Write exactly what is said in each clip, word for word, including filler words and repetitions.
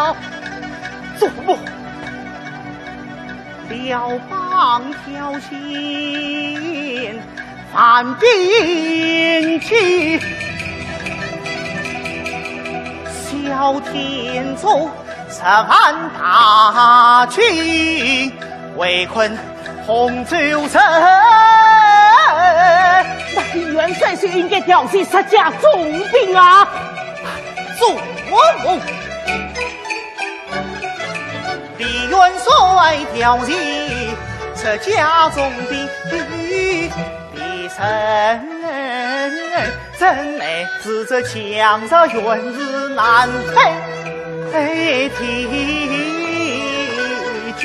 了。祖母，辽邦挑chiến犯边境，萧天佐十万大军 围困洪州城。那李元帅就应该调集十架重兵啊！祖母，李元帅调集十架重兵，李胜 怎奈此次强弱，远是难退的军。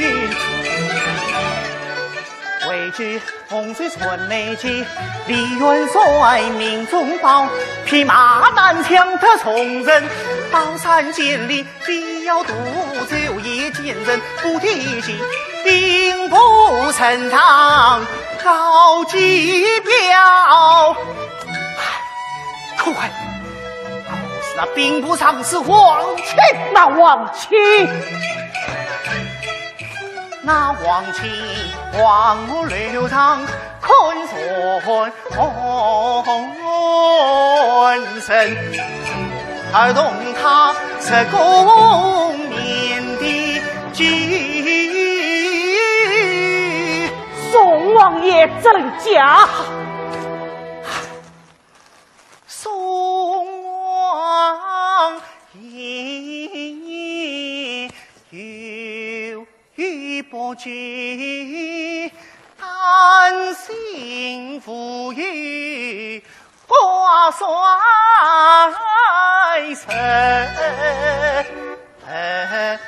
未知洪水船内急，李元帅命中报，匹马单枪得从人，刀山剑利 必要渡舟也见人不敌己，兵不胜仗告急表。唉，可恨，可是那兵部尚书王钦。那王钦，那王钦望我刘长 看船神，而动他十功面的计。宋王爷，怎讲？宋王爷有 与不及，担心无有挂帅身。哼，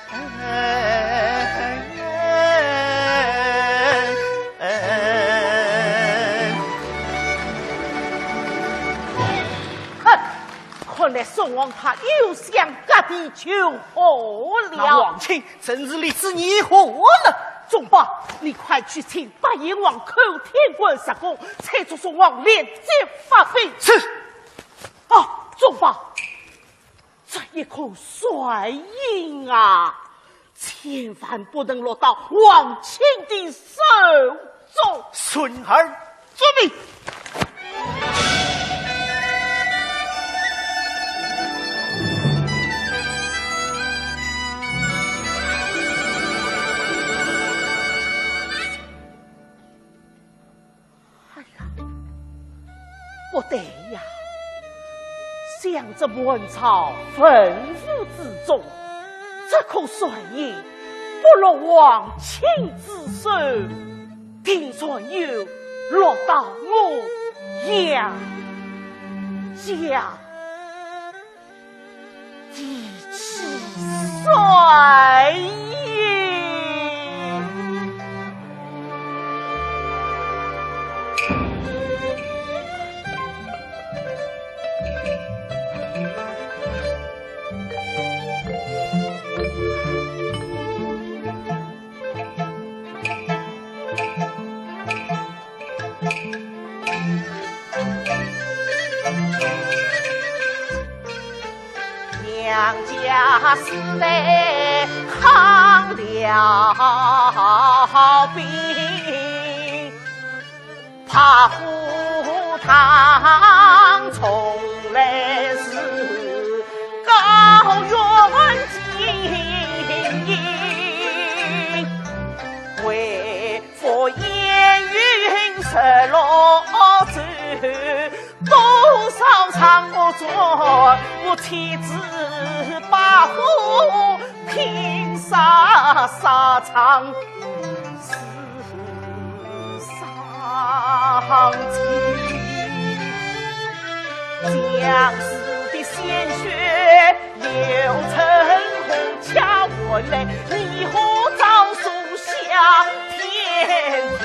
看来宋王他又想割地求和了。那王钦 真是立志议和呢。仲邦，你快去请八贤王寇天官入宫，催促宋王立即发兵。是。哦，仲邦，这一颗帅印啊，千万不能落到王钦的手中。孙儿遵命。 哎呀，不对呀！想这满朝文武之中，这颗帅印不落王钦之手，定然又落到我杨家 第七帅印。娘家世代抗了兵，白虎堂从来是高远经营，为 佛烟云十六州，多少场恶战，我妻子把火拼杀沙场，是伤情。将士的鲜血 流成河，恰换来你我早生下天庭。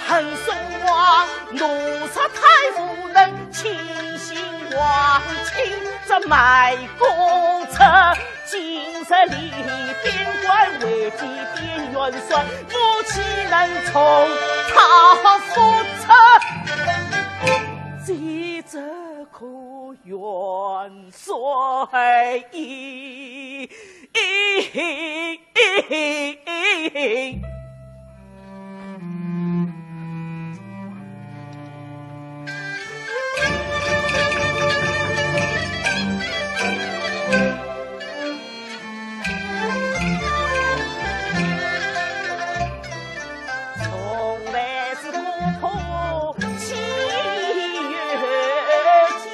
恨宋王怒杀太傅，能清心王亲，这卖国贼。 今日里边关为地边元帅，我岂能从他复出？这则可元帅意。 从来是国破亲冤家，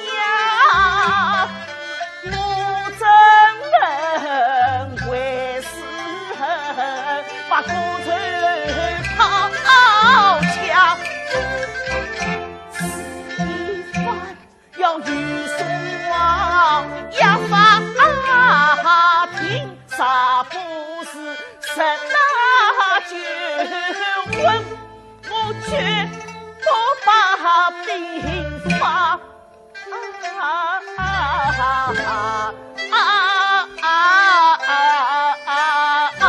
我怎能为私恨，把国仇报家？此一番 要与宋王一法庭，杀不是十拿九稳，我绝不把兵发。啊啊啊啊啊啊啊！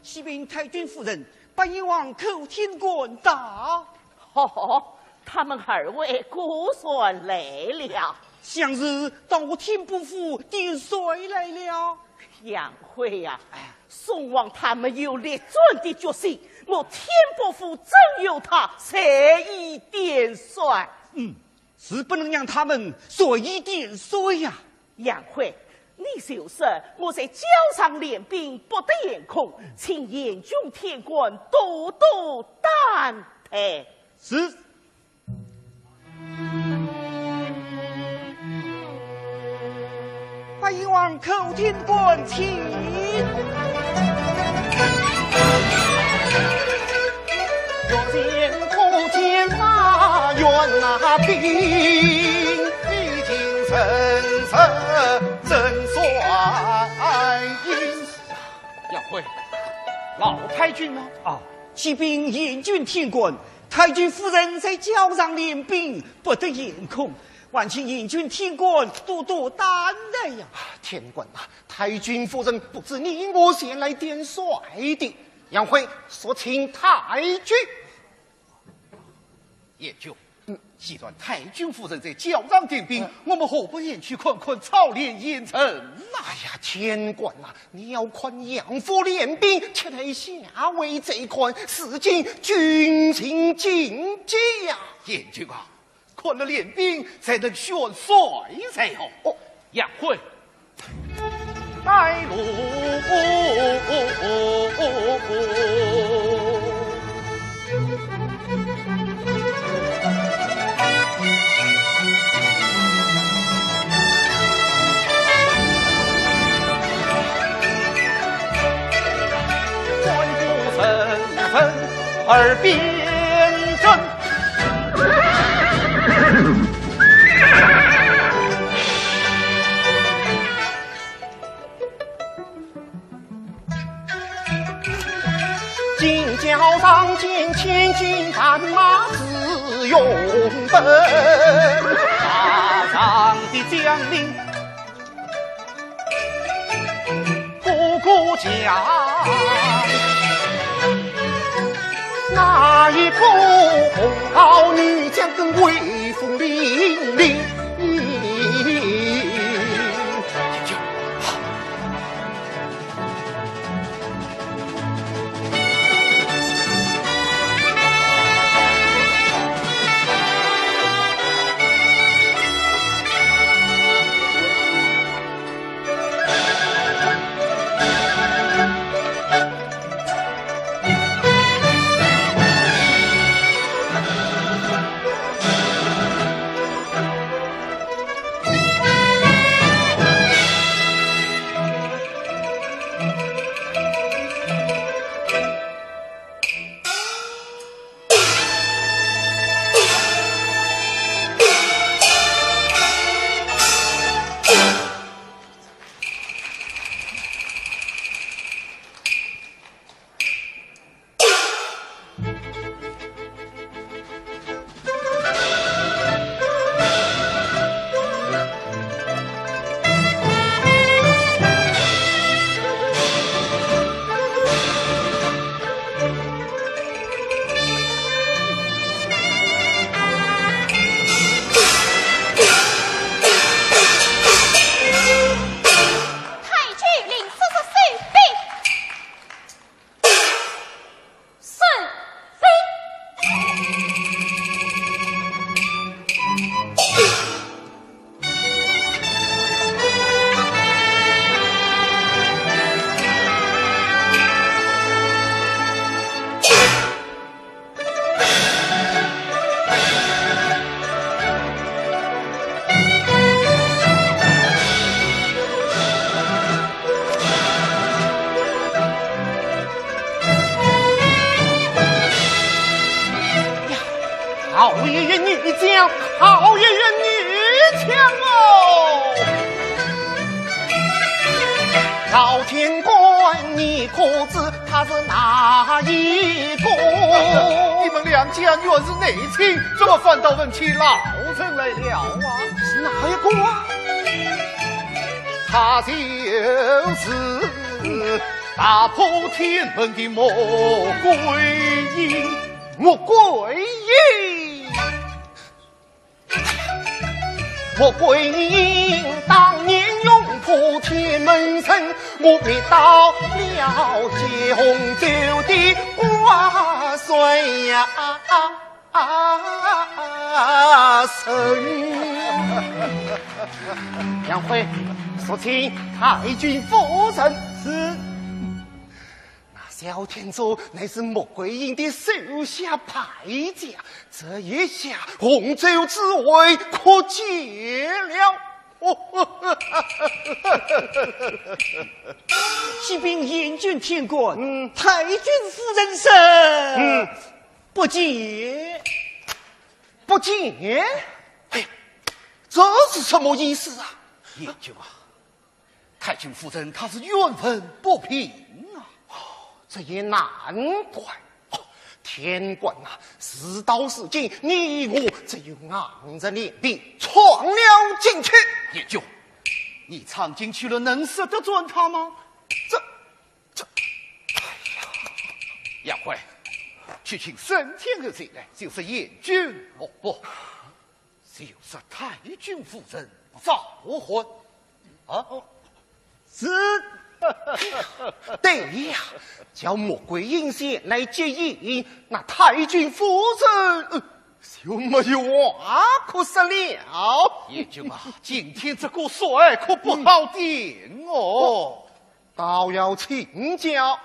启禀太君夫人，八贤王、寇天官到。哦，他们二位果然来了。想是到我天波府点帅来了。杨辉呀，哎。宋王他们有列传的决心，我天波府怎有他随意点帅？嗯，是不能让他们随意点帅呀。 杨辉，你就说我在校场练兵，不得闲空，请贤君天官多多担待。是。八贤王、寇天官，请。 杨辉，老太君呢？啊，启禀贤君天官，太君夫人在校场练兵，不得闲空，还请贤君天官多多担待呀。天官啊，太君夫人不知你我前来点帅的。杨辉，速请太君。 贤君，嗯。既然太君夫人在校场点兵，嗯。我们何不前去看看操练严阵呐？哎呀，天官啊，你要看杨辉练兵，却待下回再看，如今军情紧急呀。贤君啊，看了练兵，才能选帅才好。哦。杨辉， 带路。关公身份二边阵。永奔。大唐的将领，个个讲，哪一个红袍女将更威风凛凛？太君领叔叔收兵。 是非。呀，好一员女将，好一员女将哦！老天官，你可知她是哪一个？你们两家原是内亲，怎么反倒问起老臣来了啊？是哪一个啊？她就是 踏破天门的穆桂英。穆桂英？穆桂英当年勇破天门城，我灭倒了九州的万岁呀！ 啊，臣。杨辉，速请太君夫人。是。那萧天佐乃是穆桂英的手下败将，这一下洪州之围可解了。启禀贤君天官，嗯。太君夫人是，嗯。 不解。不解？哎，这是什么意思啊？贤君啊，太君夫人她是冤魂不平啊。哦，这也难怪。哦，天官啊，事到如今，你我只有硬着脸皮闯了进去。贤君，你闯进去了，能说得转她吗？这 这，哎呀，杨辉，去请沈天侯前来，就是贤君。哦，不，就是太君夫人召唤。啊？是。对呀，叫穆桂英前来接应，那太君夫人，呃，就没有话可说了。贤君啊，今天这个帅可不好顶哦。 倒要请教。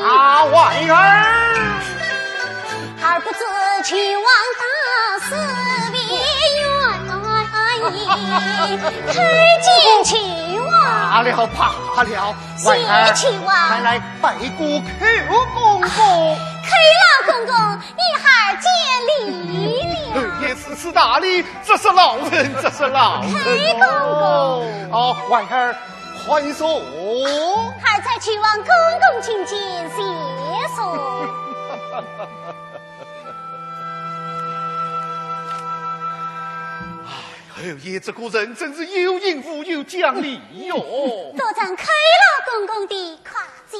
啊，婉儿！罢了，罢了，婉儿，快来拜过寇公公。寇老公公，你好见礼了。侯爷如此大礼，这是老身，这是老身。侯公公。哦，婉儿，快坐。孩儿在求望公公请进，谢坐。侯爷这个人真是有影无有讲理哟。多承寇老公公的夸奖。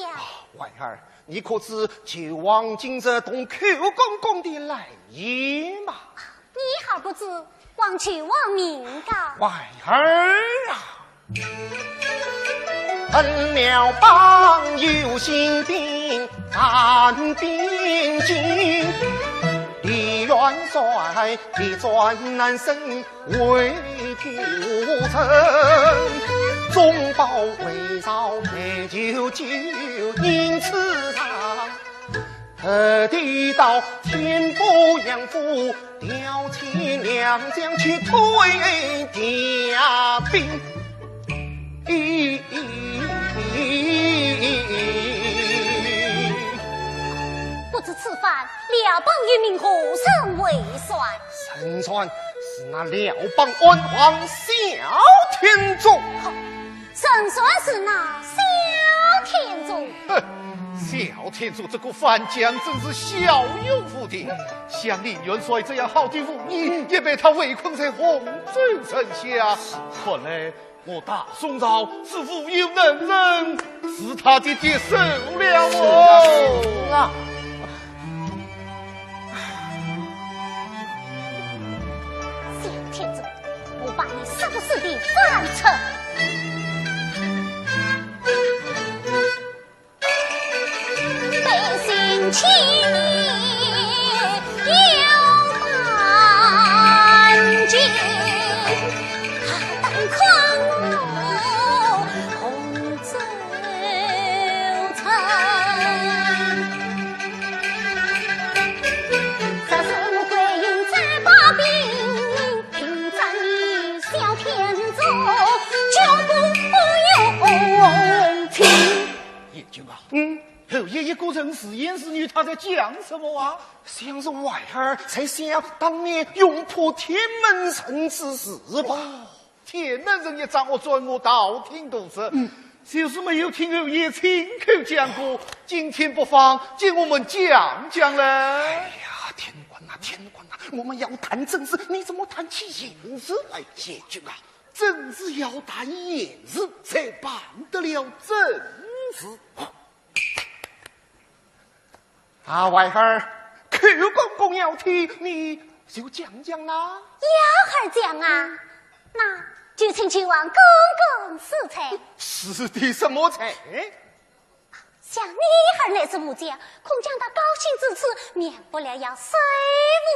婉儿，你可知求望今日同寇公公的来意吗？你还不知，望求望明告。婉儿啊，不知此番辽邦有命何人为帅？人帅是那辽邦安王萧天佐。 人帅是那萧天佐。哼，萧天佐这个番将真是骁勇无敌，像林元帅这样好的武艺，也被他围困在洪州城下。看来我大宋朝是无有能人，是他的敌手了哦。是啊。 萧天佐，我把你杀不死的反贼。贤君啊，嗯？侯爷一个人自言自语，他在讲什么啊？像是婉儿在想当年勇破天门阵之事吧。 天门阵一仗，我转我道听途说，嗯，就是没有听侯爷亲口讲过，今天不妨见我们讲讲嘞。哎呀，天官呐，天官呐，我们要谈政事，你怎么谈起闲事来？贤君啊，政事要谈闲事，才办得了政事。 啊，婉儿，寇公公要听，你就讲讲啦。要孩儿讲啊，那就请求望公公赐菜。赐的什么菜？想你儿乃是武将，恐将他高兴之处，免不了要手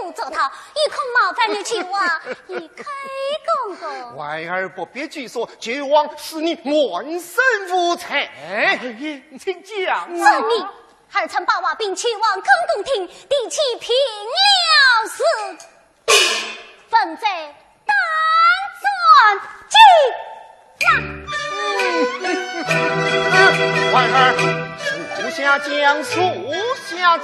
舞足蹈，又恐冒犯了求望，与寇公公。婉儿不必拘束，求望赐你满身无罪。哎，请讲啊。遵命。 儿臣把话禀求望公公听，提起平辽事，问罪当斩尽。婉儿，坐下讲，坐下讲。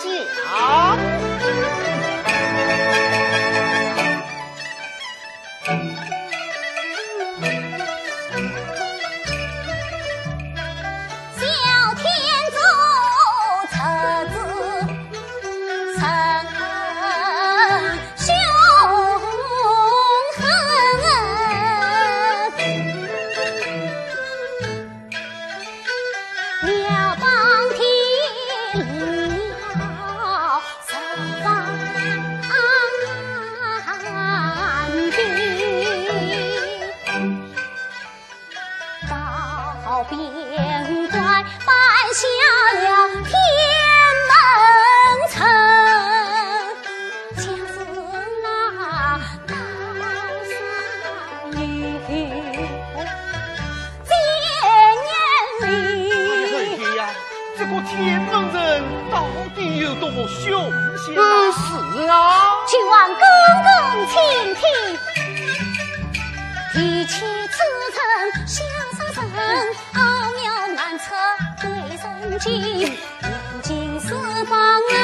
凶险啊！呃，是啊。君王公公请听。提起此人，小生人，奥妙难测贵人情，眼睛似光啊。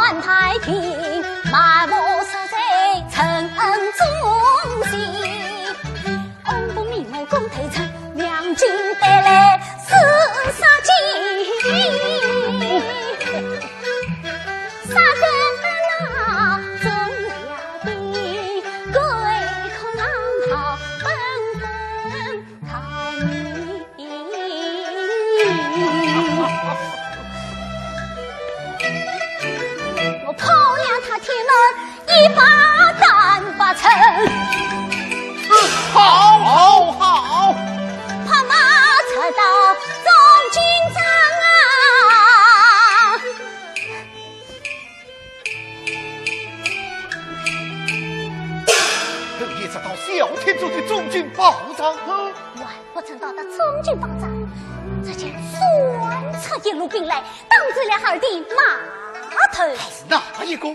安太平，满目色彩，承恩忠心。 红布明目共对称，两军对垒是杀机。杀得那忠良的，贵可当好本本考你。 我跑了他天门一百单八成。好，好，好。拍马出到中军帐啊。侯爷，这道小天佐的中军报状啊。还不曾到达中军报状，只见杀出一路兵来， 挡住了孩儿的马头。他是哪一个？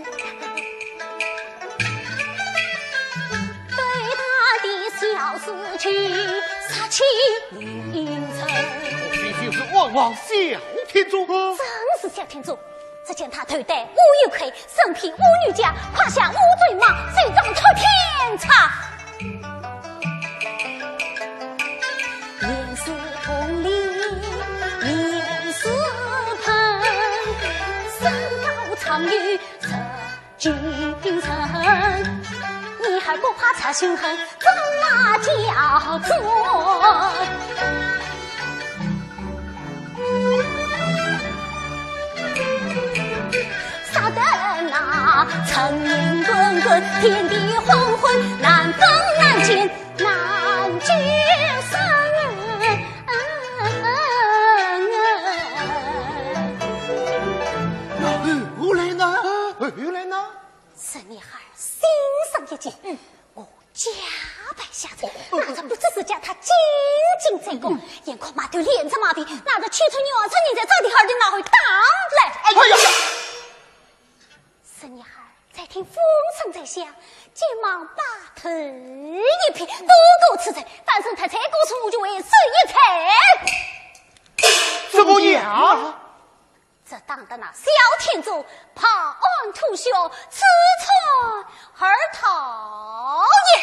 对他的小事情，杀气凌人。莫非就是万王小天佐？正是小天佐。只见他头戴乌油盔，身披乌牛甲，胯下乌骓马，手掌托天叉。 面似铜铃，面似盆，身高丈有十斤重。女孩不怕出凶狠，仗马叫做。 杀得那尘烟滚滚，天地昏昏，难分难见，难见生人。那后来呢？后来呢？这女孩心生一计，嗯，我 假扮下人，拿着不知是将他紧紧追赶，眼看马头连着马尾，拿着七尺二寸银子朝的孩儿的脑后打来。哎呀呀！这女孩在听风声在响，急忙把头一偏，躲过此人，翻身抬起过树木就为手一抬。怎么样？ 这打得那小天佐拍案吐血，自刣而逃也。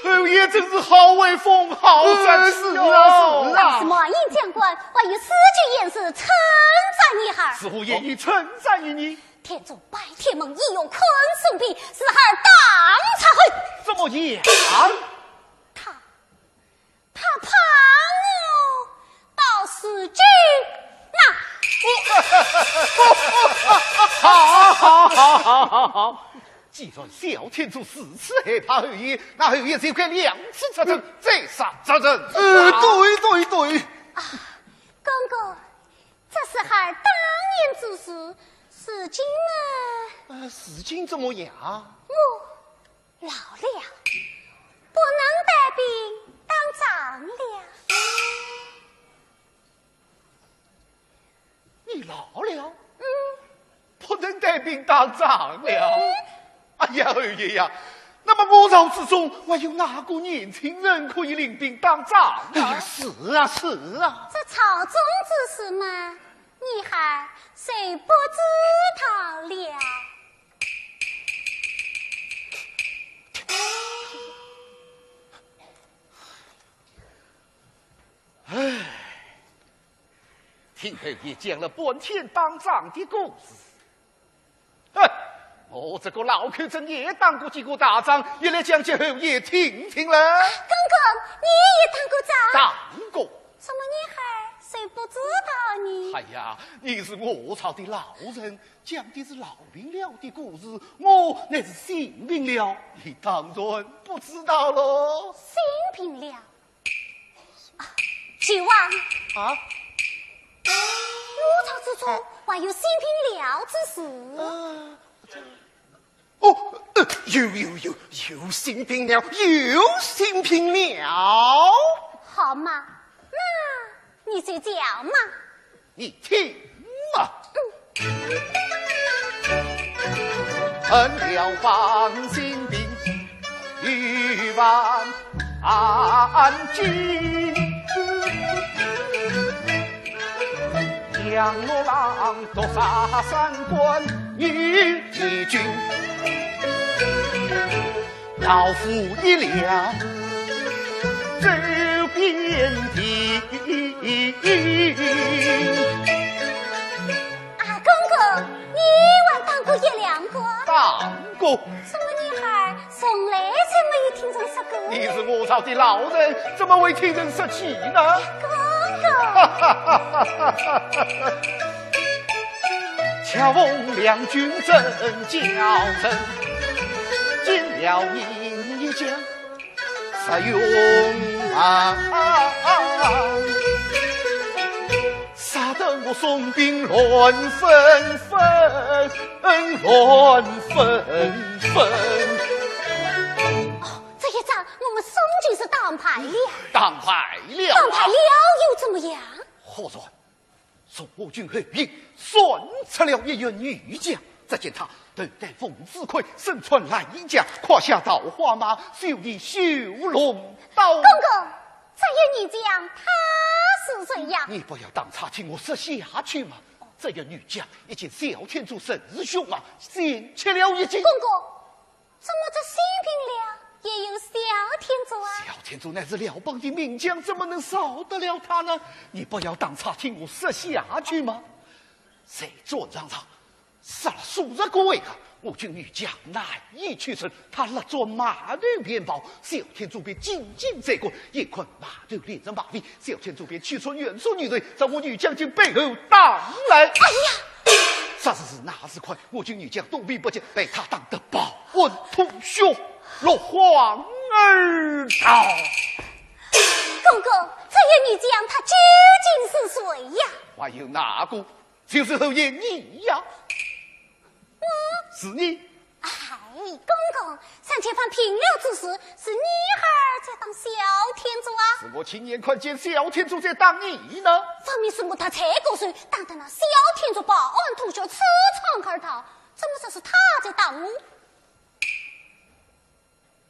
侯爷真是好威风，好战士啊！呃，是啊，是啊。当时满营将官，还有四句言词称赞女孩。似乎言语称赞于你。天佐拜天门，意欲看孙膑，是孩儿当察后。怎么样？他 他怕我到如今呐。好，好，好，好，好，好。既然小天佐如此害怕侯爷，那侯爷就该两次出征，再杀诛人。呃，对，对，对。啊，公公，这是孩儿当年之事，如今呢？呃，如今怎么样？我 老了，不能带兵打仗了。你老了？嗯。不能带兵打仗了？嗯。哎呀，侯爷呀，那么我朝之中还有哪个年轻人可以领兵打仗啊？哎呀，是啊，是啊。这朝中之事嘛，你还谁不知道了？ 唉，听侯爷讲了半天打仗的故事。哼，我这个老寇正也打过几个大仗，也来讲给侯爷听听了。啊，公公，你也打过仗？打过。怎么你还谁不知道呢？哎呀，你是我朝的老臣，讲的是老兵了的故事，我乃是新兵了，你当然不知道喽。新兵了？ 啊，舅王。啊？我朝之中还有新兵了之事。啊，这，哦，呃，有有有，有新品了，有新品了。好嘛，那你就讲嘛。你听嘛。嗯。啊，公公，你还当过月亮官？当过。什么女孩儿 从来就没有听人说过。你是我朝的老人，怎么会听人说起呢？公公。哦，这一仗我们宋军是打败了。打败了啊？打败了又怎么样？忽然从我军后营闪出了一员女将，只见她头戴凤翅盔，身穿蓝衣甲，胯下套花马，手提绣龙刀。公公，这员女将她是谁呀？你不要打岔，听我说下去嘛。这员女将已经萧天佐受辱啊，险吃了一惊。公公，怎么这新兵了也有萧天佐啊？萧天佐乃是辽邦的名将，怎么能少得了他呢？你不要打岔，听我说下去嘛。在战场上杀了数十个回合，我军女将难以取胜，她勒着马头便跑，萧天佐便紧紧追赶，眼看马头连着马尾，萧天佐便取出袁术女人，朝我女将军背后打来。哎呀！啥事是那时快，我军女将躲避不及，被他打得抱魂吐血，落荒而逃。公公，这员女将她究竟是谁呀？还有哪个？就是侯爷你呀。我？是你。哎，公公，上前方平辽之时，是你儿在打萧天佐啊？是我亲眼看见萧天佐在打你呢。分明是我搭这个手打得那萧天佐抱魂吐血，刺窗而逃，怎么说是他在打我？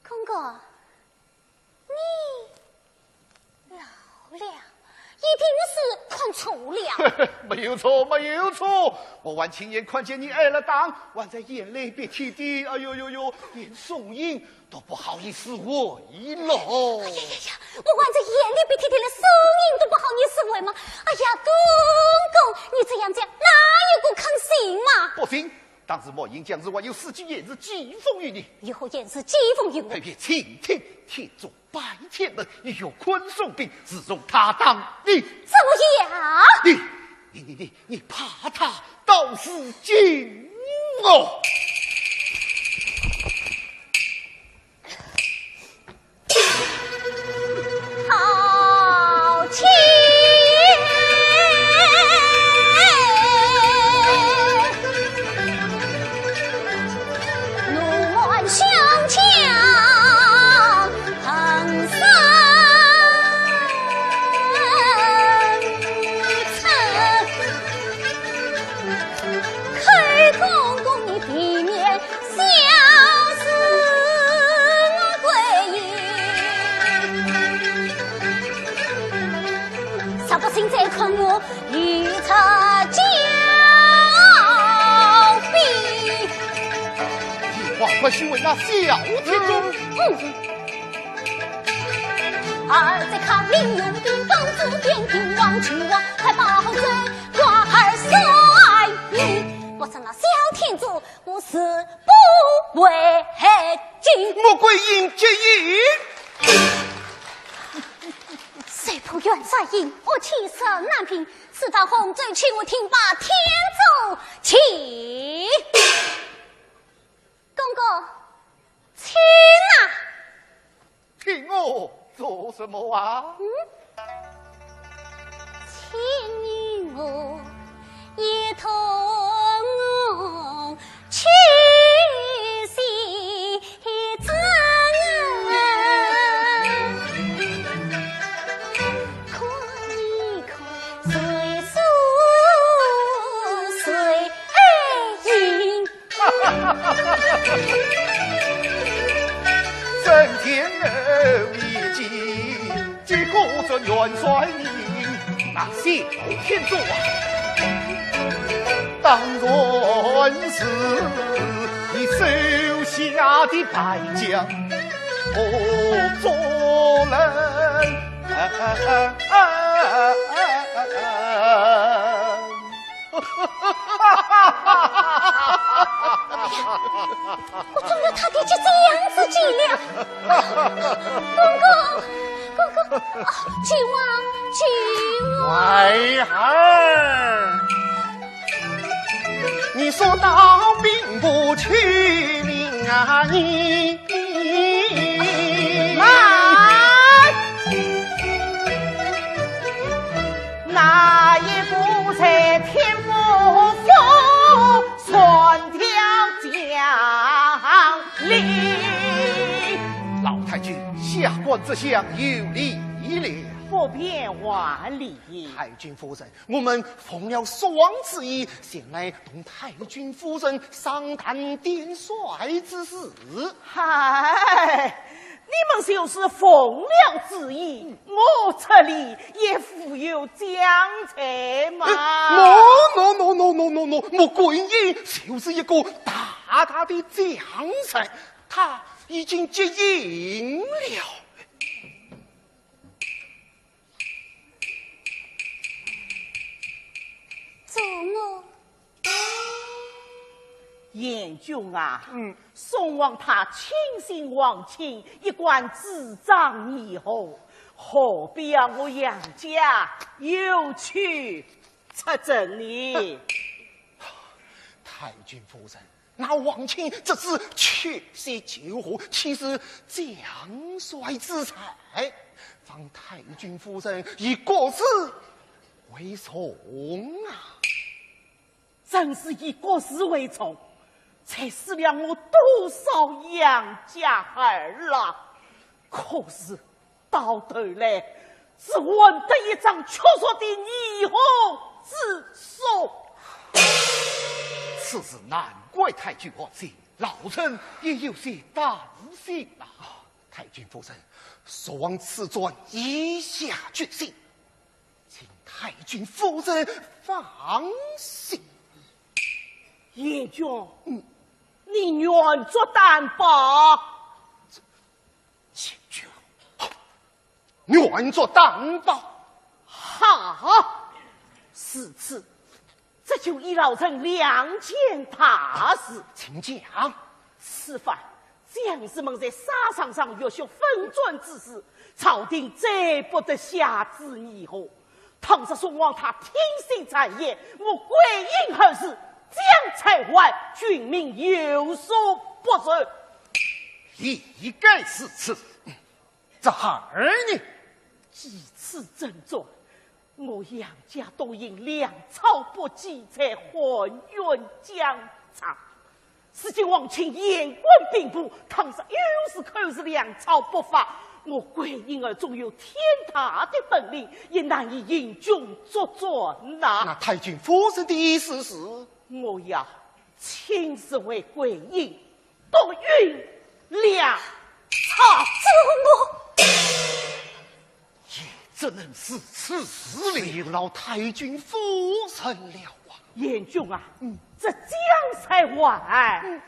公公，你老了，一定是看错了。没有错，没有错，我还亲眼看见你挨了打，还在眼泪鼻涕的，哎呦呦呦，连宋营都不好意思回了。哎呀呀呀，我还在眼泪鼻涕的了，宋营都不好意思回吗？哎呀，公公，你这样讲，哪有个可信嘛？不信，当时莫言将士还有四句言辞讥讽于你。有何言辞讥讽于我？特别请听，天佐拜天门，欲困宋兵，自从他打你。怎么样？你，你，你，你，你怕他到如今哦。好气！怒挽胸腔，横扫尘。 看公公你的面笑似我鬼影，若不信再看我一出狡辩。你还不许为那小天尊？嗯。 穆桂英接应。谁破袁术营，恶气沈南平，此番洪州去，我听罢天佐请。 公公，请啊。请我做什么啊？嗯？请你我一同去西元帅你那些天助啊，当然是你手下的败将，我做人。啊啊啊啊啊啊啊！ 我中了他的计，这样子计了。公公，公公，啊，救我，救我！孩儿，你说到兵部去命啊，你 慢！那一个在天府府传条将令。老太君，下官这厢有礼了。不便还礼。太君夫人， 我们奉了宋王之意，前来同太君夫人商谈点帅之事。嗨，你们就是奉了旨意，我这里也无有将才嘛。哎，no, no, no, no, no, no, no，我桂英就是一个大大的将才，他已经接应了。 做我。贤君啊，嗯。宋王他亲信王钦，一贯主张议和，何必要我杨家又去出征呢？太君夫人， 那王钦这次去是求和，岂是将帅之才？望太君夫人以国事为重啊！正是以国事为重，才死了我多少杨家儿啦！可是 到头来，只换得一张屈辱的议和之书。此事难怪太君寒心，老臣也有些担心呐。太君夫人，宋王此转意下决心，请太君夫人放心。贤君，嗯。你愿作担保？贤君， 愿作担保。好，如此，这就依老臣两件大事。请讲。此番将士们在沙场上浴血奋战之时，朝廷再不得下旨议和。倘若宋王他听信谗言，我桂英何日将才还，君命有所不受。理该如此。 这孩儿呢？几次征战，我杨家多因粮草不济才含冤疆场。如今王钦言官兵部，倘若有时口是粮草不发，我桂英儿纵有天大的本领，也难以行军作战呐。那太君夫人的意思是？我要亲自为桂英 督运粮草。这我……也只能如此了。只有劳太君夫人了啊。贤君啊，嗯。这将才还，嗯。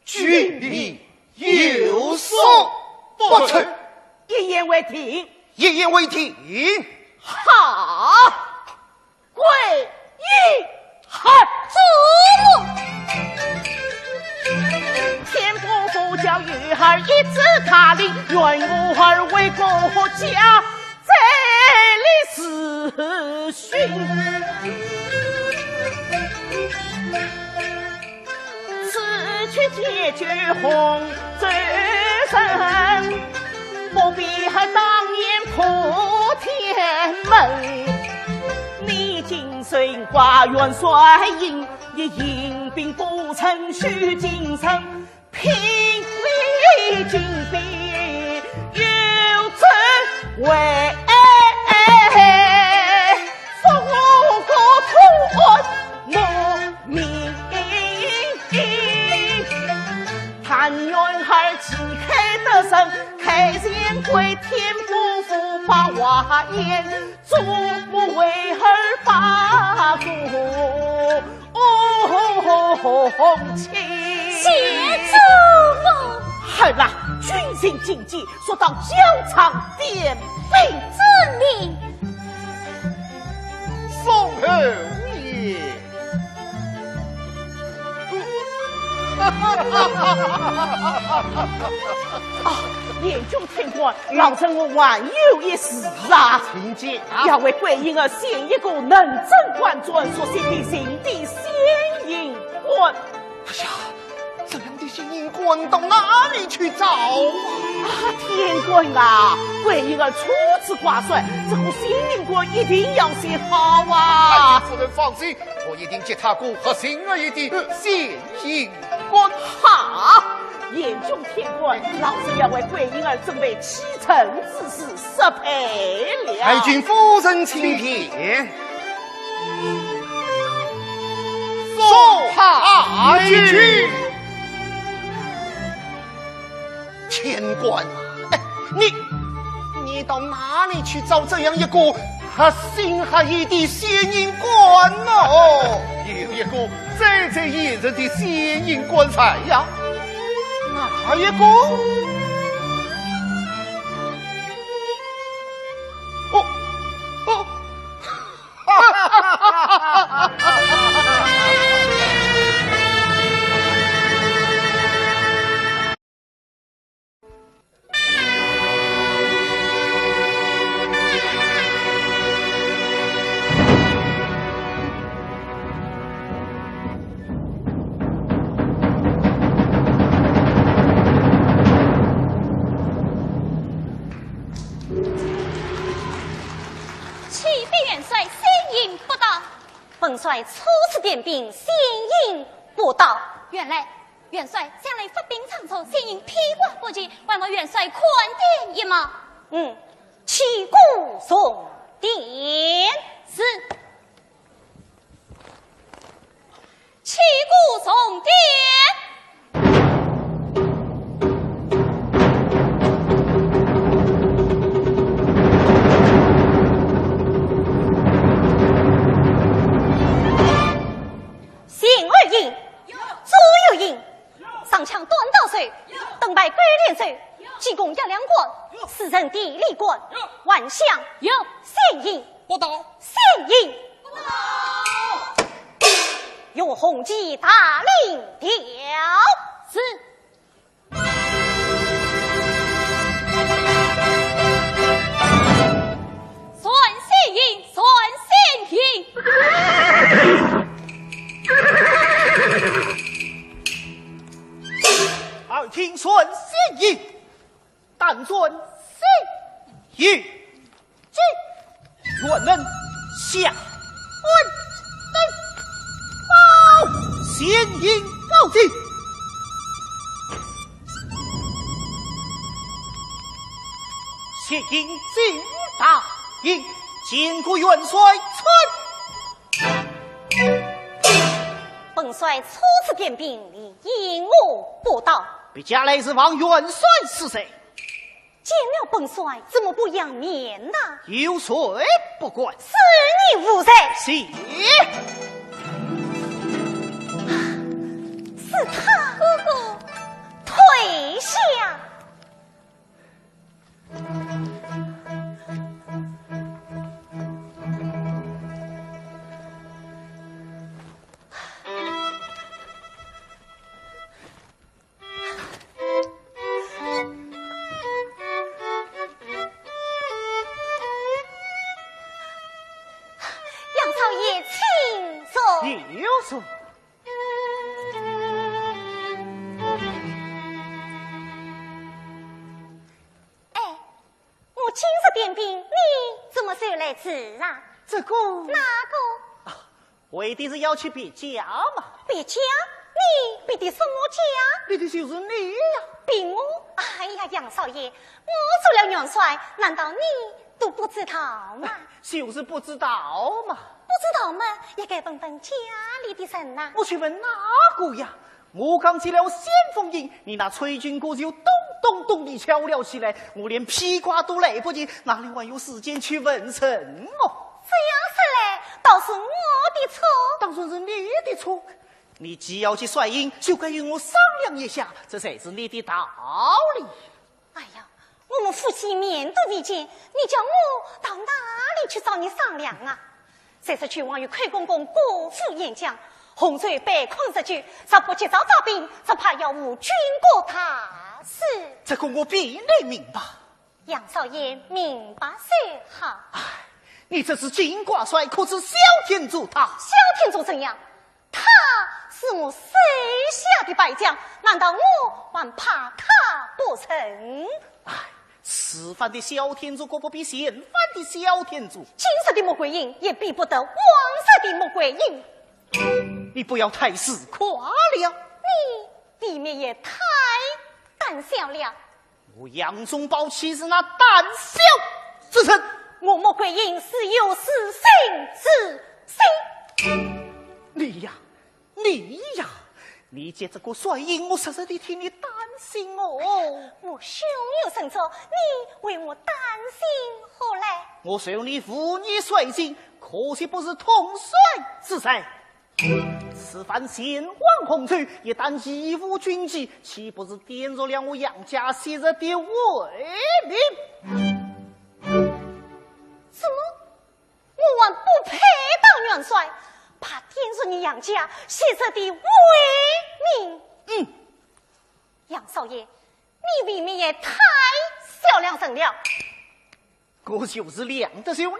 君命有所不受。一言为定。一言为定。好。 桂英儿。祖母。天不不教育儿一支大令，愿我儿为国家再立自勋。此去解救洪州城，不比和当年破天门。你今身挂元帅印，你引兵不成须进城，拼力进兵，有这为父国图安我命。 但愿儿旗开得胜开前跪，天不服八话言，祖母为儿把个红旗。谢祖母。好啦，军情紧急，速到校场点兵。遵命。送后爷。 啊，贤君天官，老臣我还有一事啊。请讲啊。要为桂英儿选一个能征惯战、熟悉敌情的先行官。哎呀，这样的先行官到哪里去找啊？啊，天官啊，桂英儿初次挂帅，这个先行官一定要选好啊。哎，夫人放心， 我一定给他个合心意的先行官。好，贤君天官，老臣要为桂英儿准备启程之事，失陪了。太君夫人请便。送太君。 天官啊，哎，你，你到哪里去找这样一个合心合意的先行官呢？有一个最最现实的先行官在呀。哪一个？哦，哦， 启禀元帅，先行不到。本帅初次点兵，先行不到。原来，元帅，将来发兵仓促，先行披挂不齐，还望元帅宽点一马。嗯，启禀重点。是。 启禀重点。前二营，有。左右营，上抢短刀手，有。盾牌勾连手，有。技攻压粮官，有。四人地理官，有。还想，有。先行。 不到。先行。不到。用红旗大领调。是。传先行，传先行。耳听传先行。 但传先行。进。传令下官登报。先行告进。先行进大营，见过元帅。参。本帅初次点兵，你因何不到？别驾来迟望元帅是谁？ 见了本帅，怎么不扬面呐？有谁不敢？是你无罪。是。是他。哥哥。退下。 杨少爷，请坐。有请。哎，我今日点兵，你怎么就来迟啊？这个，那个？啊， 为的是要去别驾嘛。别驾？你别的什么驾？别的就是你呀。别我？哎呀，杨少爷，我做了元帅，难道你都不知道吗？就是不知道嘛。不知道嘛，也该问问家里的人呐。我去问哪个呀？我刚接了先锋印，你那催军鼓就咚咚咚地敲了起来，我连披挂都来不及，哪里还有时间去问什么？这样说来，倒是我的错。当然是你的错。你既要去帅印，就该与我商量一下，这才是你的道理。哎呀，我们夫妻面对面见，你叫我到哪里去找你商量啊？ 谁知郡王与寇公公各赴边疆，洪水被困日久，若不及早招兵，只怕要误军国大事。这个我便能明白。杨少爷明白就好。唉，你这是金挂帅，可知萧天佐他？萧天佐怎样？他是我手下的败将，难道我还怕他不成？唉， 此番的萧天佐可不比前番的萧天佐。今日的穆桂英也比不得往日的穆桂英。你不要太自夸了。你未免也太胆小了。我杨宗保岂是那胆小之人？我穆桂英是有自信之身。你呀， 你呀，你接这个帅印，我实实地替你担心哦。我胸有成竹，你为我担心何来？我受你父女帅印，可惜不是同帅之才。此番前往洪州，一旦一无军机，岂不是玷辱了我杨家昔日的威名？什么？ 我还不配当元帅，怕玷辱你杨家昔日的威名。嗯。杨少爷，你未免也太小量人了。我就是量得上你。我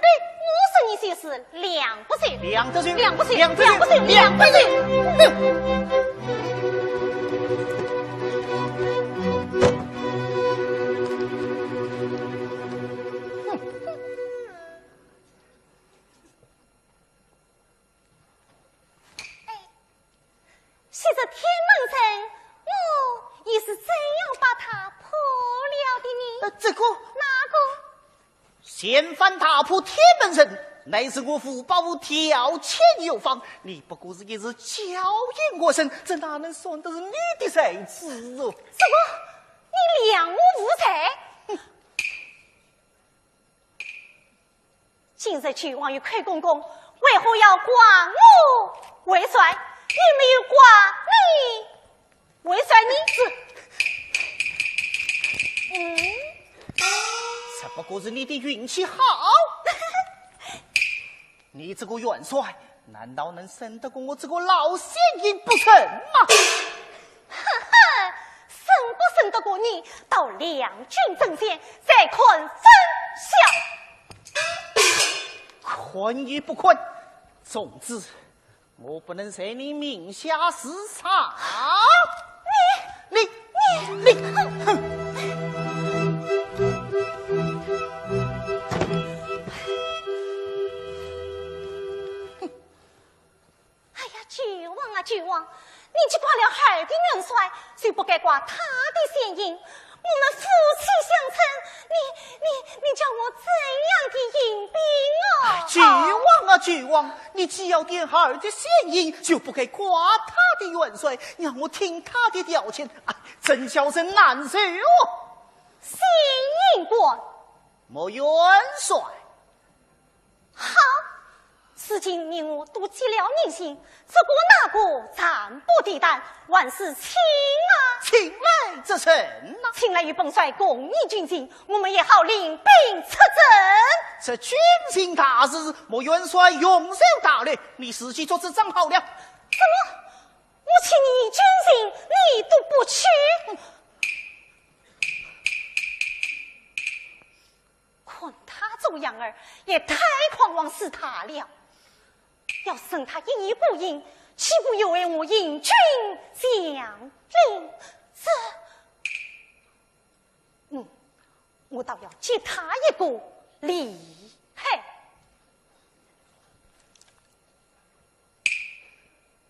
说你就是量不上。量得上。量不上。量得上。量不上。量不上。量不上。哎，昔日天门阵，我也是这样把它破了的呢。呃，这个，哪个？前番打破天门阵，乃是我吴伯父调遣有方，你不过是一时巧言过甚，这哪能算得是你的才智哦？什么？你量我无才？哼！ 今日郡王与寇公公为何要挂我为帅，也没有挂你为帅呢？是，嗯，只不过是你的运气好。你这个元帅，难道能胜得过我这个老先行不成吗？ 哈哈，胜不胜得过你，到两军阵前再看分晓。看与不看，总之我不能在你名下试场。你，你，你，你，哼！ 哎呀，郡王啊，郡王，你既挂了儿的元帅，就不该挂他的先行。我们夫妻相称，你，你，你叫我怎样的行兵啊？郡王啊，郡王，你既要点儿的先行，就不该挂他的元帅，让我听他的调遣，哎，真叫人难受哦。先行官。穆元帅。 好，如今你我都结了人情，这个那个暂不提谈，还是请啊。请来则甚呐？请来与本帅共议军情，我们也好领兵出征。这军情大事，穆元帅容受大礼，你自己做主张好了。怎么？我请你议军情，你都不去？ 看他这样儿，也太狂妄自大了。要是他一意孤行，岂不有违我引军将令？这，嗯，我倒要揭他一个厉害。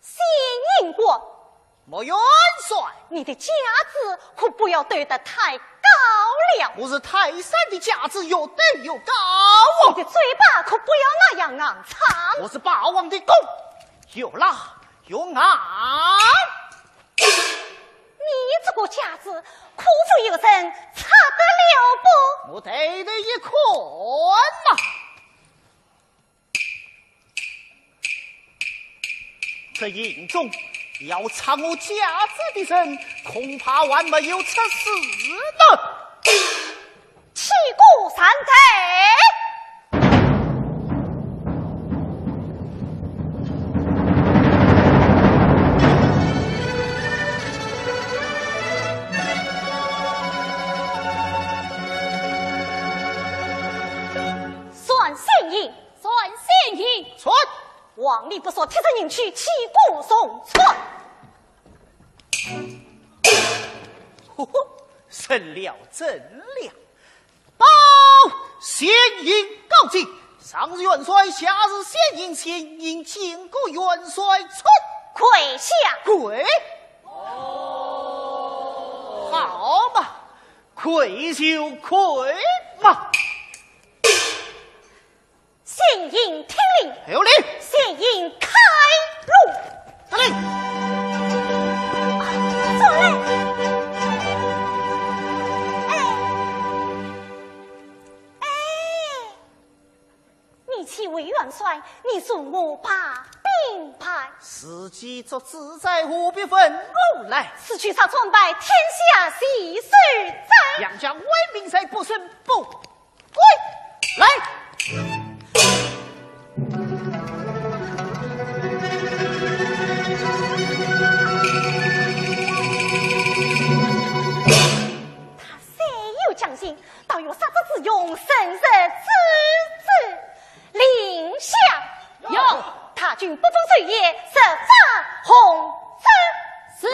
先行官。穆元帅。你的架子可不要堆得太高了。我是泰山的架子，越堆越高啊。你的嘴巴可不要那样硬撑。我是霸王的弓，越拉越硬。你这个架子可府有人，查得了不？我抬头一看嘛，这营中要拆我家宅的人，恐怕还没有出世呢。 起鼓上台。传先行，传先行。传。黄礼不说，贴身人去，起鼓重传。 呵呵，真了，真了。报，先行告进，上是元帅，下是先行，先行见过元帅，传。跪下。跪？好嘛，跪就跪嘛。 先行听令。有令。先行开路。得令。啊，转来。哎，哎，你既为元帅，你助我把兵排。时机作之，在何必问我来？此去杀穿白，天下谁受灾？杨家威名在，不胜不 归来。他虽有将心，倒有杀之之勇，胜之之志。令下。有。 大军不分昼夜，直发洪州。是。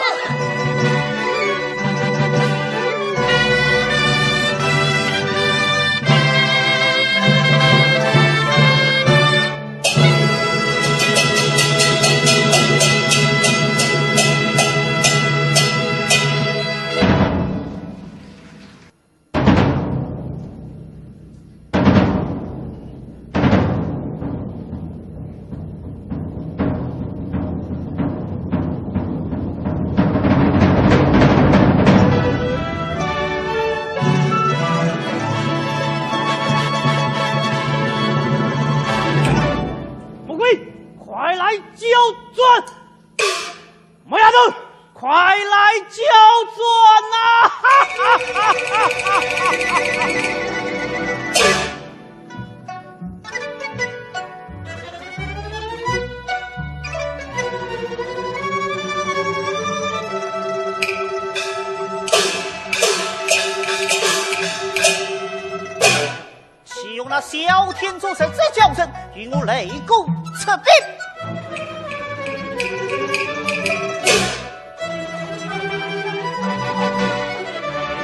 穆桂英，快来交战！ 毛丫头，快来交战呐！岂容那萧天佐这贼小人与我擂鼓出兵。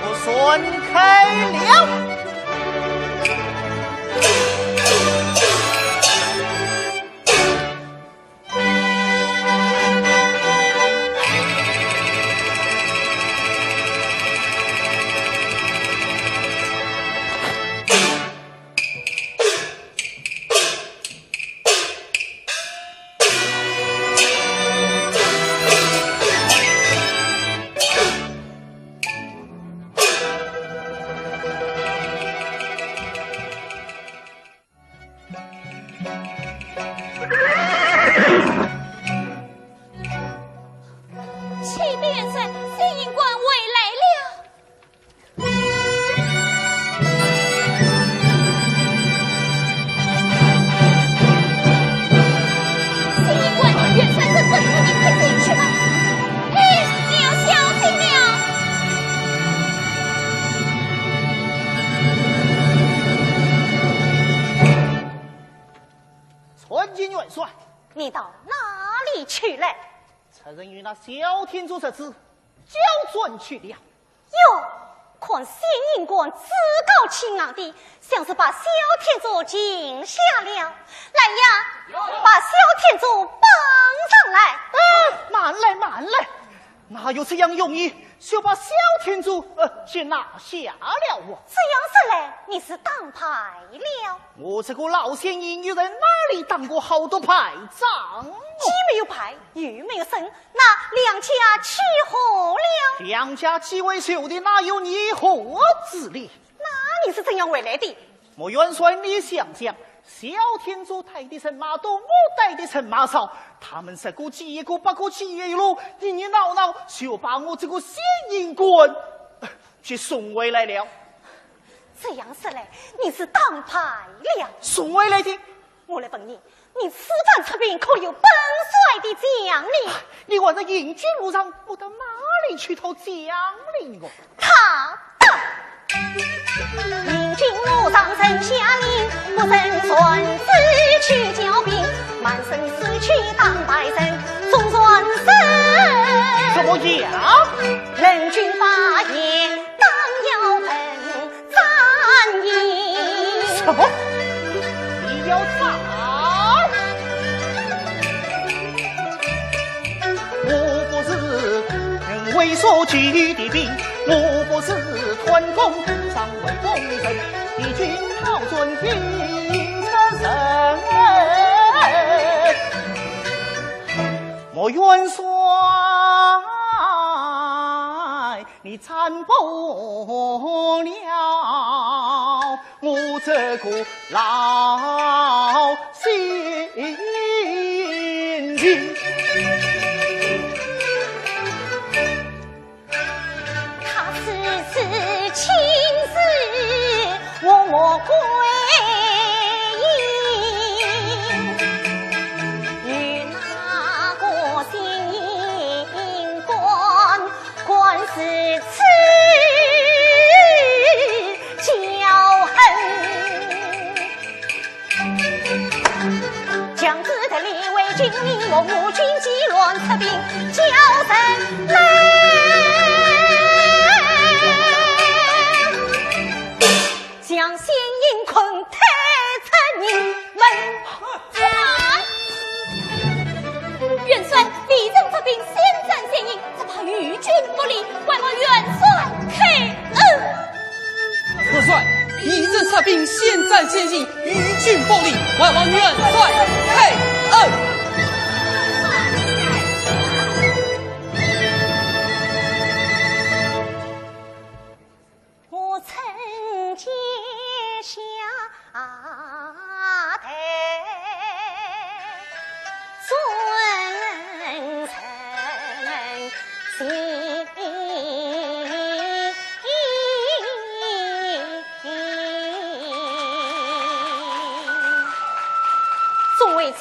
我闪开了。 启禀元帅，新营官回来了。新营官，元帅正等着你，快进去吧。哎，你要小心了。 参见元帅。你到哪里去了？贼人与那萧天佐侄子交战去了。哟，看新营官趾高气昂的，像是把萧天佐擒下了。来呀，有。把萧天佐绑上来。啊，慢来，慢来，哪有这样容易就把萧天佐，呃，先拿下了啊。这样说来，你是打败了。我这个老先行，又在哪里打过好多败仗哦？既没有败，又没有胜，那两家契和了？两家既未休的，哪有议和之理？那你是怎样回来的？ 莫元帅，你想想，萧天佐带的人马多，我带的人马少，他们十个骑一个，八个骑一路，热热闹闹，就把我这个先行官，呃，给送回来了。这样说来，你是打败了。送回来的。我来问你，你此番出兵，可有本帅的将令？你还在行军路上，我到哪里去讨将令哦？ 他到。行军路上人下令，不准擅自去叫兵，满城市去打败仗，总算是怎么样？人军发言，当要问斩也。什么？你要斩？ 我不是为所举的兵，我不是贪功上为功臣，一军好汉拼杀人。莫元帅，你斩不了 我这个老先行。他时时请示我莫桂英，与那个先行官 官司此交恨。将士得力为君民，我无军机乱出兵，叫人来。 将先行官推出营门。元帅，未曾发兵，先斩先行，只怕于军不利，还望元帅开恩。元帅，未曾发兵，先斩先行，于军不利，还望元帅开恩。 我曾结下的尊臣信。众位将军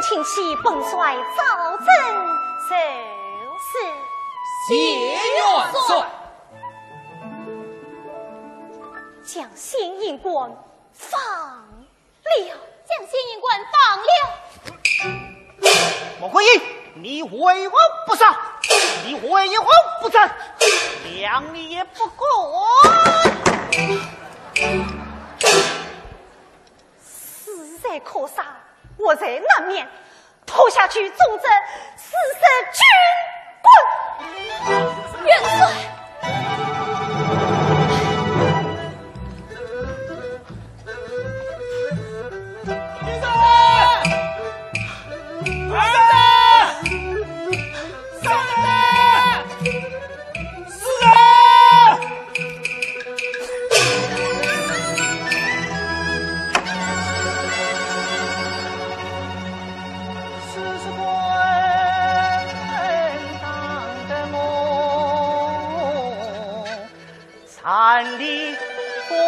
请起，本帅赵正受死。谢元帅。 将先行官放了。将先行官放了。莫桂英，你为何不杀？你为何不斩？谅你也不敢。死罪可赦，活罪难免。 拖下去，重治四十军棍。元帅。是啊！是是官当的梦，山里不问。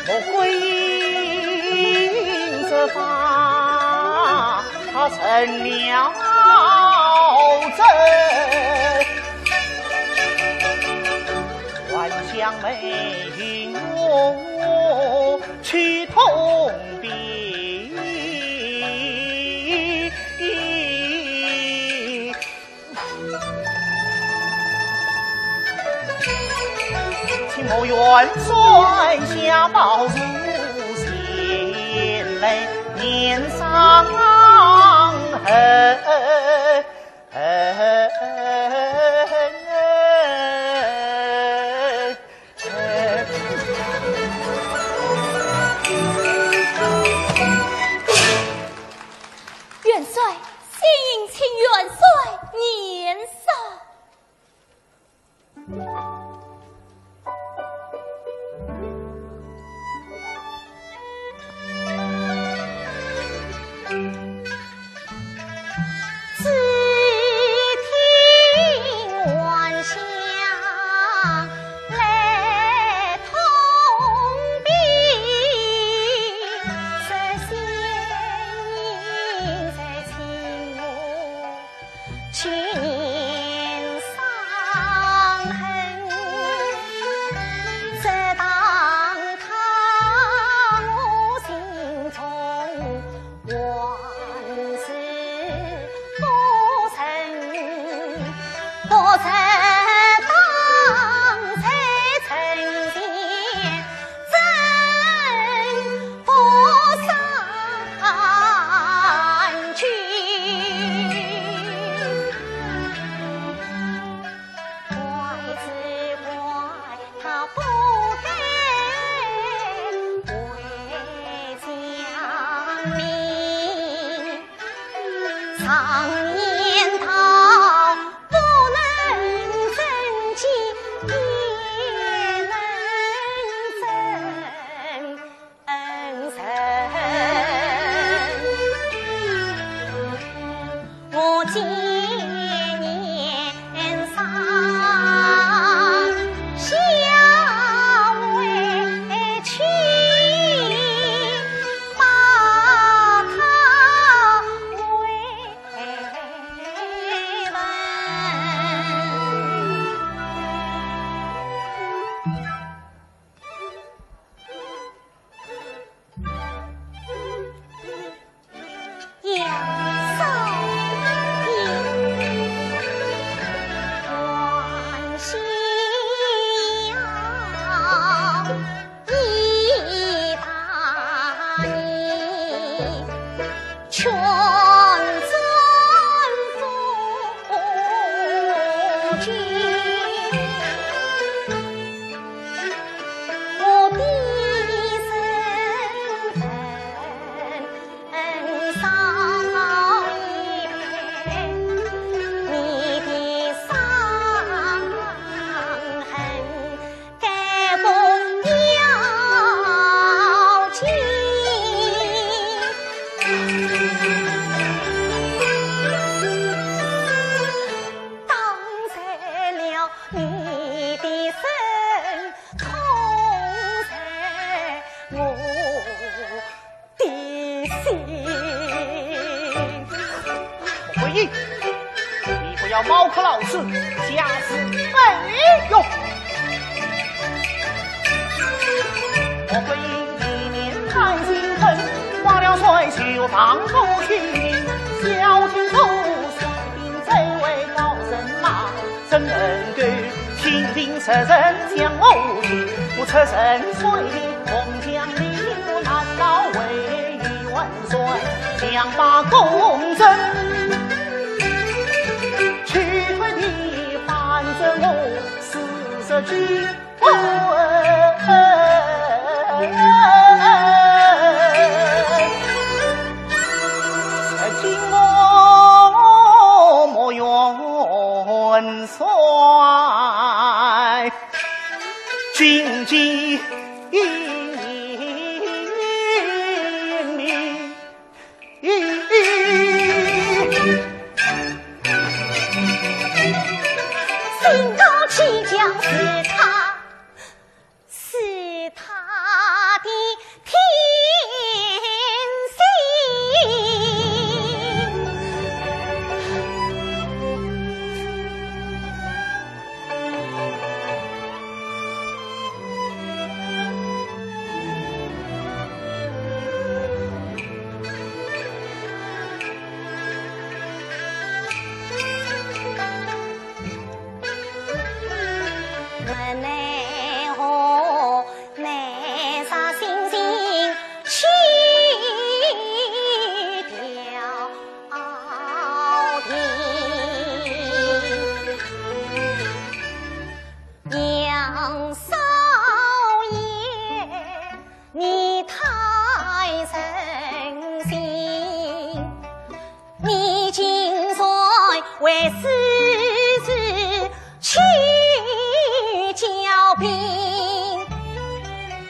莫桂英这番，她成了真，还想梅云我去通禀。请我元帅下报如前来，年伤痕。 元帅，先行请元帅验伤。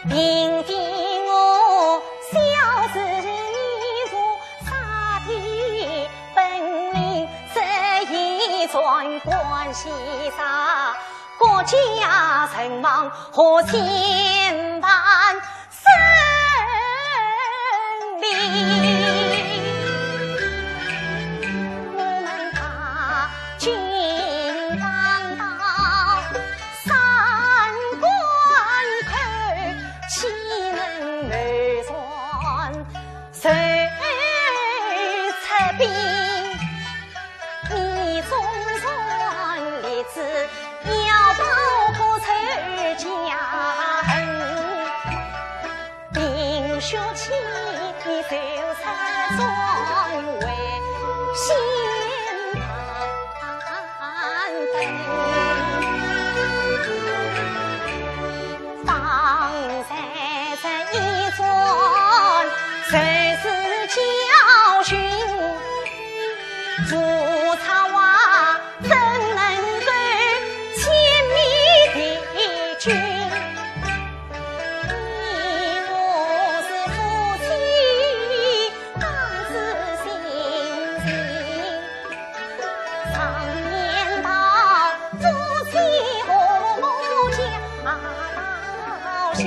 并非我小子无啥的本领，只因做官先生，国家存亡和前半生灵。我们大军当道， 三关口，岂能没船？谁出兵？你总算立志要报国仇家恨。 冰雪清，你就在船尾先板凳。方才这一转，谁是教训？朱砂娃怎能够千里的军？ 你我是夫妻，当知心情。常言道，夫妻和睦家道兴。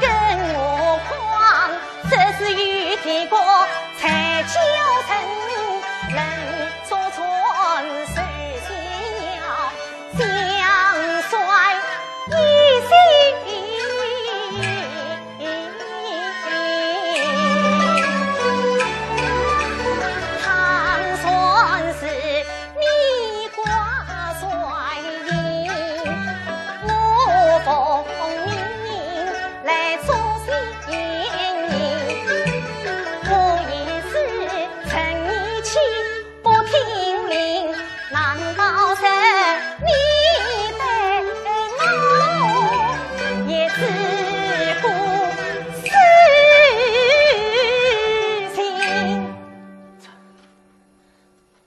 更何况，这是与帝国才交成，能 说传授先要将帅一心。倘算是你挂帅印，我奉命来做先行。我也是趁你去 不听令，难道是你对我也只顾私情？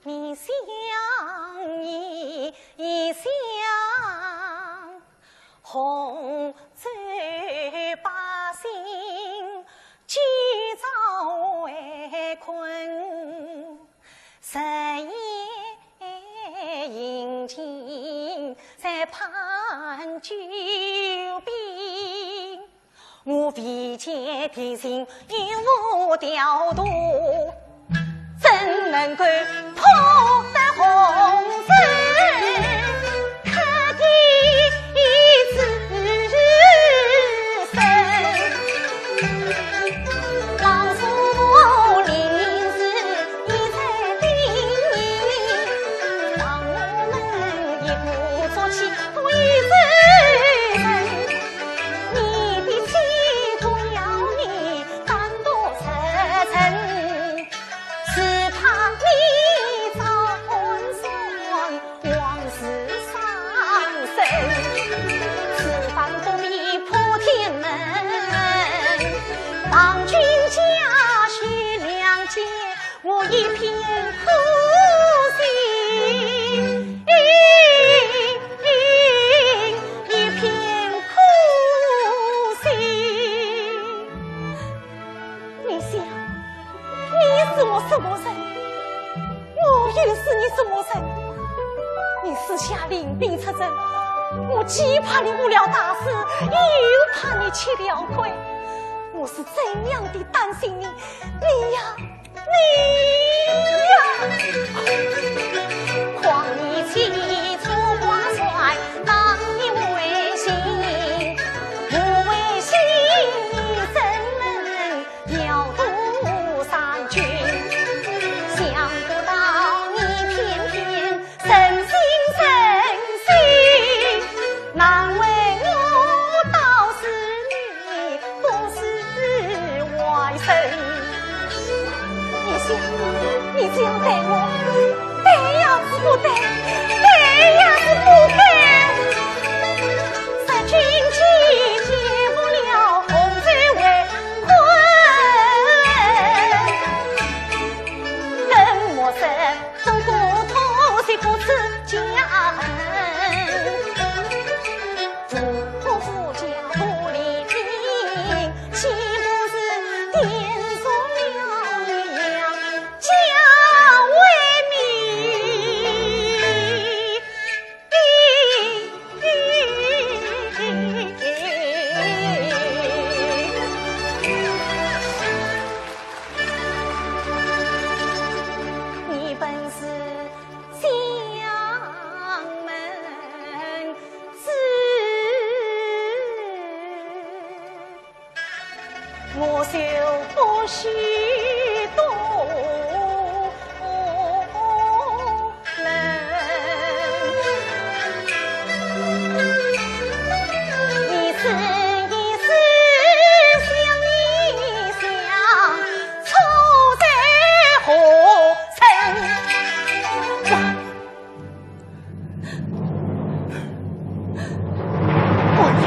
你想一想， 洪州百姓今朝围困，日夜殷勤在盼救兵。我未见敌情有无调度， 怎能够破得洪州客的之身？老祖母临死已在叮咛，望我们一鼓作气，不以仇人。你的妻子要你 单独出征，只怕你遭寒霜，往事伤身。此番不避破天门，望君家婿谅解 我一片苦心，一片苦心。你想，你是我什么人？我又是你什么人？你私下领兵出征，我既怕你误了大事，又怕你吃了亏。我是怎样的担心你，你呀， 你呀！你想，你这样待我，待呀我就不许多人。你是，你是想，你想，错在何处？我也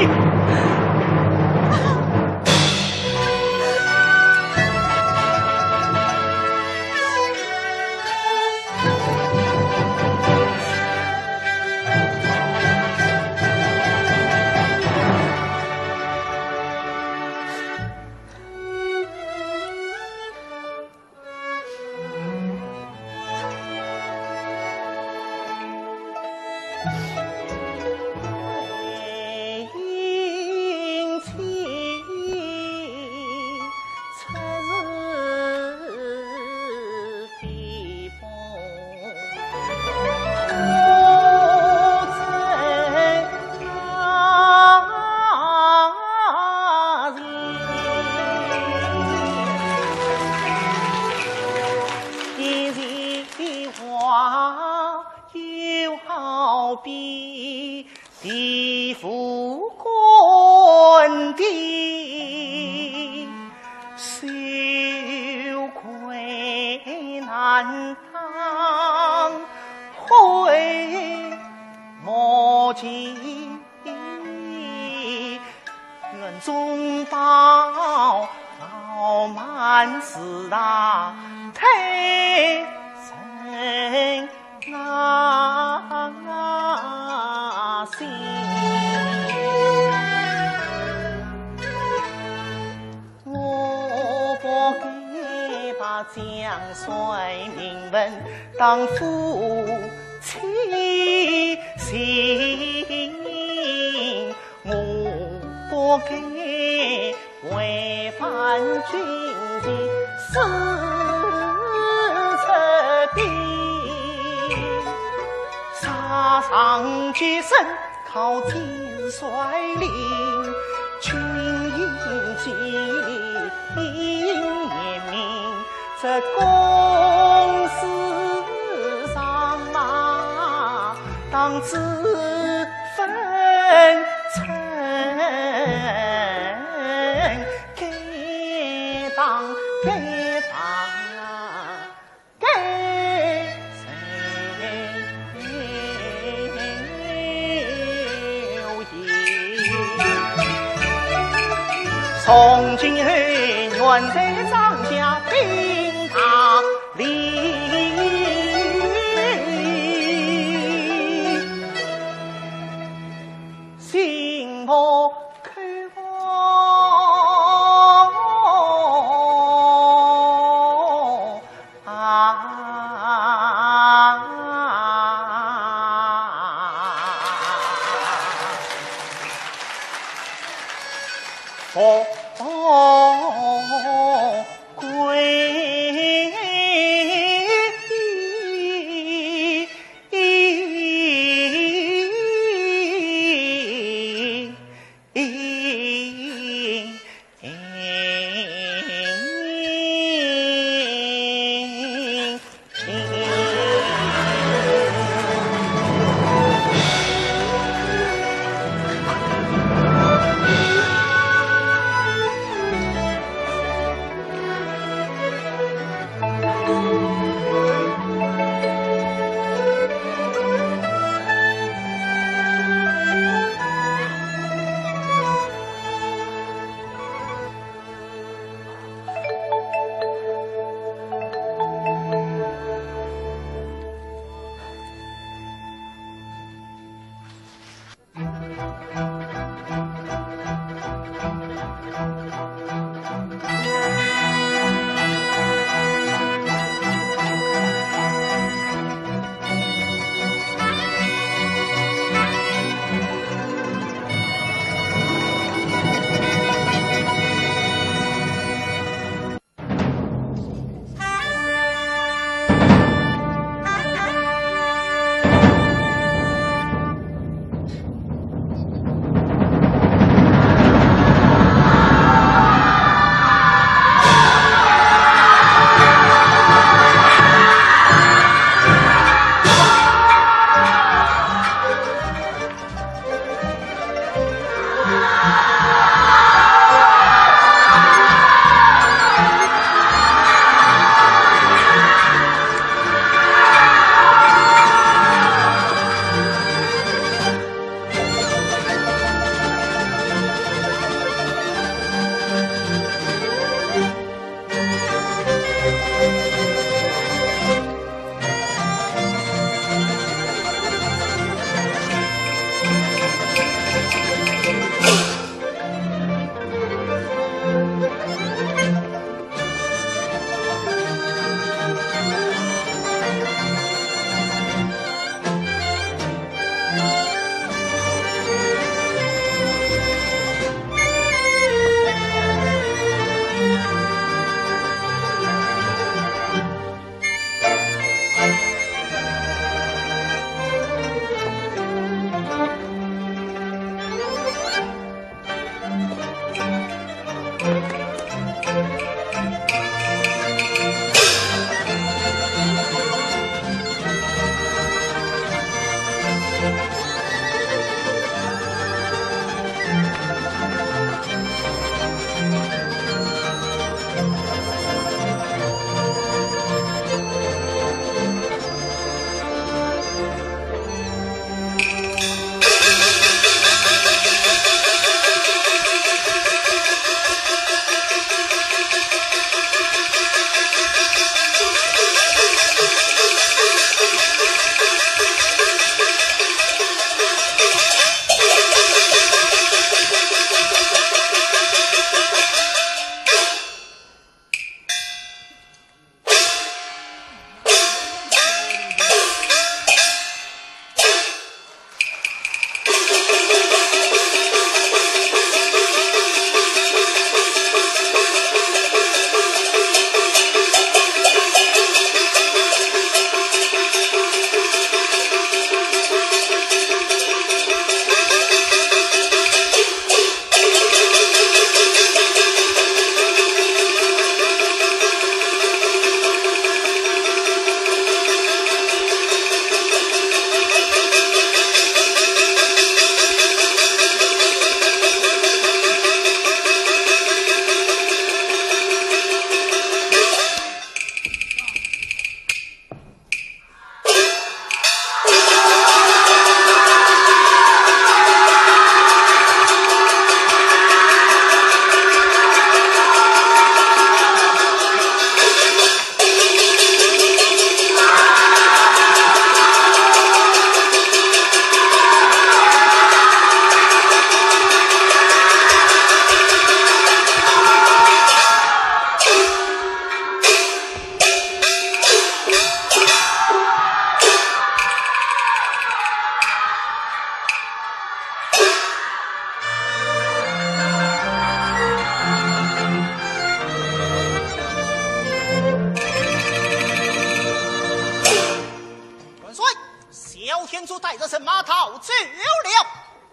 万岁！萧天佐带着人马逃走了。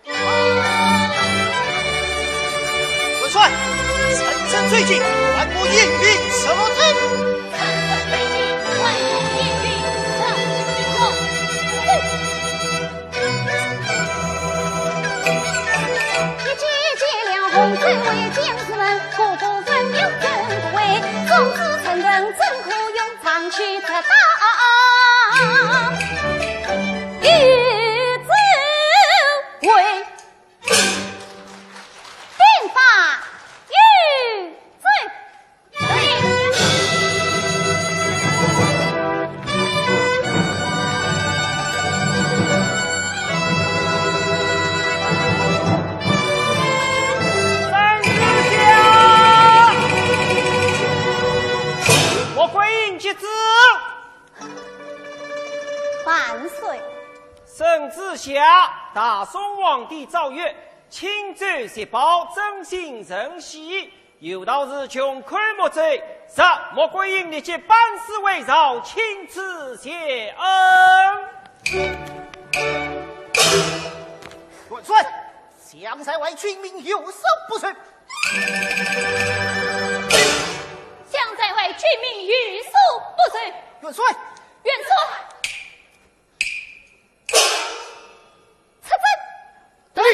元帅，乘胜追击，万不言语，什么人？乘胜追击，万不言语，什么人？一举解了洪州围将士们，个个人有真不畏，总之成人怎可用长驱直打。 与诸位，兵法有罪。圣旨下，穆桂英接旨。 万岁。圣旨下，大宋皇帝诏曰：清州捷报，dân心振喜，有道是穷寇莫追，特请穆桂英立即班师回朝，钦此谢恩。万岁， 相在外军民有所不受。相在外军民有所不受。元帅。元帅。出征。得令。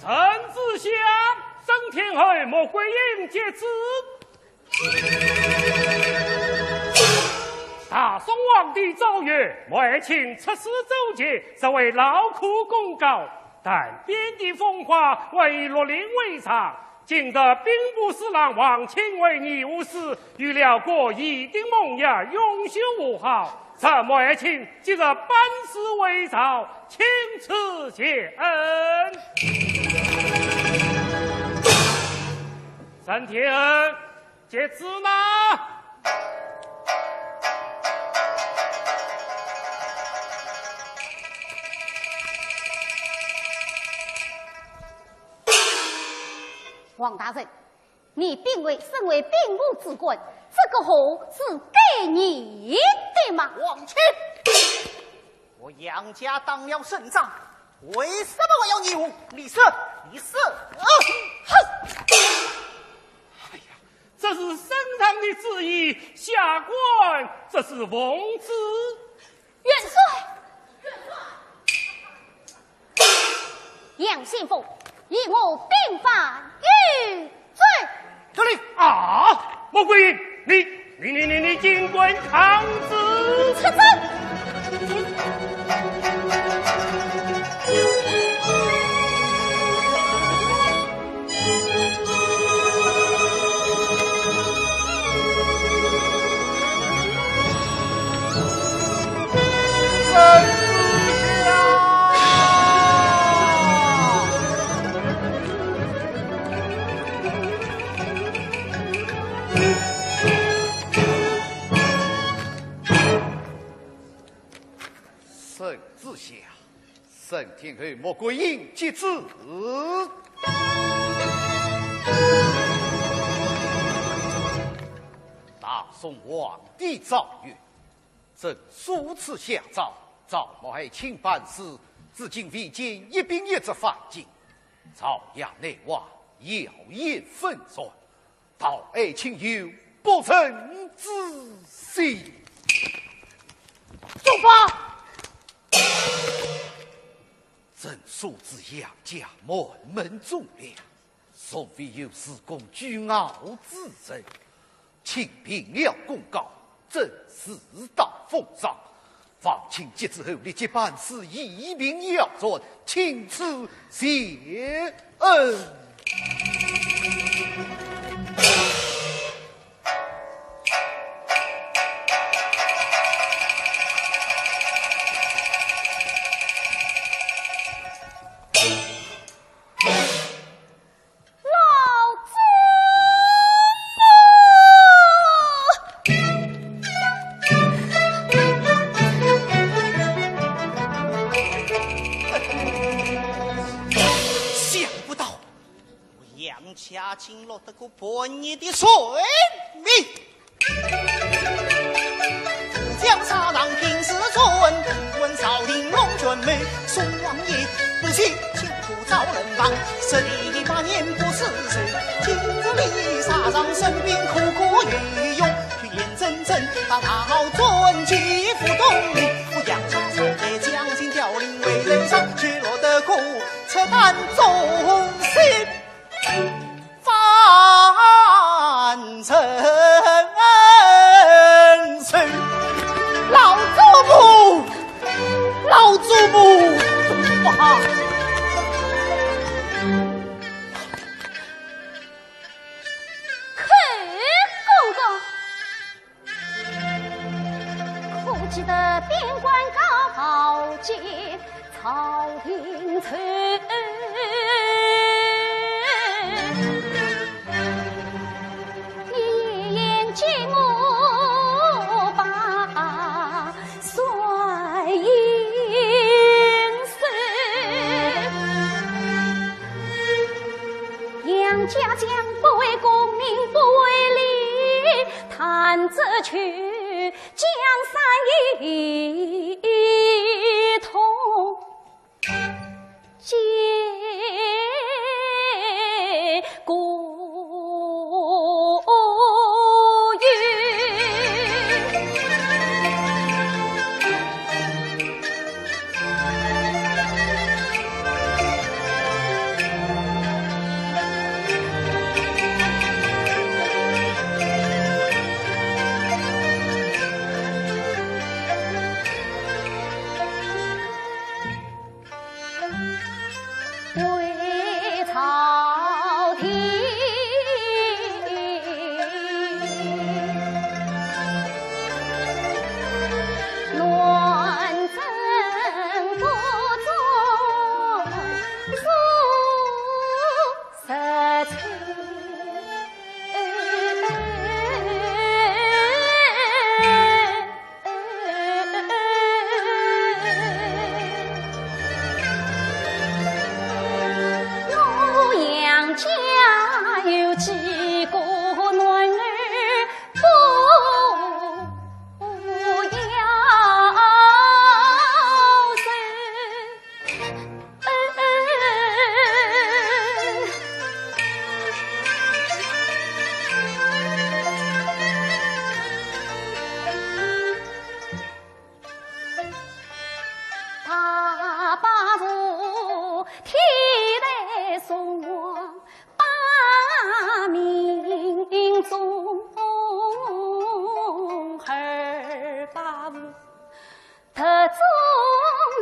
圣旨下，圣天后穆桂英接旨。大宋皇帝诏曰：穆爱卿出使周节，实为劳苦功高，但遍地风华，还以绿林为上。今日兵部侍郎王钦为议和使，与辽国议定盟约，永续和好。特请穆爱卿即日班师回朝，钦此谢恩。圣天后，接旨呐。王大人，你并未身为兵部之官，这个货是给你的吗？王卿，我杨家当了省长，为什么我要你物？你说，你说。啊！哼！哎呀，这是圣上的旨意，下官这是奉旨。 元帅！杨先锋，与我并犯御罪。这里啊，穆桂英，你，你，你，你，你尽管抗旨。出征！圣旨下。 圣听候穆桂英接旨。大宋皇帝诏曰：朕数次下诏，赵某爱卿办事，至今未见一兵一卒返京。朝野内外，谣言纷传， 道爱卿有不臣之心。走吧！朕素知杨家满门忠良，从未有恃功倨傲之人。卿平了功高，朕自当封赏。 望卿接旨后立即办事，以平要传，钦此谢恩。老祖母！想不到，我杨家竟落得个叛逆的罪名。 老祖母，老祖母，啊！八名中二八五，特种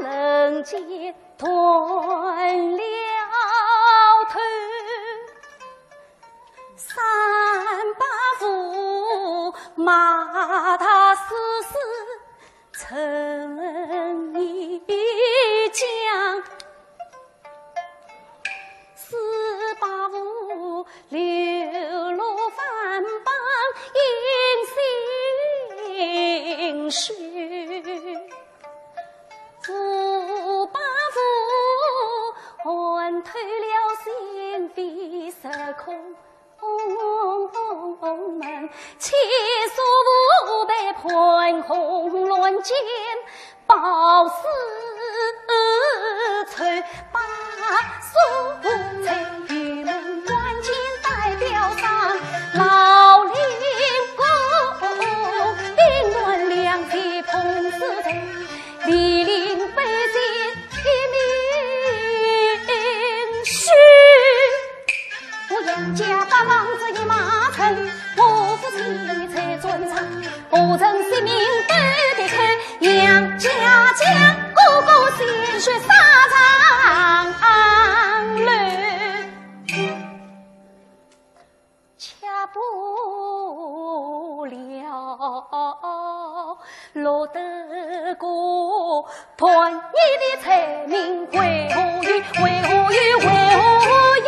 人间断了头。三八五，马踏四十， 陈一江，四八五，流落番邦，音信休。五八五，寒透了，心扉失空。 门，千山无白盘红鸾间，报私仇，八叔在玉门关前代表上，老令公，兵乱两全碰四贼，李陵北进一命休。 我杨家八房子一马成，我父亲在战场，何曾性命得的去，杨家将哥哥鲜血洒长楼。吃不了，落得个团圆的财命，为何又，为何又，为何又，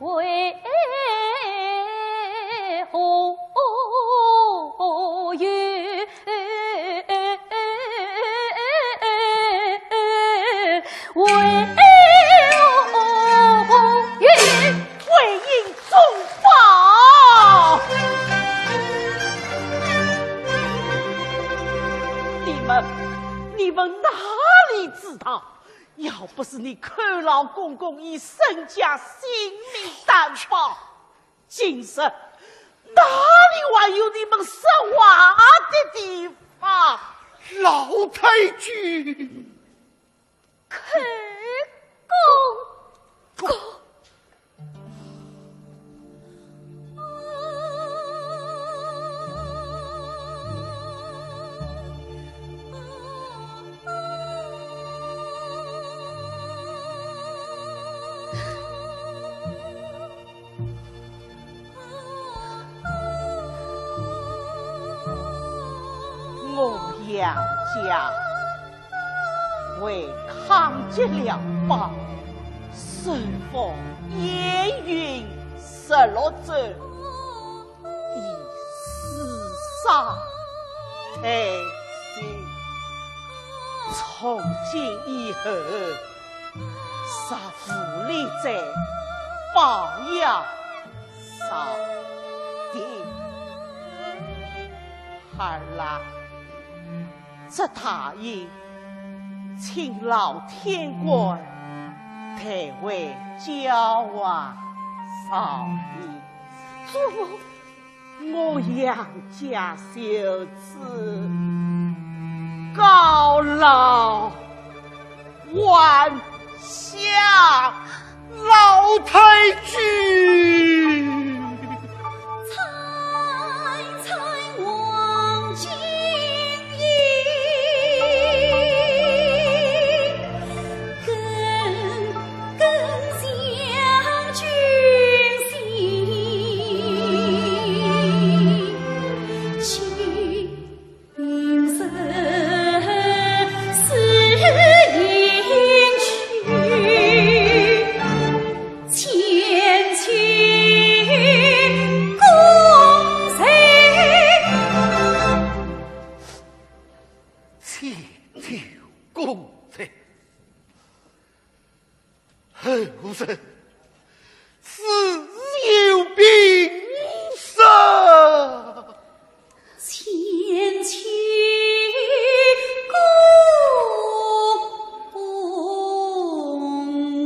为何又？ 为，为英宗保。你们，你们哪里知道？要不是你寇老公公以身家性命担保， 今日哪里还有你们说话的地方？老太君，寇公公。 我杨家为抗击辽邦，收复燕云十六州，以死伤太心。从今以后， 若无力者，保佑上天。孩儿啊，这大印，请老天官代为交还少爷。祖母， 我杨家就此告老还乡。老太君。千秋功臣。 后人自有评说。千秋功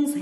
臣。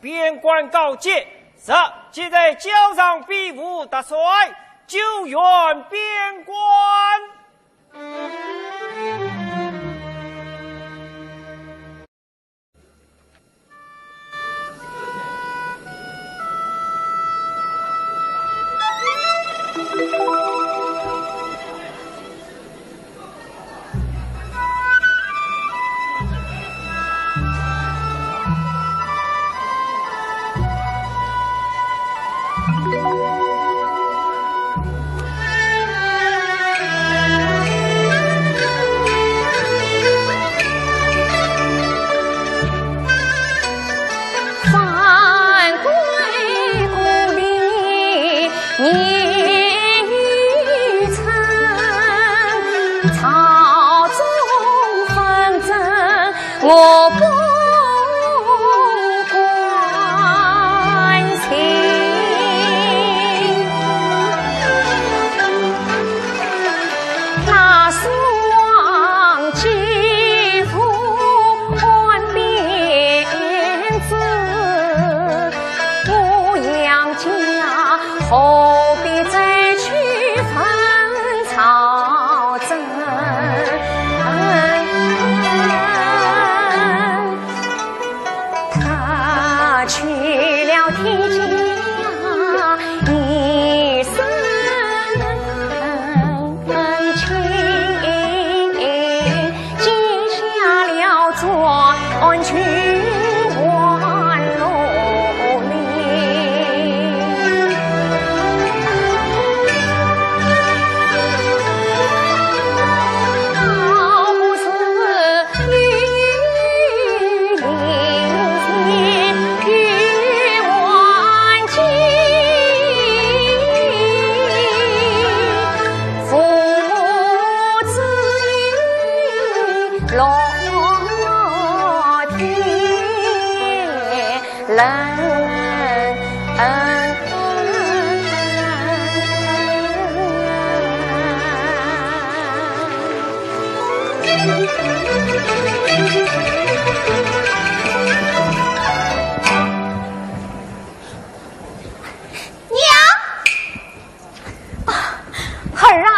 边关告捷，日即在校场比武，大帅，救援边关。 娘！啊，儿啊，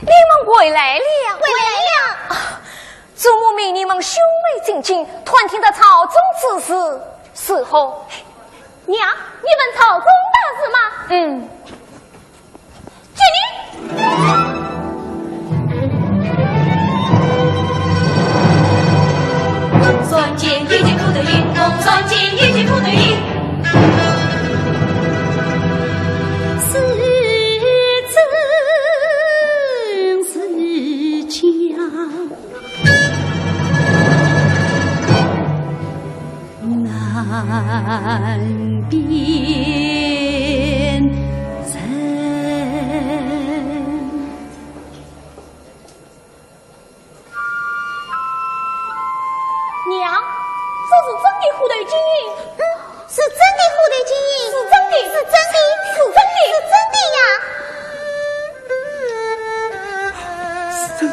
你们回来了。回来了。啊，祖母命你们兄妹进京，探听得朝中之事如何？娘，你问朝中大事吗？嗯。 娘，这是真的虎头金印？嗯，是真的虎头金印。是真的，是真的，是真的，是真的呀。是真的。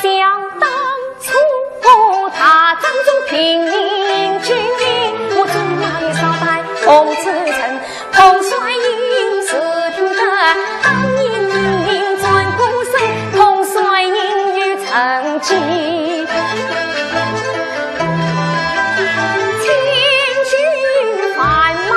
想当初，我大张中平定京，我走马也少带红纸成，统帅印是听得当年明转过身，统帅印有成绩。千军万马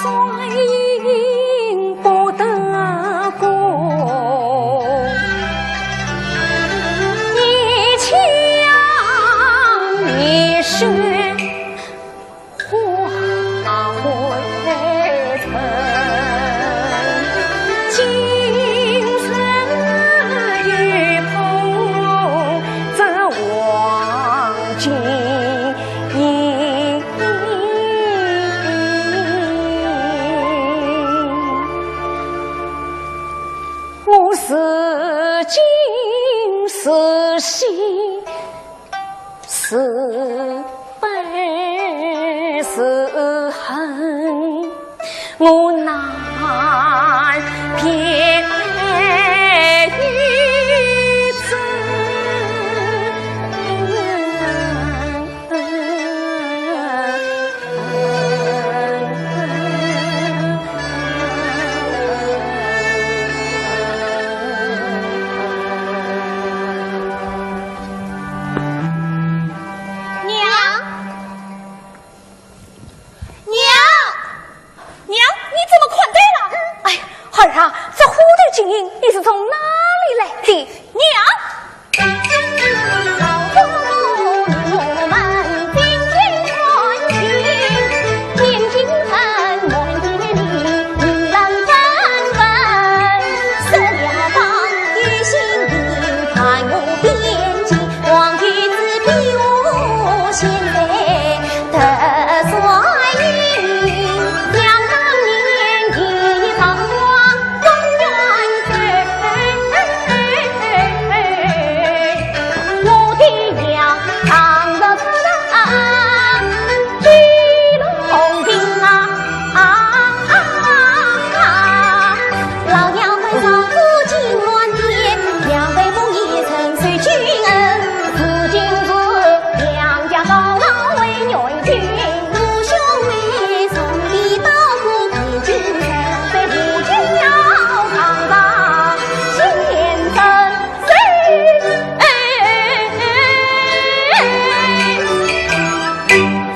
算不得过，一腔一世花灰尘，今生又碰这黄金 我是今是喜是悲是恨，我难辨于真。 娘，娘，娘，你怎么看呆了？哎，孩儿啊，这虎头金印你是从哪里来的？娘！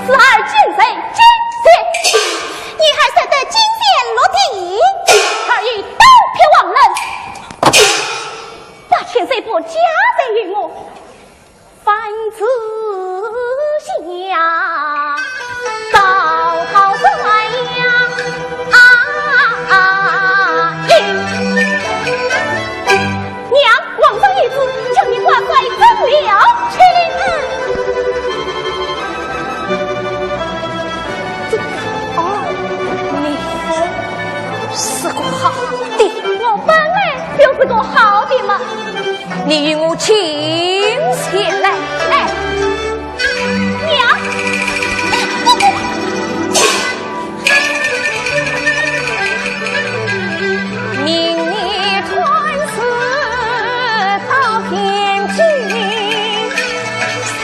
此儿今日竟然，你还识得金线落地，儿已刀劈王伦，八千岁不加罪于我，反自下。 报告官呀，啊，啊，娘，皇上谕旨，叫你挂帅征了。去。这，哦，你是个好的。我本来就是个好的嘛。 你与我近前来。哎，娘！明日团誓到天津，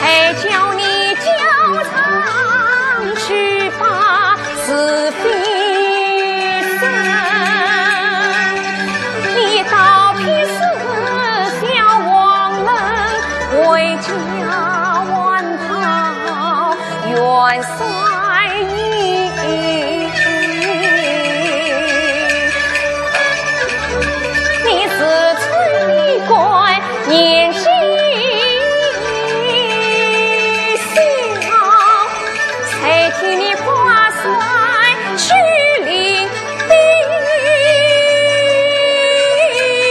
才叫你交上去吧。 是非生，你刀劈是小王人，为家还讨元帅印。你自称一官年纪小， 谁替你挂帅去领兵？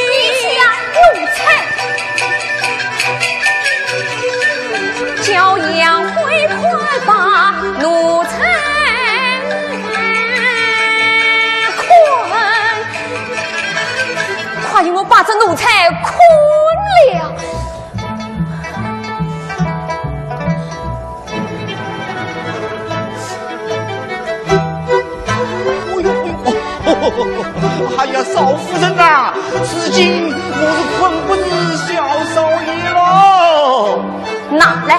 你去啊，奴才！叫杨辉快把奴才捆，快与我把这奴才捆了！ 哎呀，少夫人啊，如今我是捆不住小少爷了。拿来，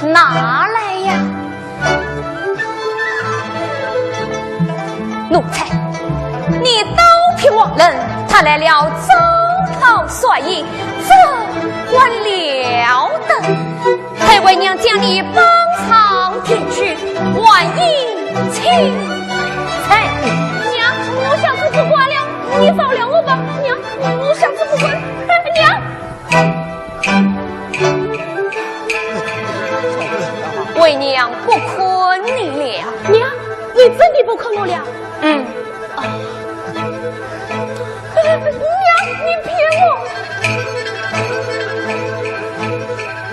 拿来呀！奴才，你刀劈王伦，他来了招讨帅印，这还了得？ 待为娘将你绑上殿去，还印青菜。娘，我下次不管了，你饶了我吧，娘，我下次不管了，娘。为娘不坑你了。娘，你真的不坑我了？嗯。啊，娘，你骗我！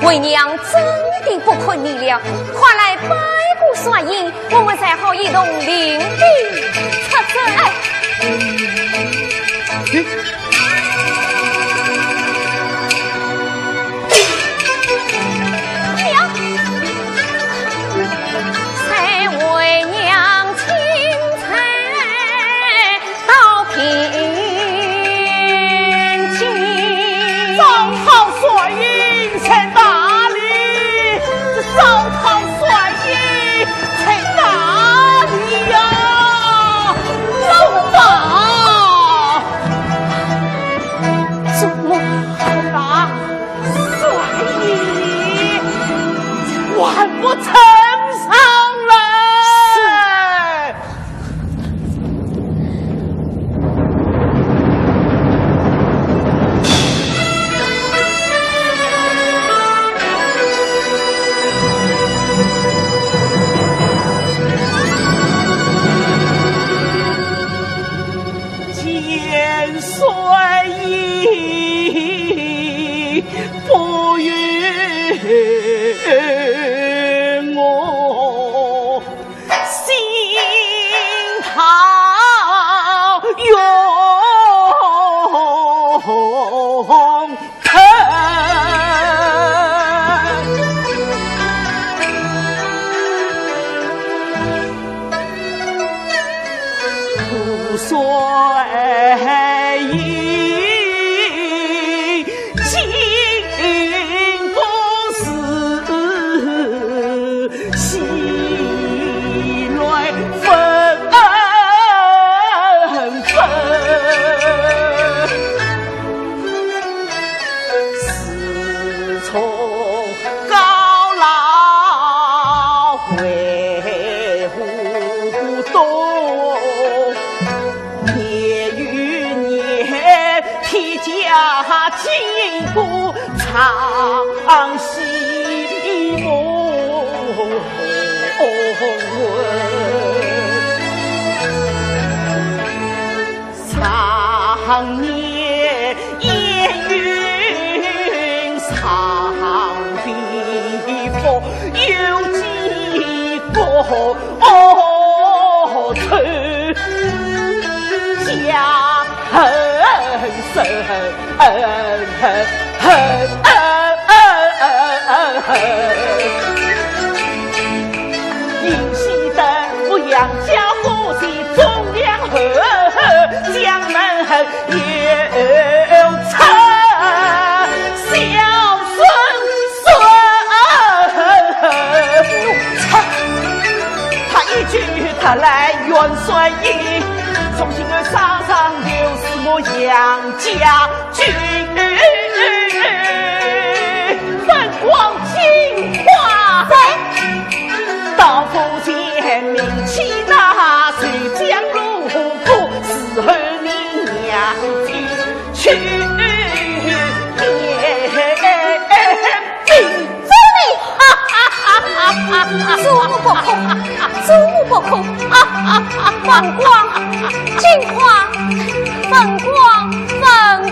为娘真的不坑你了，快来拜个帅印， 我们才好一同领兵出征。哎，娘，待为娘请罪。 到平静。招讨帅印在哪里？这招讨帅印在哪里呀？找不到。怎么？那帅印还不呈上来？是。 见帅印不与我 心头永疼。苦酸意。 竟不是喜来纷纷。自从高老回湖东， 年与年，披甲金鼓唱戏文。常年 烟云上地府，有几个仇家恨深，恨恨恨。银溪灯火杨家火，是忠良后将门后 有仇小孙孙。奴才！他一句得来元帅印，从今后杀上就是我杨家军。本王金花。在。到府前命起那谁将路过， 伺候你娘亲去见禀。这里，哈哈哈哈哈哈！主母不可，主母不可，哈哈哈哈！本王金花，本王，本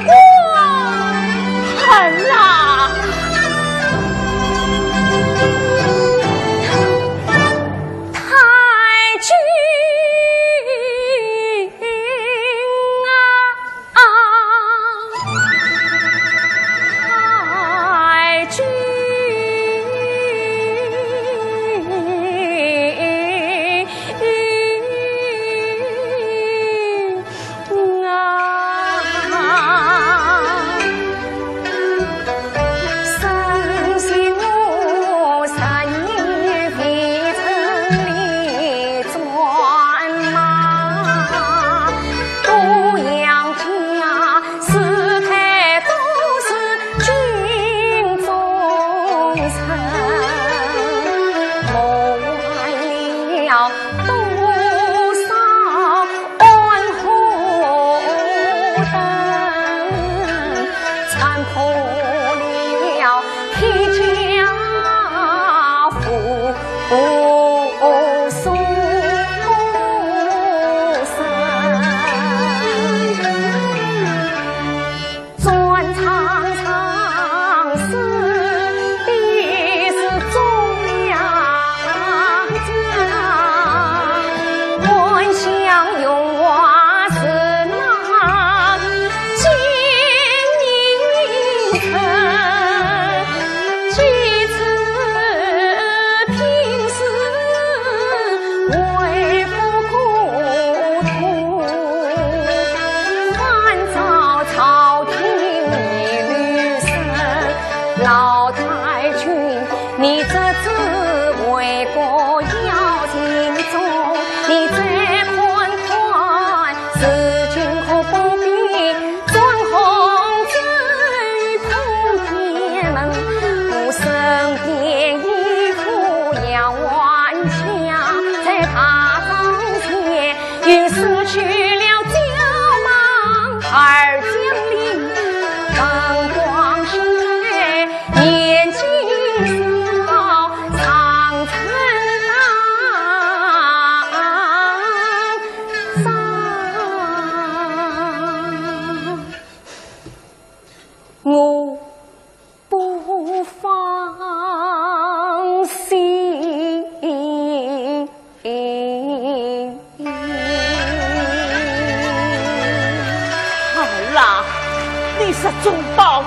王恨啊！太君 啊，太君。去了郊忙二江里，风光秀美年纪小，常常上山。我 不放心。儿啊，你说宗保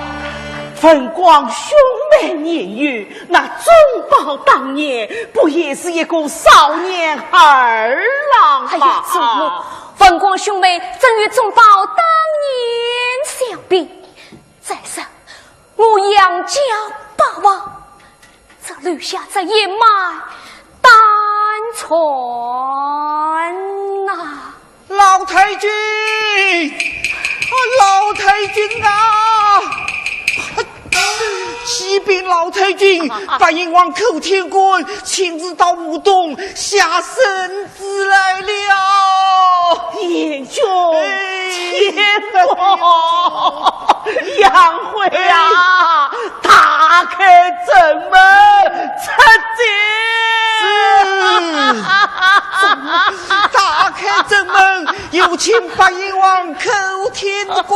风光秀美年幼，那宗保当年不也是一个少年儿郎吗？哎呀，祖母，风光秀美怎与宗保当年相比？ 再说，我杨家八房，只留下这一脉单传呐。老太君，老太君啊！启禀老太君，啊，啊。八贤王寇天官亲自到吴东下圣 旨来了。贤君，哎。天哪！杨辉啊，哎。打开正门，出去。是。打开正门，有请八贤王寇天官。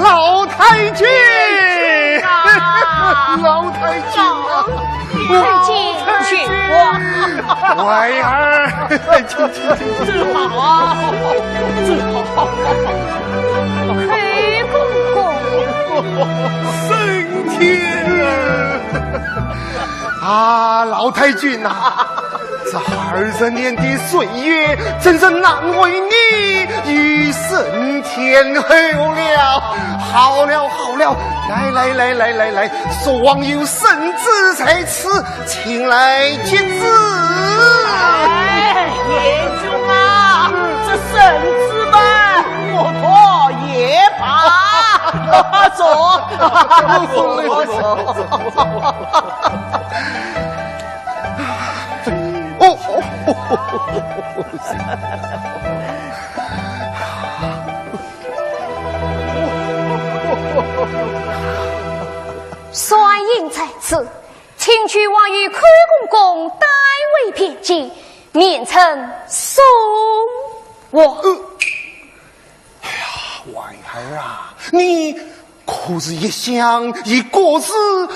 老太君，老太君啊！太君，请坐。乖儿，请，请，请，请。坐好啊，坐好。寇公公。升天啊！ 啊，老太君呐，这二十年的岁月真是难为你已升天后了。好了，好了，来，来，来，来，来，来，说王爷圣旨在此，请来接旨。哎，贤君啊，这圣旨嘛，我拖也罢。坐，坐，坐。 哦，传印在此，请求王爷、寇公公代为辩解，免臣送还。呃，哎呀，婉儿啊，你 可是一向以国事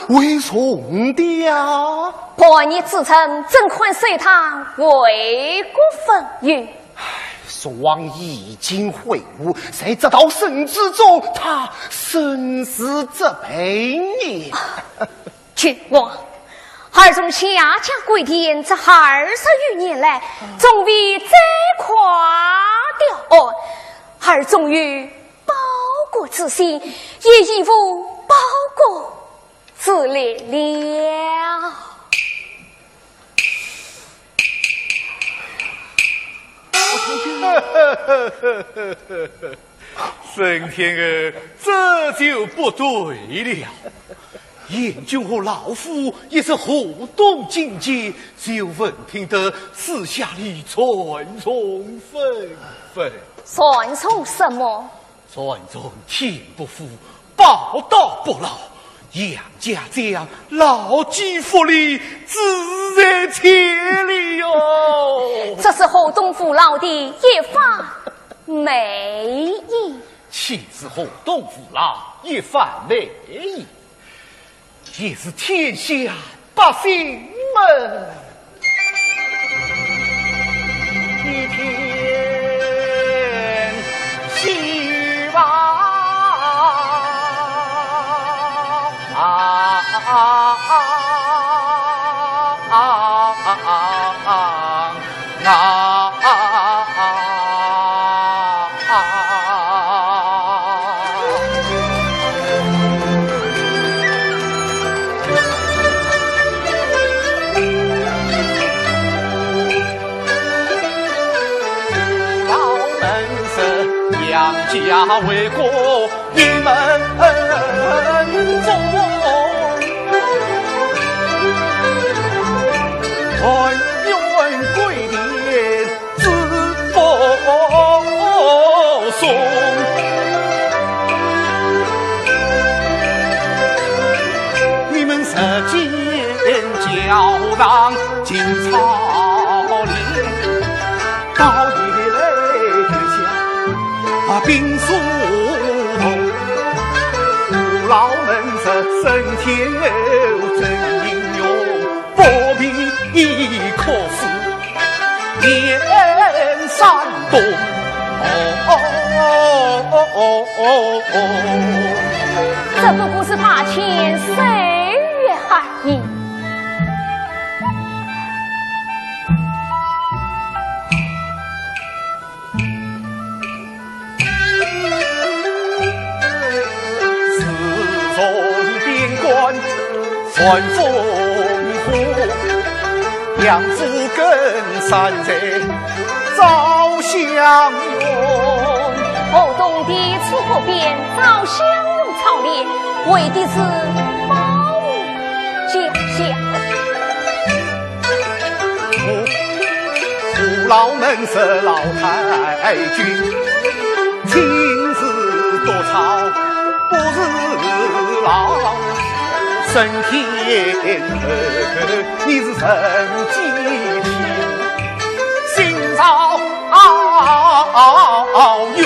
为重的呀。叛逆之臣，怎敢随他为国分忧？唉，说王爷已经悔悟，在这道圣旨中，他深自责备呢。 郡王，儿从夏家归田这二十余年来，从未再跨条岸，儿纵有报国之心，也义无报国之力了。 沈天儿，这就不对了。贤君和老夫也是河东亲戚，就闻听得私下里传颂纷纷。传颂什么？传颂天不负，报道不老，杨家将老骥伏枥，志在千里哟。这是河东父老的一番 美意。岂是河东父老一番美意，也是天下百姓们一片希望。啊啊啊啊啊啊！ 啊啊啊啊啊！老门是杨家为国一门。当今操练，到夜来就像啊冰霜冻。父老们是升天后真英雄，不必可思言山东。哦哦哦哦哦哦。这不过是大千岁月而已。 自从边关传风火，杨府更山在照相。河东的楚河边照相用操练，为的是保护家乡。 父老们是老太君，亲自督操不是老。升天后你是人祭天，心照用。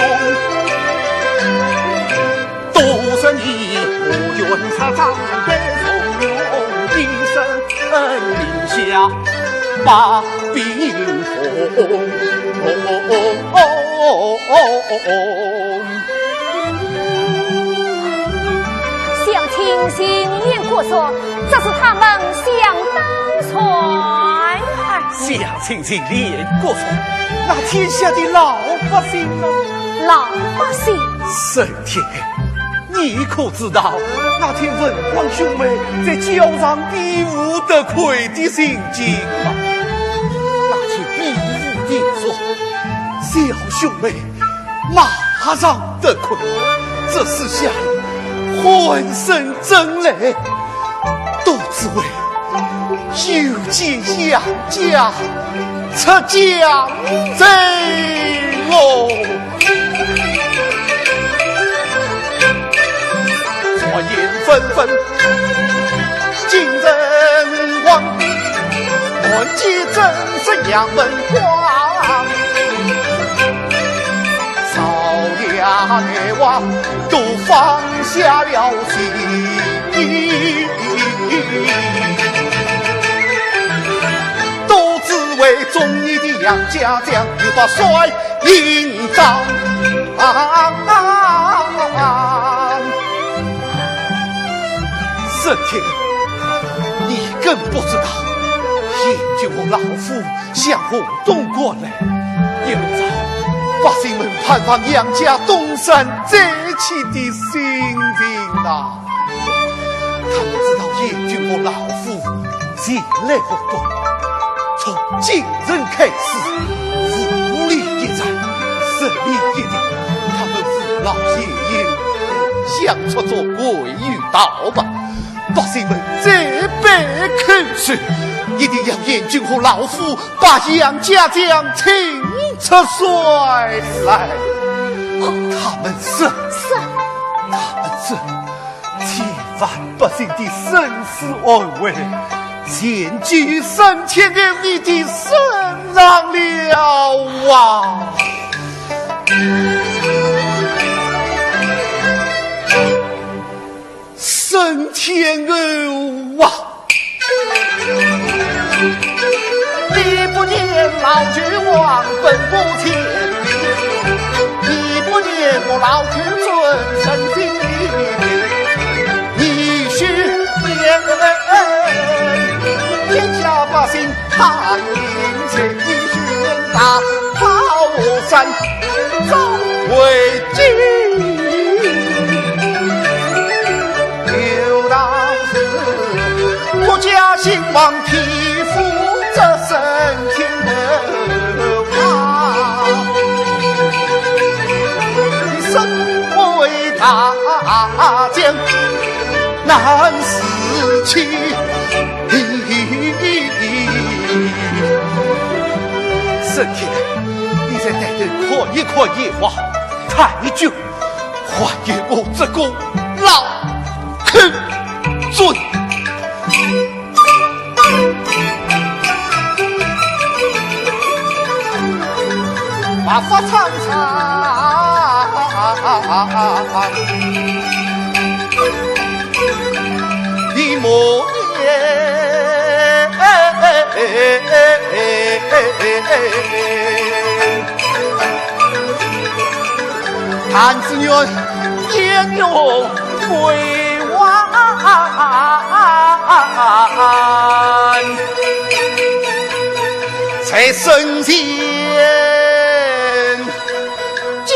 多少年我愿插秧被重用，一身名下把兵奉。想亲信念国仇，这是他们想当然啊。想亲信念国仇，那天下的老百姓呢？老百姓？沈天，你可知道那天文广兄妹在校场比武得魁的情景吗？那天比武的时候，小兄妹马上得魁，这四下喊声震雷，都只为有见杨家出将在我。 传言纷纷，今人亡，案件真是杨文广。少爷内外都放下了心，都只为忠义的杨家将，又把帅 印章。沈天，你更不知道，现今我老夫向河东赶来，一路上百姓们盼望杨家东山再起的心情呐。 他们知道现今我老夫前来河东，从京城开始，武力一战，实力一定，他们扶老携幼，想出做鬼与刀吧。百姓们这般口水，一定要现今我老夫把杨家将请出山来。他们是，是，他们是。 千万百姓的生死安危，全寄于沈天侯你的身上了啊！沈天侯啊！ 你不念老君王本不前，你不念我老君尊神心，你须念天下百姓。 他因谁一心大靠山，早为今。有道是国家兴亡，天福在身，天头啊，身为大将难辞其 沈天，你在台头看一看野花，太君，还有我这个老寇准。发苍苍的梦魇，但只愿烟云归还。 在生前见。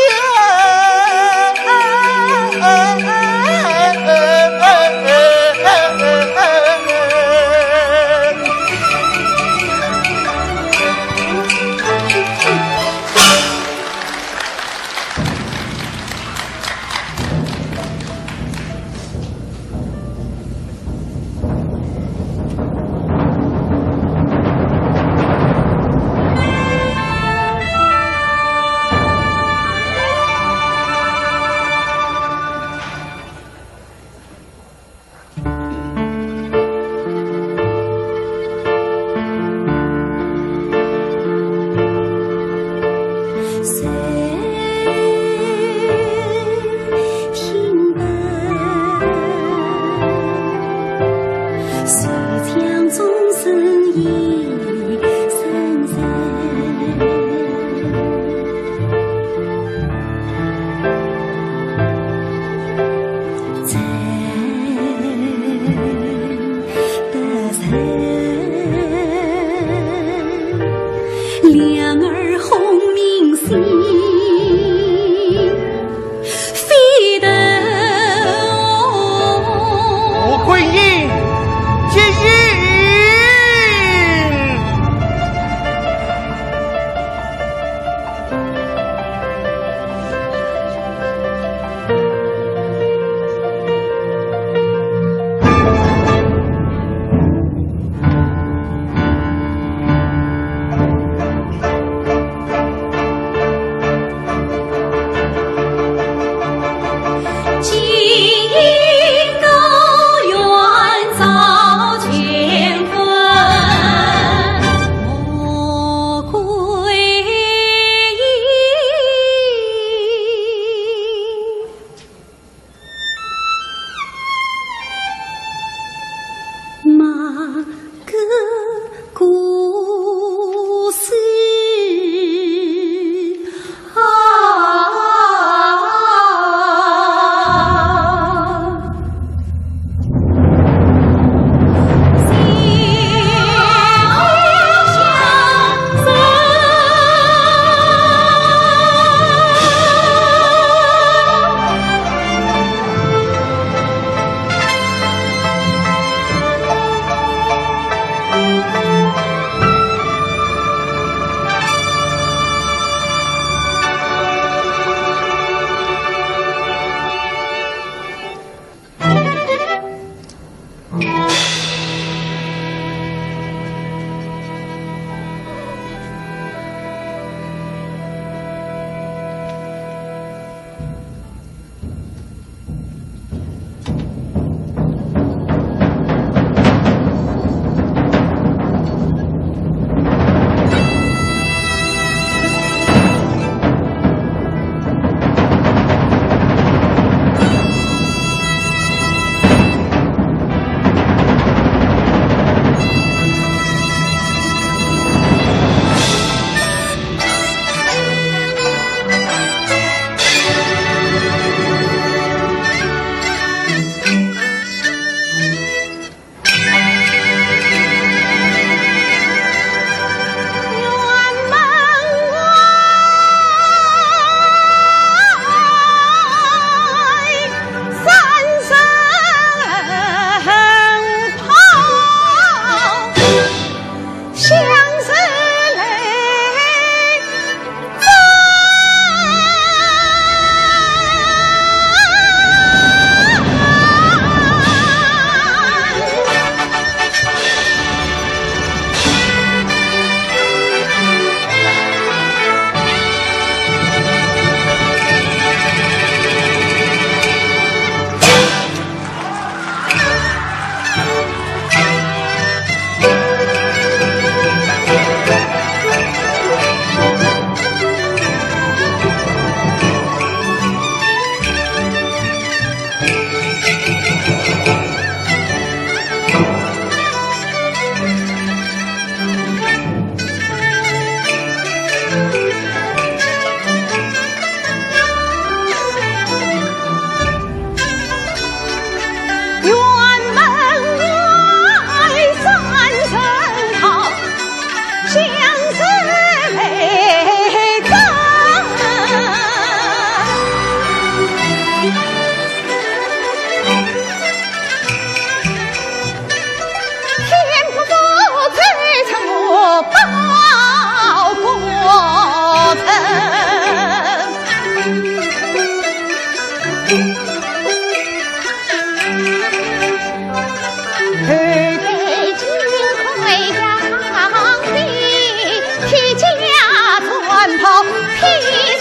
好披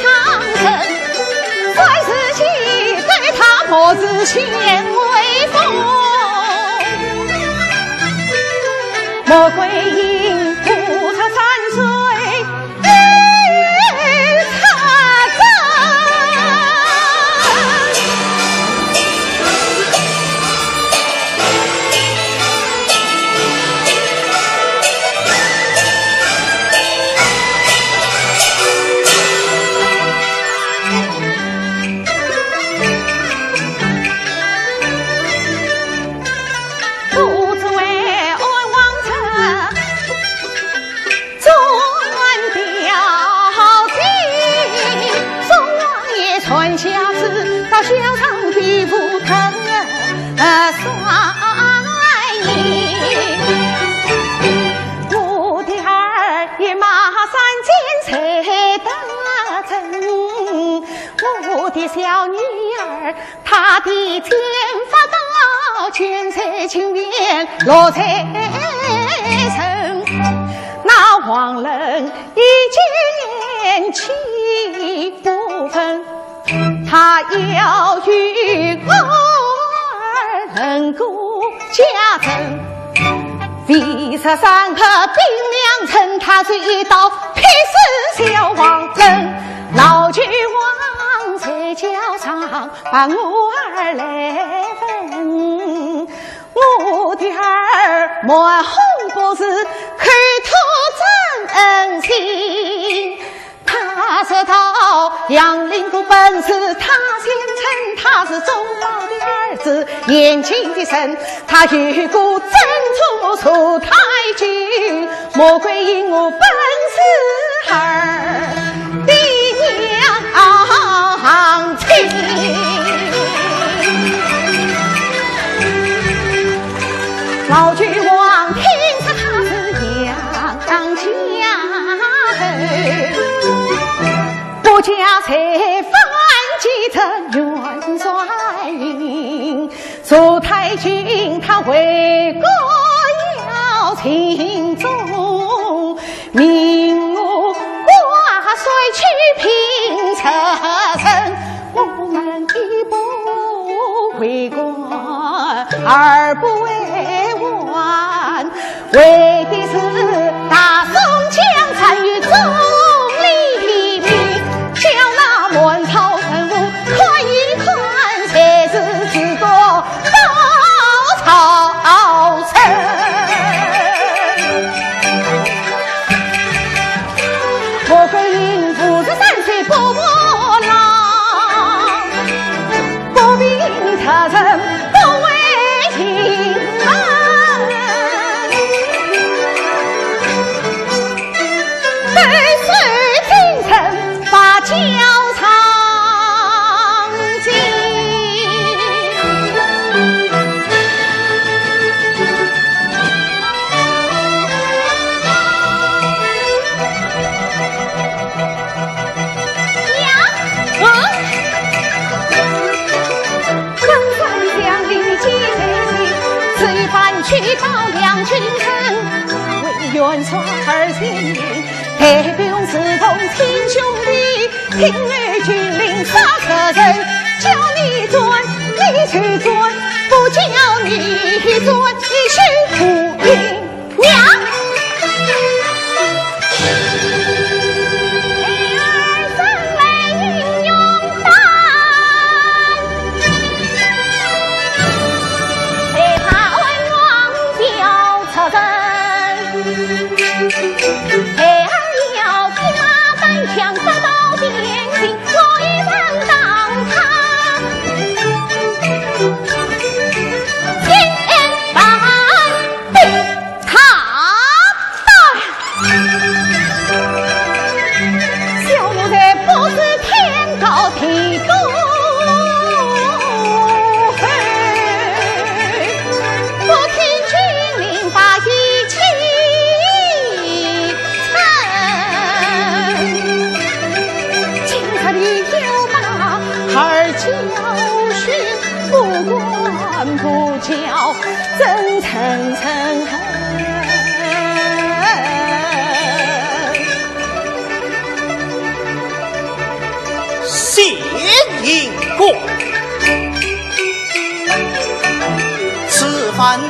上身，万事起对他莫自显威风。穆桂英五十三岁，一十三。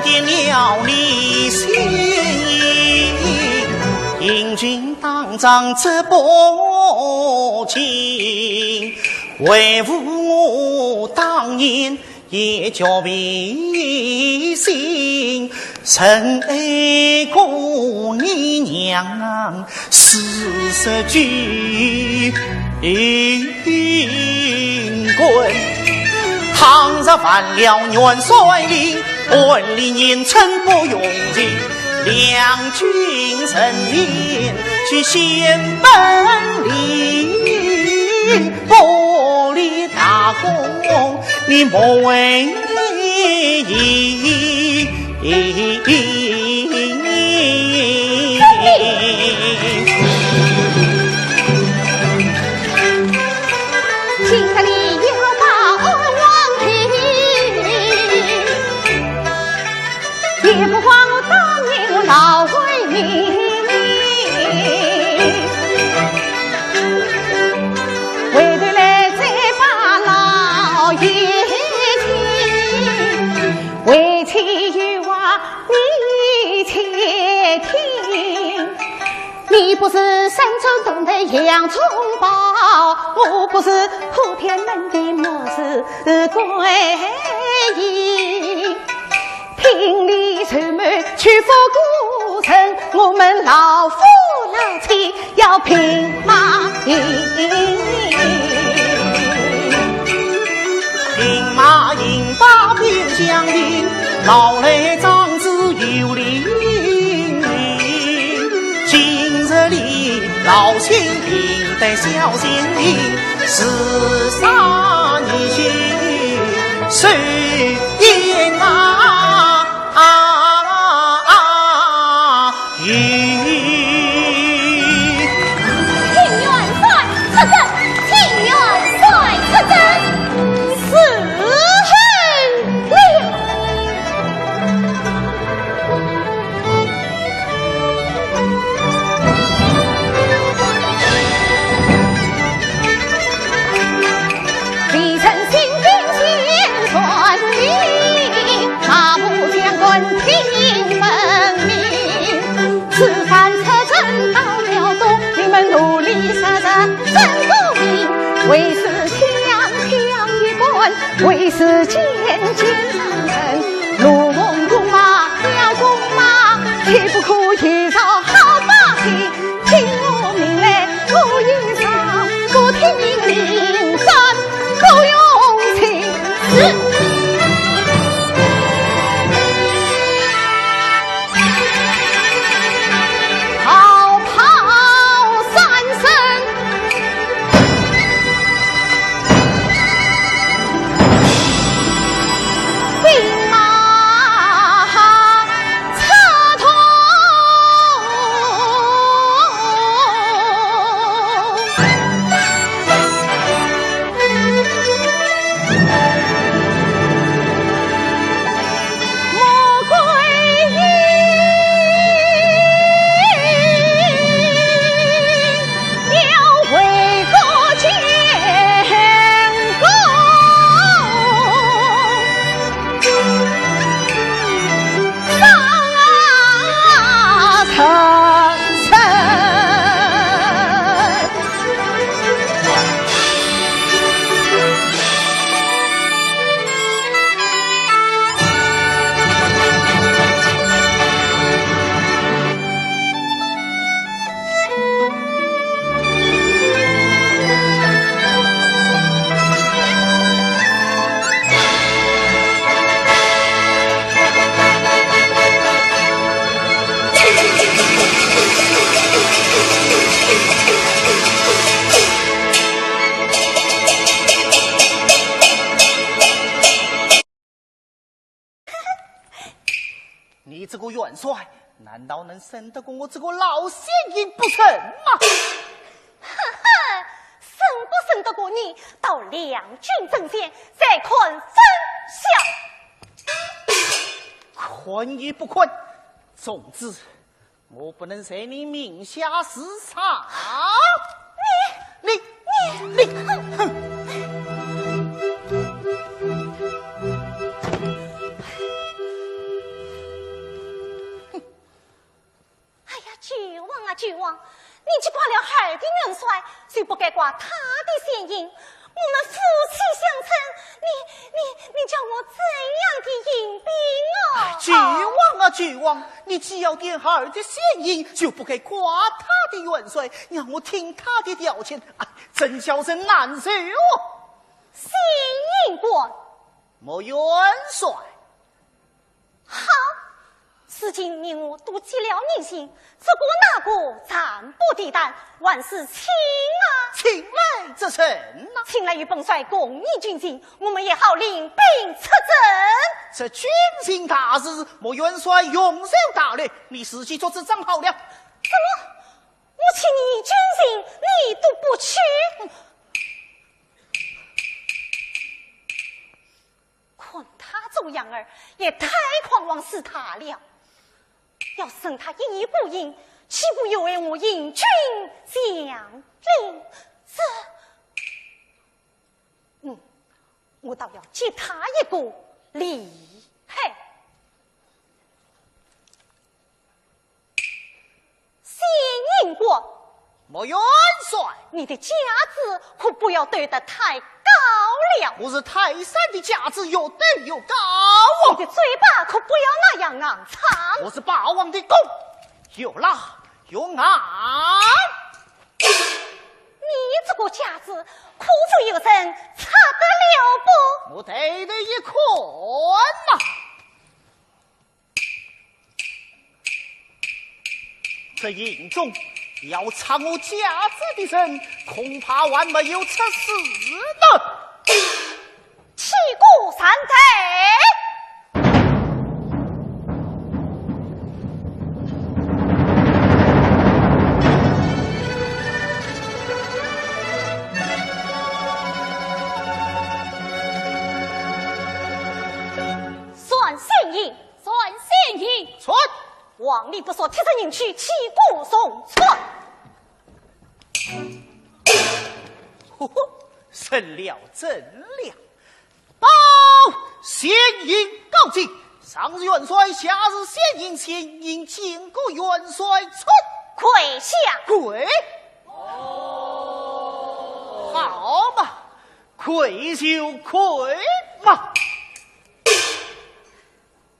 点了你心意，引君打仗这把情，为父我当年也叫违心，曾爱过你娘四十九。 滚！倘若犯了元帅令，万里年春不用情，两军人民去献本领，保你大功你莫为意。 今日你要把恩忘记，也不忘我当年我老为民。回头来再把老爷请，为妻有话你且听。 你不是山中洞的杨宗保，我不是普天门的莫氏桂英。听你柔谋去赴孤城，我们老夫老妻要兵马营。兵马营把兵相迎，老来长子有令。 今日里老亲应当小心，是啥你去受惊啊？啊，啊，啊，与请元帅出征，请元帅出征。伺候了。 未曾兴兵先传令，马步将官听分明。此番出征到辽东，你们努力杀杀真功名，为是强强一关，为是健健长城。 怒风怒马要攻马，岂不可以造好把戏？听我命令，我一声不听，命令战不用情。是。逃跑三声。 兵马插队。你这个元帅，难道能胜得过我这个老县令不成吗？哈哈，胜不胜得过你，到两军阵前再看分晓。看与不看，总之 我不能随你名下厮杀。你，你，你，哼！舅王，你既挂了孩儿的元帅，就不该挂他的先印。我们夫妻相称，你、你、你叫我怎样的应兵啊？舅王啊，舅王，你既要点孩儿的先印，就不该挂他的元帅，让我听他的调遣，哎，真叫人难受哦。先印挂，没元帅。 好，如今你我都结了人心，这个那个暂不提谈，还是请啊。请来作甚呐？请来与本帅共议军情，我们也好领兵出征。这军情大事，没元帅容谁打理？你自己做主张好了。怎么？我请你军情，你都不去？看他这样儿，也太狂妄自大了。要是他一意孤行，岂不有违我引军将令？这……嗯，我倒要揭他一个厉害。 先印挂，没元帅。你的架子可不要堆得太高了。我是泰山的架子，有堆有高哦。你的嘴巴可不要那样硬撑。我是霸王的弓，有拉有硬。你这个架子，可否有人拆得了不？我对你一看嘛。 这印中要拆我架子的人，恐怕还没有出世呢。起鼓三代。传先印。 传先印。传。王礼不说，贴着人去，起鼓重传。呵呵，成了，成了。报，先印告急，上是元帅，下是先印，先印见过元帅，传。跪下。跪。好嘛，跪就跪嘛。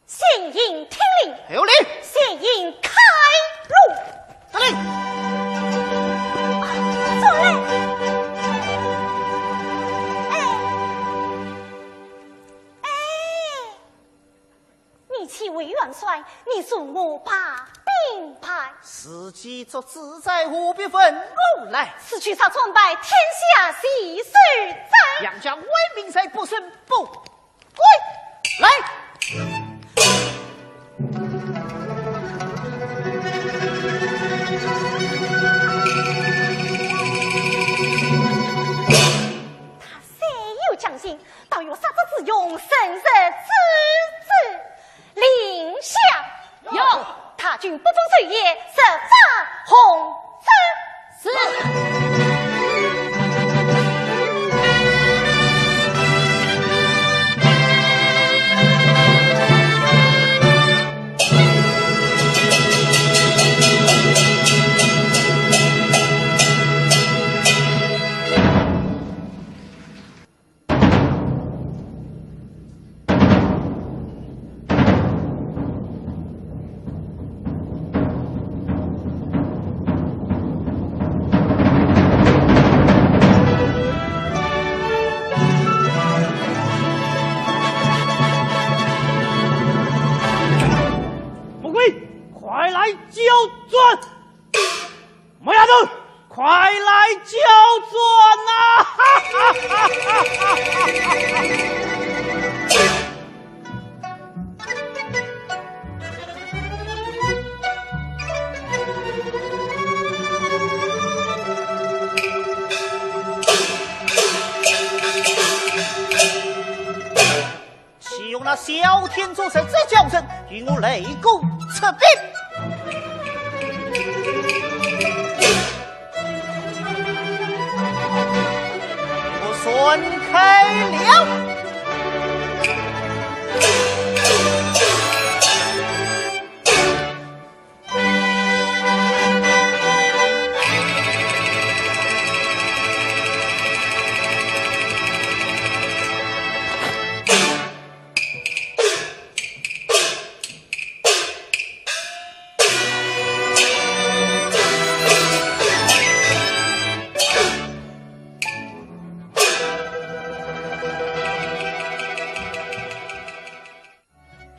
先印听令。有令。先印开路。得令。啊，转来。哎，哎，你既为元帅，你助我把兵排。时机作主宰，何必问我来？此去杀穿败，天下谁受災？杨家威名在不胜不 归来。他虽有将心，倒有杀之之勇，胜之之志。令下。 有。大军不分昼夜，直发洪州。是。穆桂英，快来交战！ 毛丫头，快来交战呐！ 岂容那萧天佐这只小人与我擂鼓出兵。我闪开了。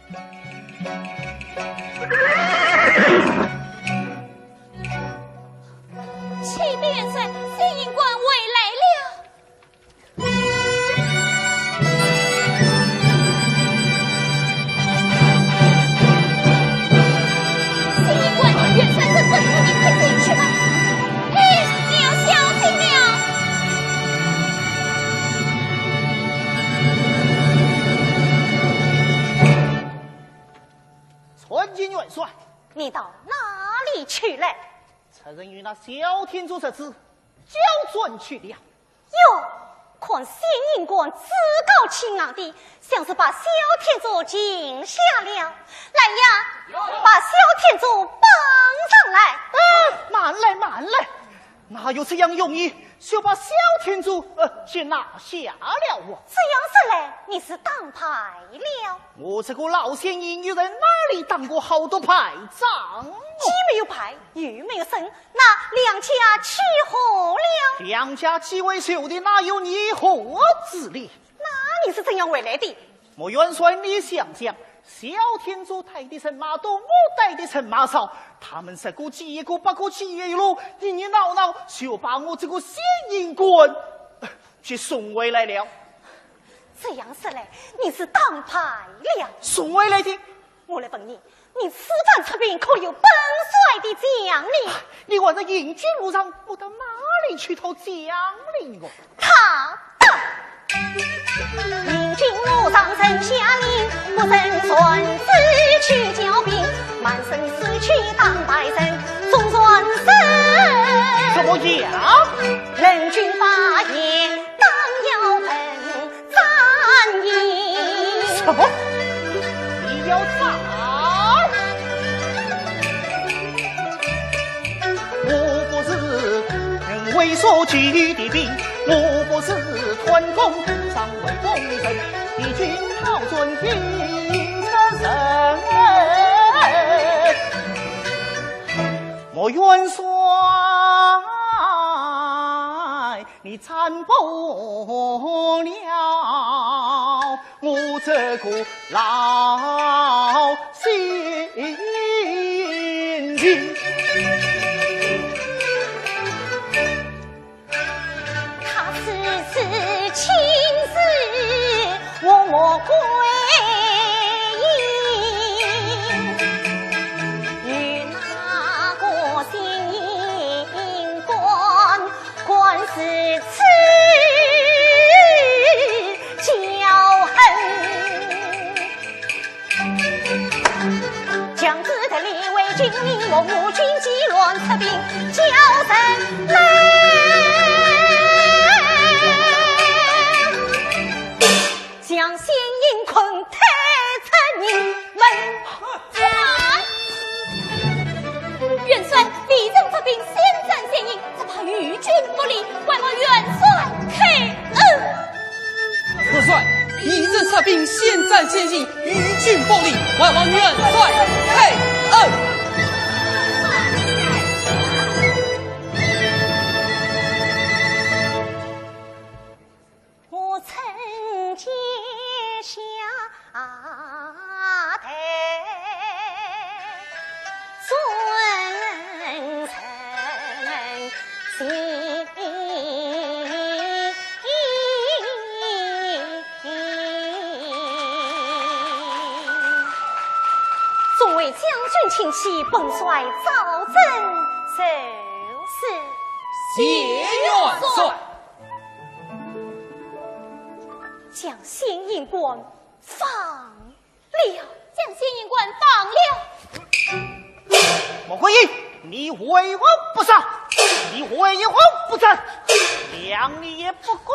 启禀元帅，宣印官回来了。宣印官，元帅正等着你，快进去吧。哎，你要小心了。参见元帅。你到哪里去了？ 此人与那萧天佐侄子交转去了。哟，看宣印官趾高气昂的，像是把萧天佐擒下了。来呀，有。把萧天佐绑上来。啊，慢来，慢来，哪有这样容易，就把萧天佐，呃，给拿下了啊？这样说来，你是打败了。 我这个老宣印与人哪里打过好多败仗哦？既没有败，又没有胜，那两家契和了？两家既未休的，哪有议和之理？那你是怎样回来的？莫元帅，你想想，萧天佐带的人马多，我带的人马少，他们十个骑一个，八个骑一路，热热闹闹，就把我这个宣印官，呃，给送回来了。 这样说来，你是打败了。送回来的。我来问你，你此番出兵可有本帅的将令？你还在行军路上，我到哪里去讨将令哦？他到。行军路上人下令，不准传旨去叫兵，满城市区打败人，总传人。怎么样？人军发言，当要问 战役。什么？你要打？我不是为所举的兵，我不是团攻上为功臣，一军讨转平三省。莫元帅， 你斩不了我这个老宣印。他此次亲自和我归营，与那个宣印官 官司此交恨。将子弹立为军令，我无军机乱出兵，叫人来。将宣印困退出营门。 元帅，微臣发兵，先斩宣印，只怕于军不利，还望元帅开恩。元帅，微臣发兵，先斩宣印，于军不利，还望元帅开恩。 我曾结下的尊臣信。众位将军请起，本帅赵祯受死。谢元帅。 将宣印官放了。将宣印官放了。穆桂英，你为何不杀？你为何不斩？谅你也不敢。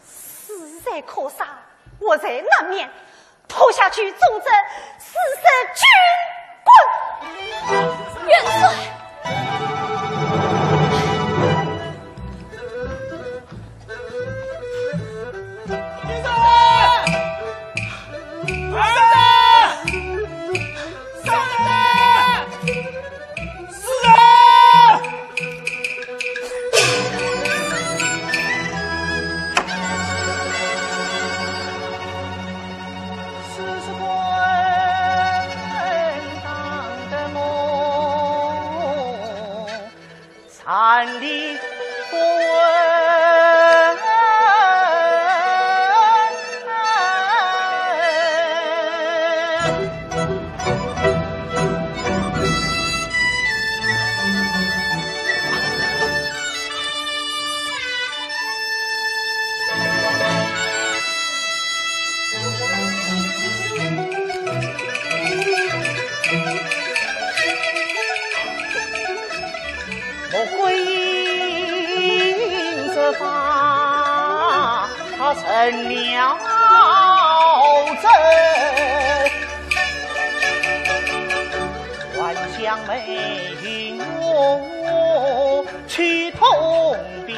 死罪可赦，活罪难免，拖下去重治，死罪军棍。元帅。成了这还乡美景我去通禀。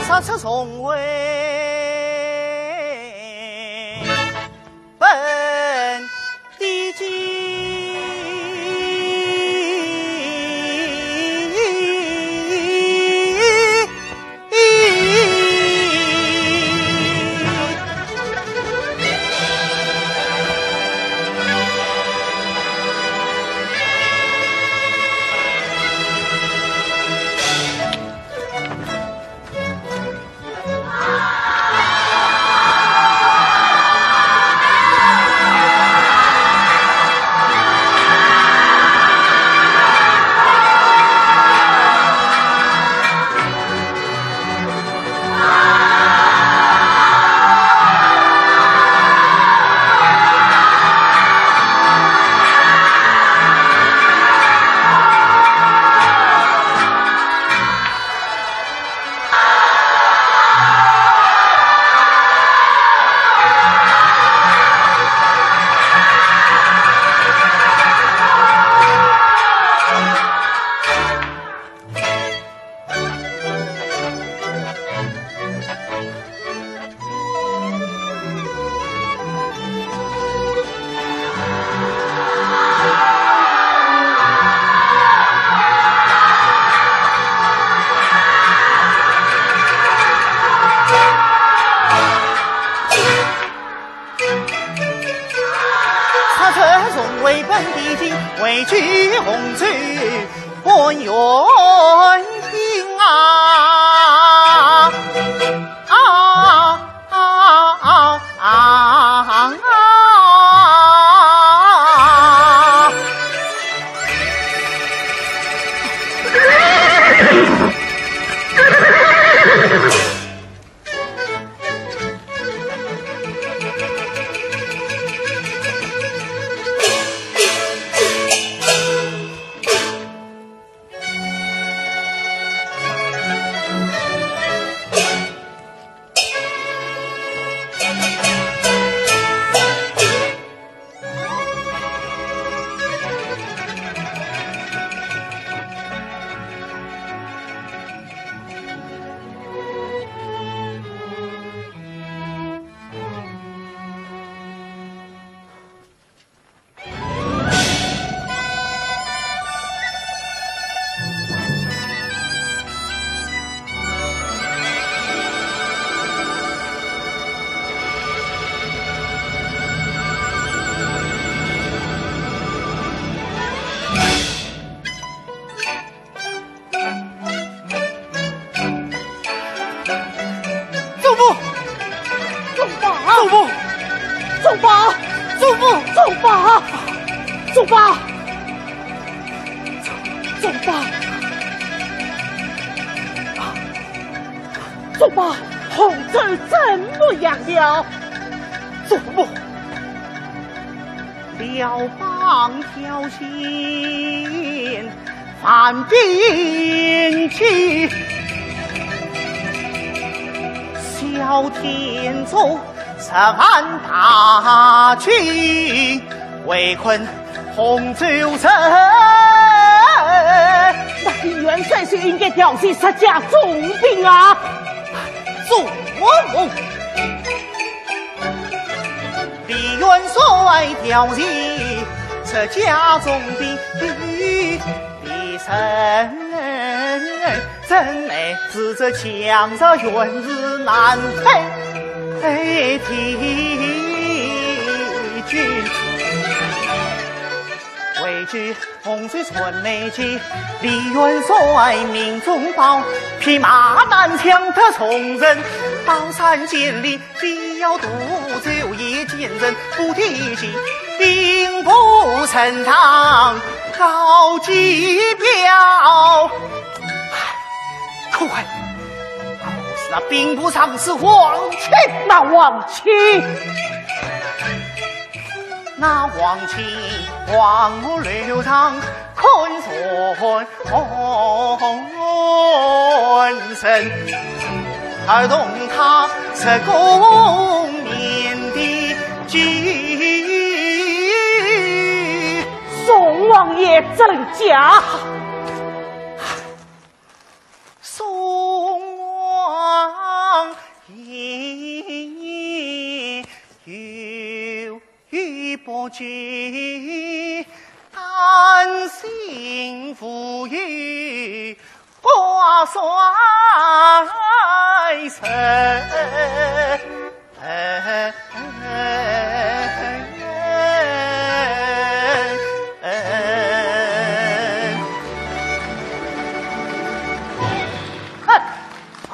杀出重围奔地京。杀出重围奔地京，为救洪州半原兵啊！啊啊啊啊啊！怎么办？怎么办？洪州怎么样了？怎么？那李元帅是应该调集十家总兵啊！做梦！可恨！可是那兵部尚书王钦。那王钦？宋王爷，怎讲？哼，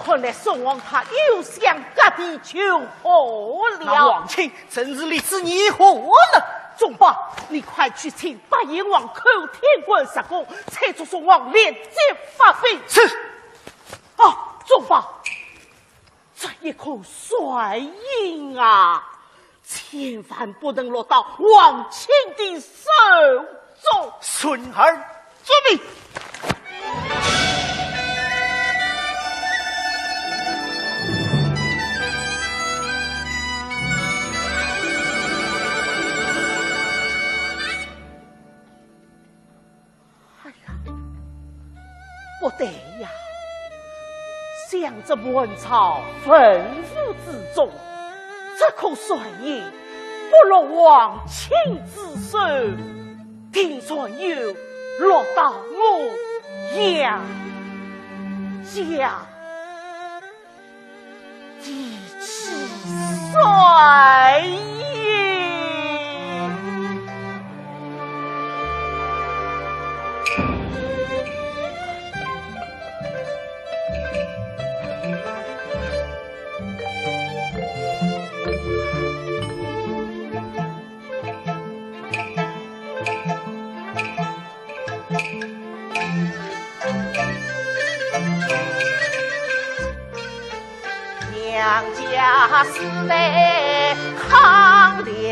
看来宋王他又想割地求和了。那王钦， 真是你知你何呢？总兵，你快去请八贤王寇天官入宫，催促宋王立即发兵。是。哦，总兵，这一颗帅印啊，千万不能落到王钦的手中。遵旨。遵命。 哎呀，不对呀！想这满朝文武之中，这颗帅印不落王钦之手，定然又落到我杨家。 第七帅印。娘家世代抗辽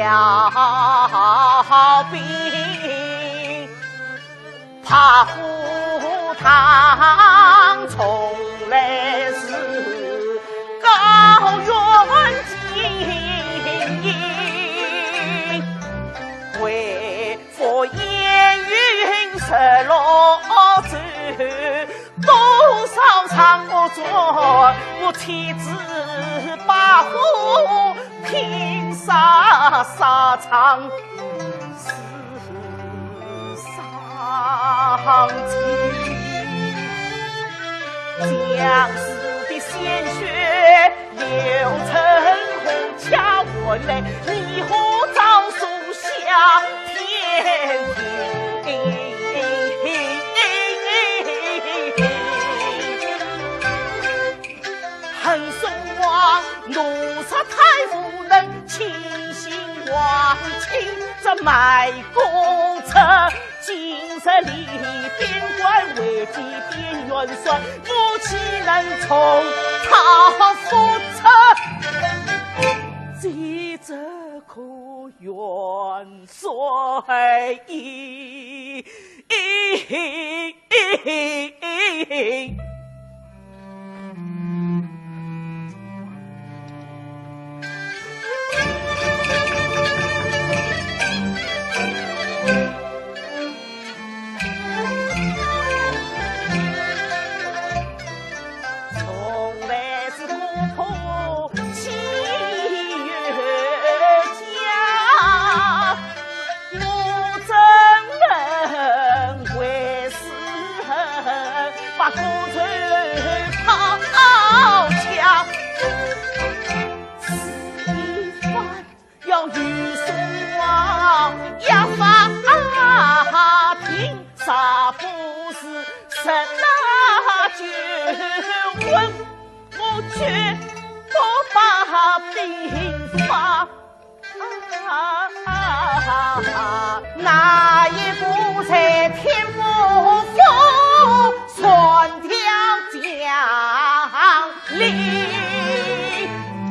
兵，怕虎堂从来是高远近。 为父烟云十六州，多少场恶战，我亲自把火拼杀沙场，死伤尽。将士的鲜血 流成河，恰换来你我早树下天地。恨宋王，奴才太无能，轻信王钦这卖国贼。 今日里边关即便元帅，我岂能从他复出？这可元帅矣。从来是国破岂有家，我怎能为私恨，把故仇抛家？此一番 要与宋王一法庭，啥不是十拿九稳，我绝不把兵发。哪一个在天不服，算条将令。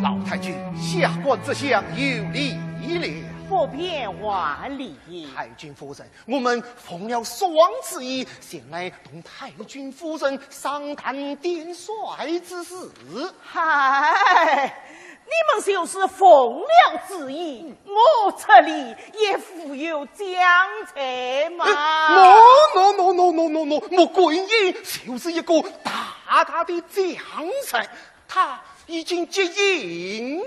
老太君，下官这厢有礼了。不便还礼。太君夫人，我们奉了宋王之意，前来同太君夫人商谈点帅之事。嗨，你们就是奉了旨意，我这里也无有将才嘛。哎，no, no, no, no, no, no, no, 穆桂英就是一个大大的将才，他已经接应了。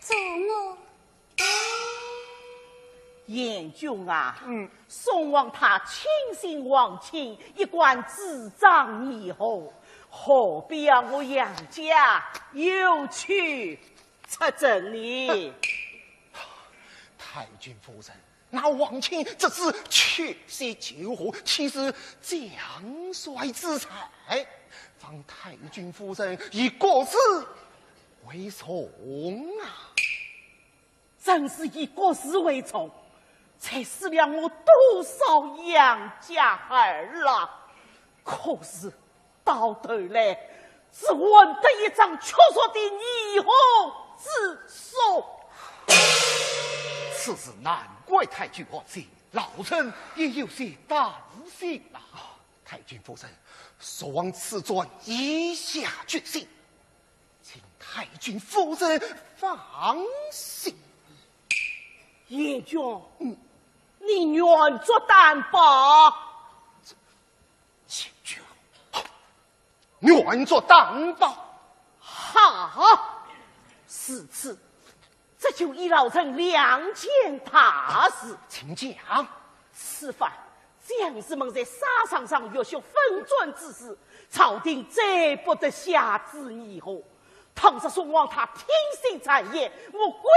做我。贤君啊，嗯。宋王他亲信王钦，一贯主张议和，何必要我杨家又去出征呢？太君夫人， 那王钦这次去世求和，岂是将帅之才？望太君夫人以国事为重啊。正是以国事为重，才死了我多少杨家儿啦。可是 到头来，只换得一张屈辱的议和之书。此事难怪太君万岁，老臣也有些担心呐。太君夫人，宋王此转已下决心，请太君夫人放心。贤君，嗯。你愿作担保？贤君， 愿作担保。好，如此，这就依老臣两件大事。请讲。此番将士们在沙场上浴血奋战之时，朝廷再不得下旨议和。倘若宋王他听信谗言，我桂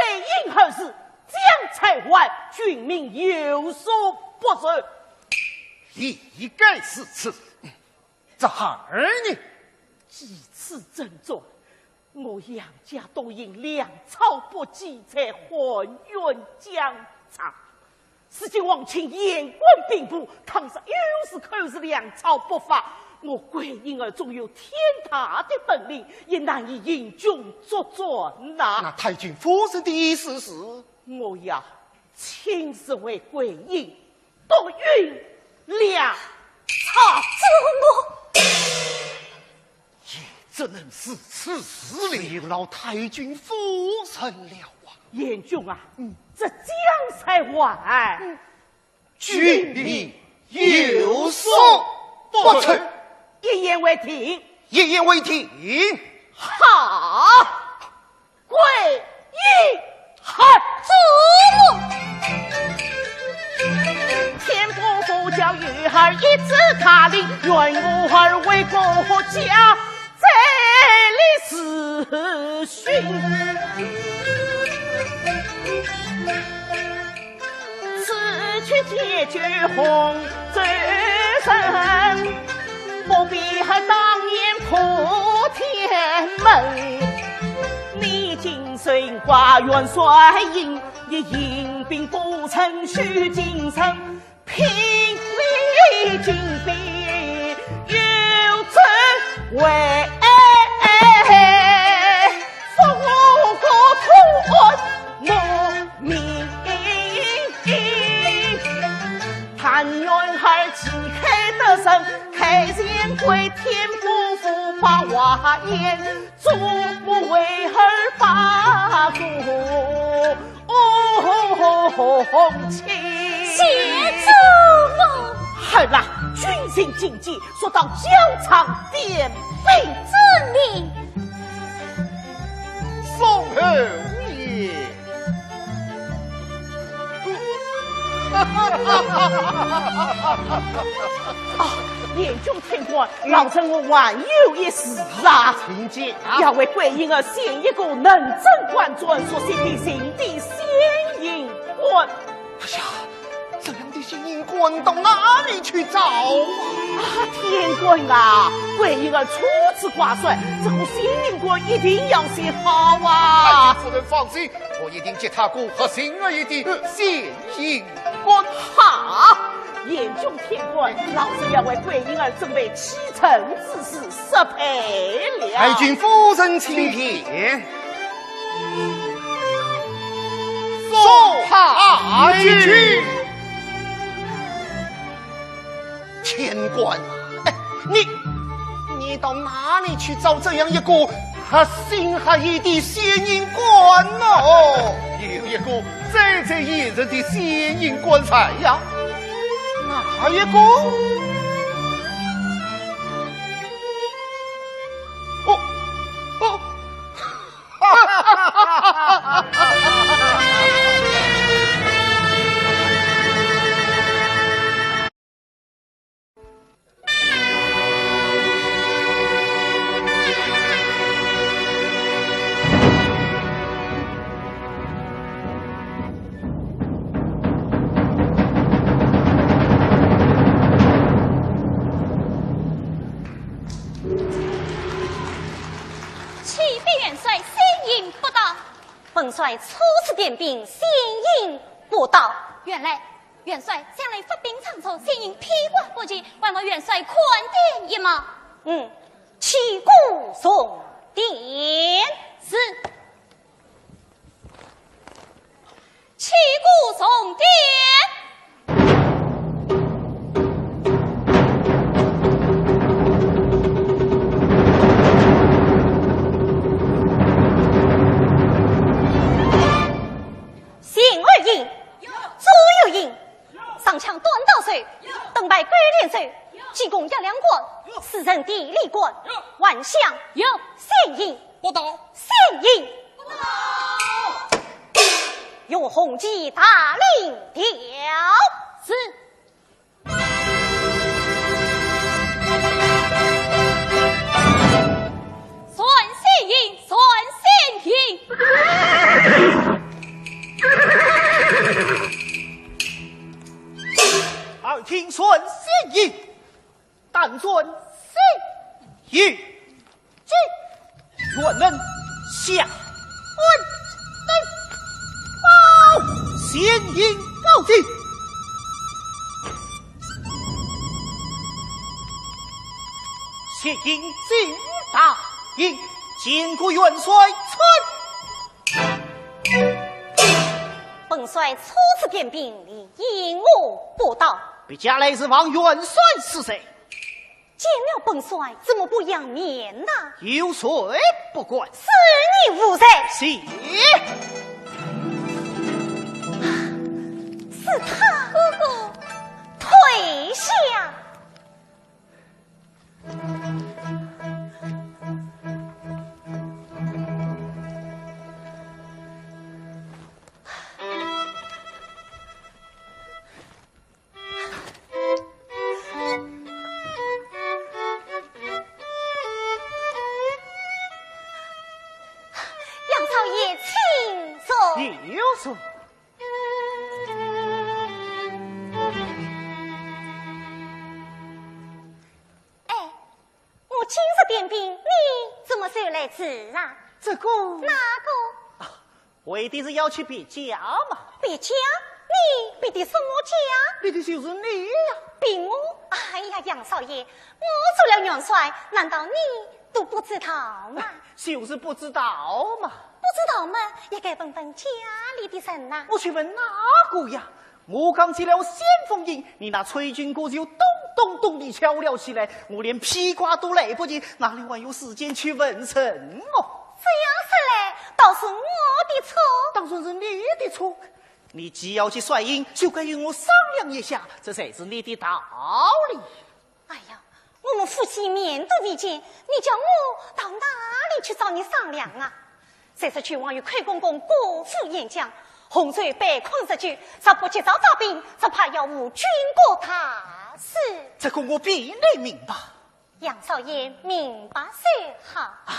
英后氏将才还，君命有所不受。理该如此。 这孩儿呢？几次征战，我杨家都因粮草不济才含冤疆场。如今王钦言官兵部，倘若又是口是粮草不发，我桂英儿纵有天大的本领，也难以引军作战呐。那太君夫人的意思是？我要亲自为桂英 督运粮草。这我……也只能如此了。只有劳太君夫人了啊。贤君啊，嗯。这将才还，嗯。君命有所不受。一言为定。一言为定。好。 桂英，好，做。天不负教育儿一子大林，愿我儿为国家再立世勋。 此去解救洪州城，不比和当年破天门。你今生挂元帅印，你引兵不成须进城，拼命进兵有这为，不过图安我民。但愿儿旗开得胜，开前跪天不服八万年。 祖母为儿把个红旗。谢祖母。儿啊，军情紧急，速到疆场点兵。遵命。奉侯爷。 啊，贤君天官，老臣我还有一事啊。请讲啊。要为桂英儿选一个能征惯战、熟悉敌情的先行官。哎呀，这样的先行官到哪里去找啊？啊，天官啊，桂英儿初次挂帅，这个先行官一定要选好啊。哎，夫人放心，我一定给她个合心意的先行官。好，贤君天官，老身要为桂英儿准备启程之事，失陪了。太君夫人请便。送太君。天官啊，哎，你，你到哪里去找这样一个 合心合意的先行官呢？有一个最最现实的先行官在呀。哪一个？哦，哦。启禀元帅，先行不到。本帅初次点兵，先行不到。原来 元帅向来发兵仓促，先行披挂不及，还望元帅宽点一马。嗯，起鼓重点。是。起鼓重点。 前二营，有。左右营，有。上抢短刀手，有。盾牌勾连手，有。技攻压梁关，有。四人地理关，有。还向，有。先行，不到。先行，不到。用红旗大领调。是。 传先行，传先行。耳听传先行，但传先行。 进，辕门下官登报，先行告进。先行进大营，见过元帅参。本帅初次点兵，你因何不到？别家来是望元帅恕罪。 见了本帅，怎么不扬面呐？有罪不敢。恕你无罪。是。是他。哥哥。退下。 杨少爷，请坐。有座。哎，我今日点兵，你怎么受来迟啊？这个，哪个？啊，为的是要去别家嘛。别家？你别的什么家？别的就是你呀。别我？哎呀，杨少爷，我做了元帅，难道你都不知道吗？就是不知道嘛。不知道嘛，也该问问家里的人呐。我去问哪个呀？我刚进了先锋营，你那催军鼓就咚咚咚地敲了起来，我连披挂都来不及，哪里还有时间去问什么？这样说来，倒是我的错。当然是你的错。你既要去率营，就该与我商量一下，这才是你的道理。 哎呀，我们夫妻面对面见，你叫我到哪里去找你商量啊？谁知郡王与寇公公各赴边疆，洪水被困日久，若不及早招兵，只怕要误军国大事。这个我比你明白。杨少爷明白就好。哎，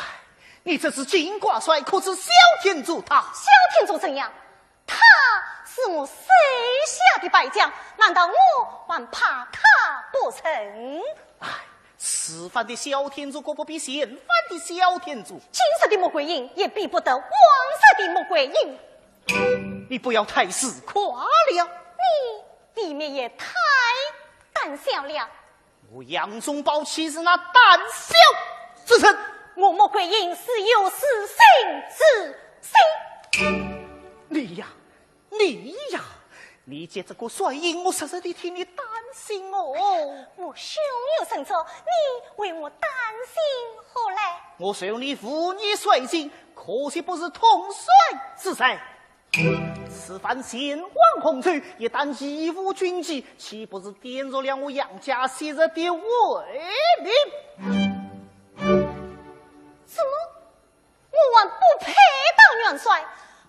你这是金挂帅，可知萧天佐他？萧天佐怎样？ 他是我手下的败将，难道我还怕他不成？哎，此番的萧天佐可不比前番的萧天佐。今日的穆桂英也比不得往日的穆桂英。你不要太自夸了。你未免也太胆小了。 我杨宗保岂是那胆小之人？我穆桂英是有私心之人。你呀，你呀，你接这个帅印，我实实地替你担心哦。我胸有成竹，你为我担心何来？我受你父女帅印，可惜不是同帅之才。 此番前往洪州，一旦贻误军机，岂不是玷辱了我杨家昔日的威名？什么？我还不配当元帅，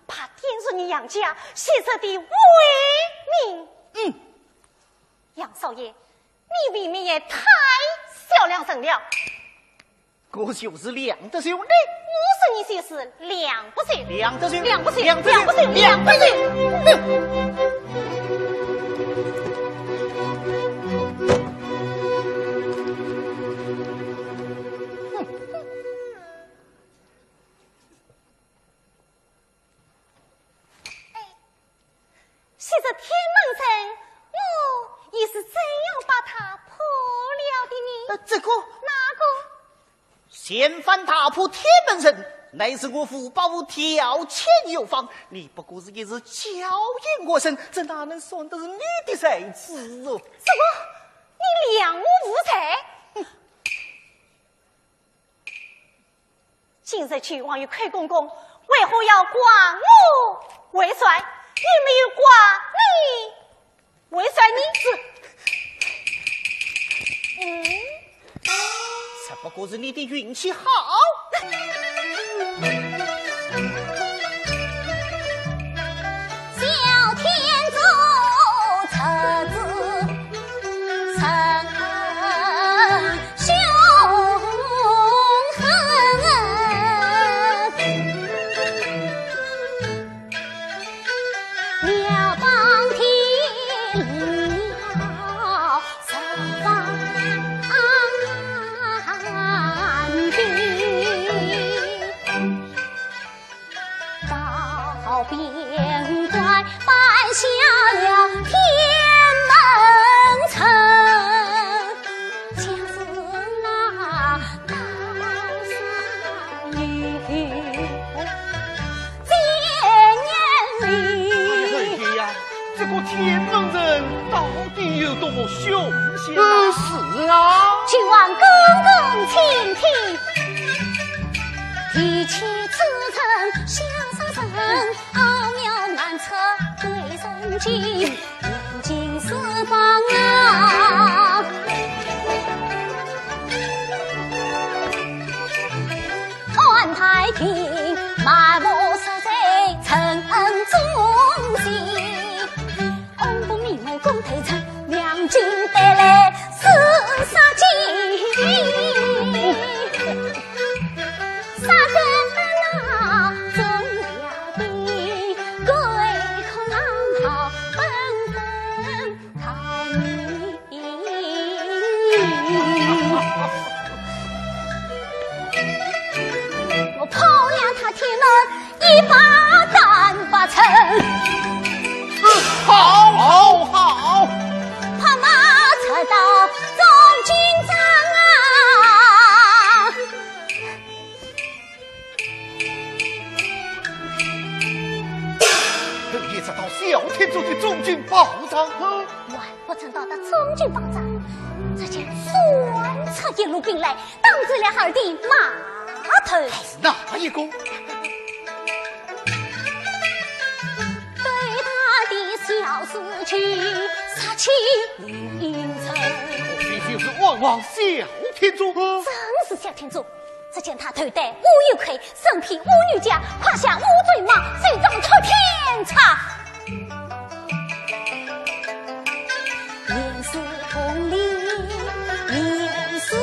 怕玷辱你杨家昔日的威名？嗯。杨少爷，你未免也太小量人了。 我就是量得就你。我说你就是量不就。量得就。量不就。量得就。量不就。量不就。哎， 昔日天门阵，我又是怎样把它破了的呢？呃，这个，哪个？前番大破天门阵，乃是我吴伯父调遣有方，你不过是一时巧言过身，这哪能算得是你的才智哦？什么？你量我无才？ 今日郡王与寇公公为何要挂我为帅，也没有挂你为帅呢？是，嗯，只不过是你的运气好。 哎呀，这个天门阵到底有多凶险啊？呃，是啊。小天佐的中军报上。还不曾到达中军报上，只见船出一路兵来，挡住了二弟马头。哪一个？对他的小事情，杀气凌人。莫非就是万王小天佐？正是小天佐。只见他头戴乌油盔，身披乌牛甲，胯下乌骓马，手掌托天叉。脸似铜铃，面似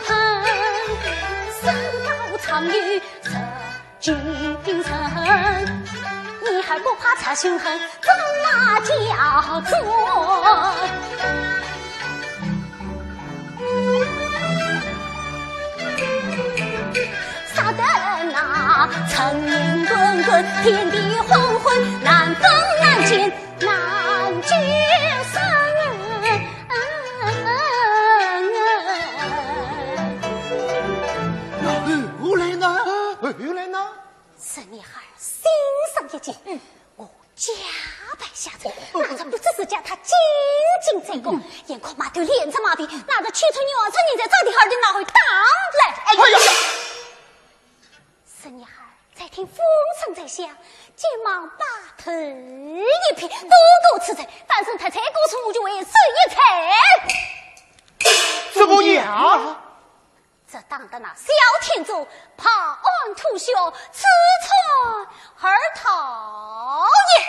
盘，身高丈有十 斤重，女孩不怕吃凶狠，怎么叫做杀得那尘烟滚滚，天地昏昏，难分难见，难见生人。那后来呢？后来呢？ 是女孩心生一计，我假扮下人，拿着不知是叫他进京做官，眼看马头连着马鼻，拿着七尺二寸银子朝的二弟那会打来。哎呀呀！是女孩在听风声在响，急忙把头一撇，不顾此罪，翻身脱在过处，我就为手一踩。怎么样？ 这打得那小天佐拍案吐血，自杀而逃也。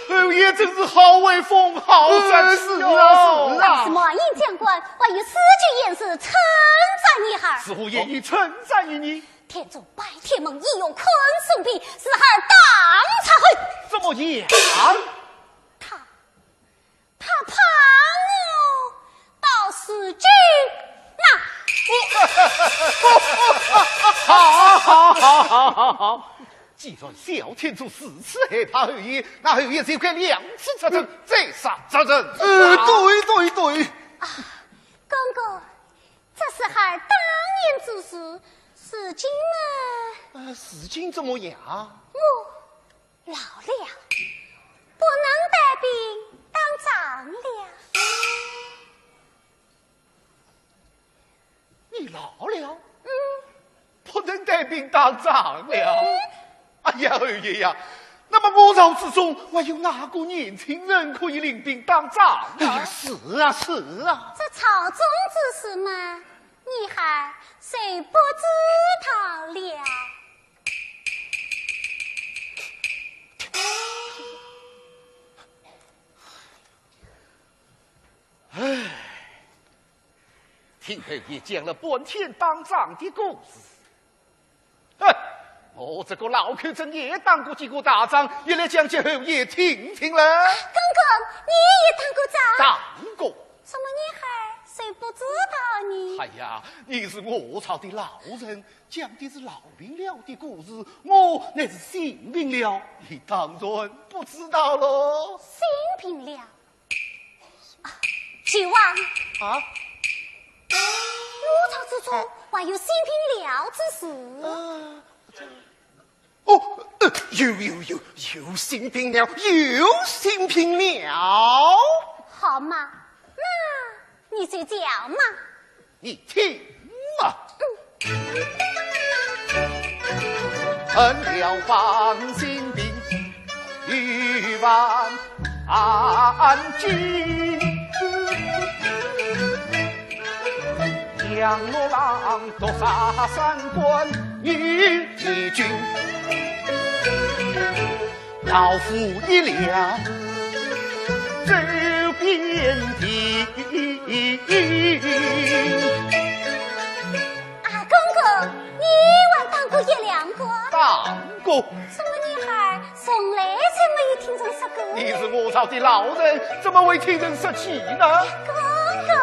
侯爷真是好威风，好胆气哦！呃，是啊，是啊。那是满营将官，还有四句言词称赞女孩。似乎言语称赞于你。天佐拜天门，意欲困孙膑，是孩儿当察后。怎么样？他 他怕我到如今呐。好，好，好，好，好，好。既然小天佐如此害怕侯爷，那侯爷就该两次出征，斩杀杀人。呃，对，对，对。啊，公公，这是孩儿当年之事，如今呢？呃，如今怎么样？我 老了，不能带兵打仗了。你老了？嗯。不能带兵打仗了？嗯。哎呀，侯爷呀，那么我朝之中还有哪个年轻人可以领兵打仗啊？哎呀，是啊，是啊。这朝中之事嘛，你还谁不知道了？ 唉，听侯爷讲了半天打仗的故事。哼，我这个老寇正也打过几个大仗，也来讲给侯爷听听了。公公，你也打过仗？打过。怎么你还谁不知道呢？哎呀，你是我朝的老臣， 讲的是老兵了的故事，我乃是新兵了，你当然不知道喽。新兵了？啊，徐王。啊？我朝之中啊，还有新兵了之事？啊，这，哦，呃，有，有，有，有新兵了，有新兵了。好嘛，那你就讲嘛。 你听啊。啊，公公，你还打过一两关？打过。怎么你还从来就没有听人说过呢？你是我朝的老臣，怎么会听人说起呢？公公。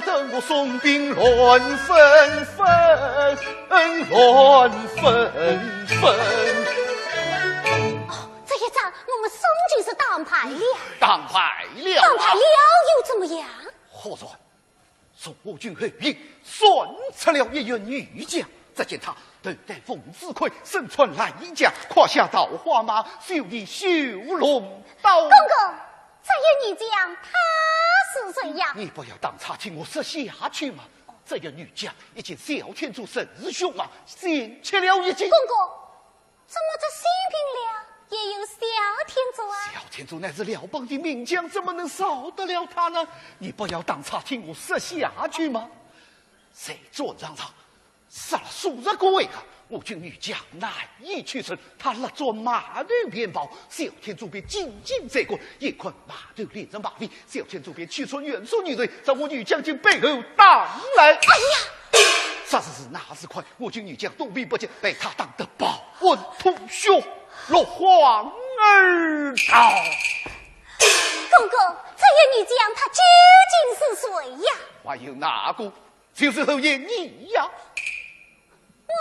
等我松兵乱纷纷，乱纷纷。哦，这一仗我们松军是打败了。打败了啊？打败了又怎么样？忽然从我军后营窜出了一员女将，只见她头戴凤翅盔，身穿蓝甲，胯下桃花马，手提绣龙刀。公公，这员女将她是谁呀？你不要打岔，听我说下去嘛。这员女将已经小天竺受辱啊，先吃了一惊。公公，怎么这新兵了也有小天竺啊？小天竺乃是辽邦的名将，怎么能少得了他呢？你不要打岔，听我说下去嘛。在战场上杀了数十个回合，我军女将难以取胜，她勒着马头便跑，小天竺便紧紧追赶，眼看马头连着马尾，小天竺便取出远速女贼，在我女将军背后打来。哎呀！啥事是那时快，我军女将躲避不及，被他打得抱魂吐血，落荒而逃。公公，这员女将她究竟是谁呀？还有哪个？就是侯爷你呀。我？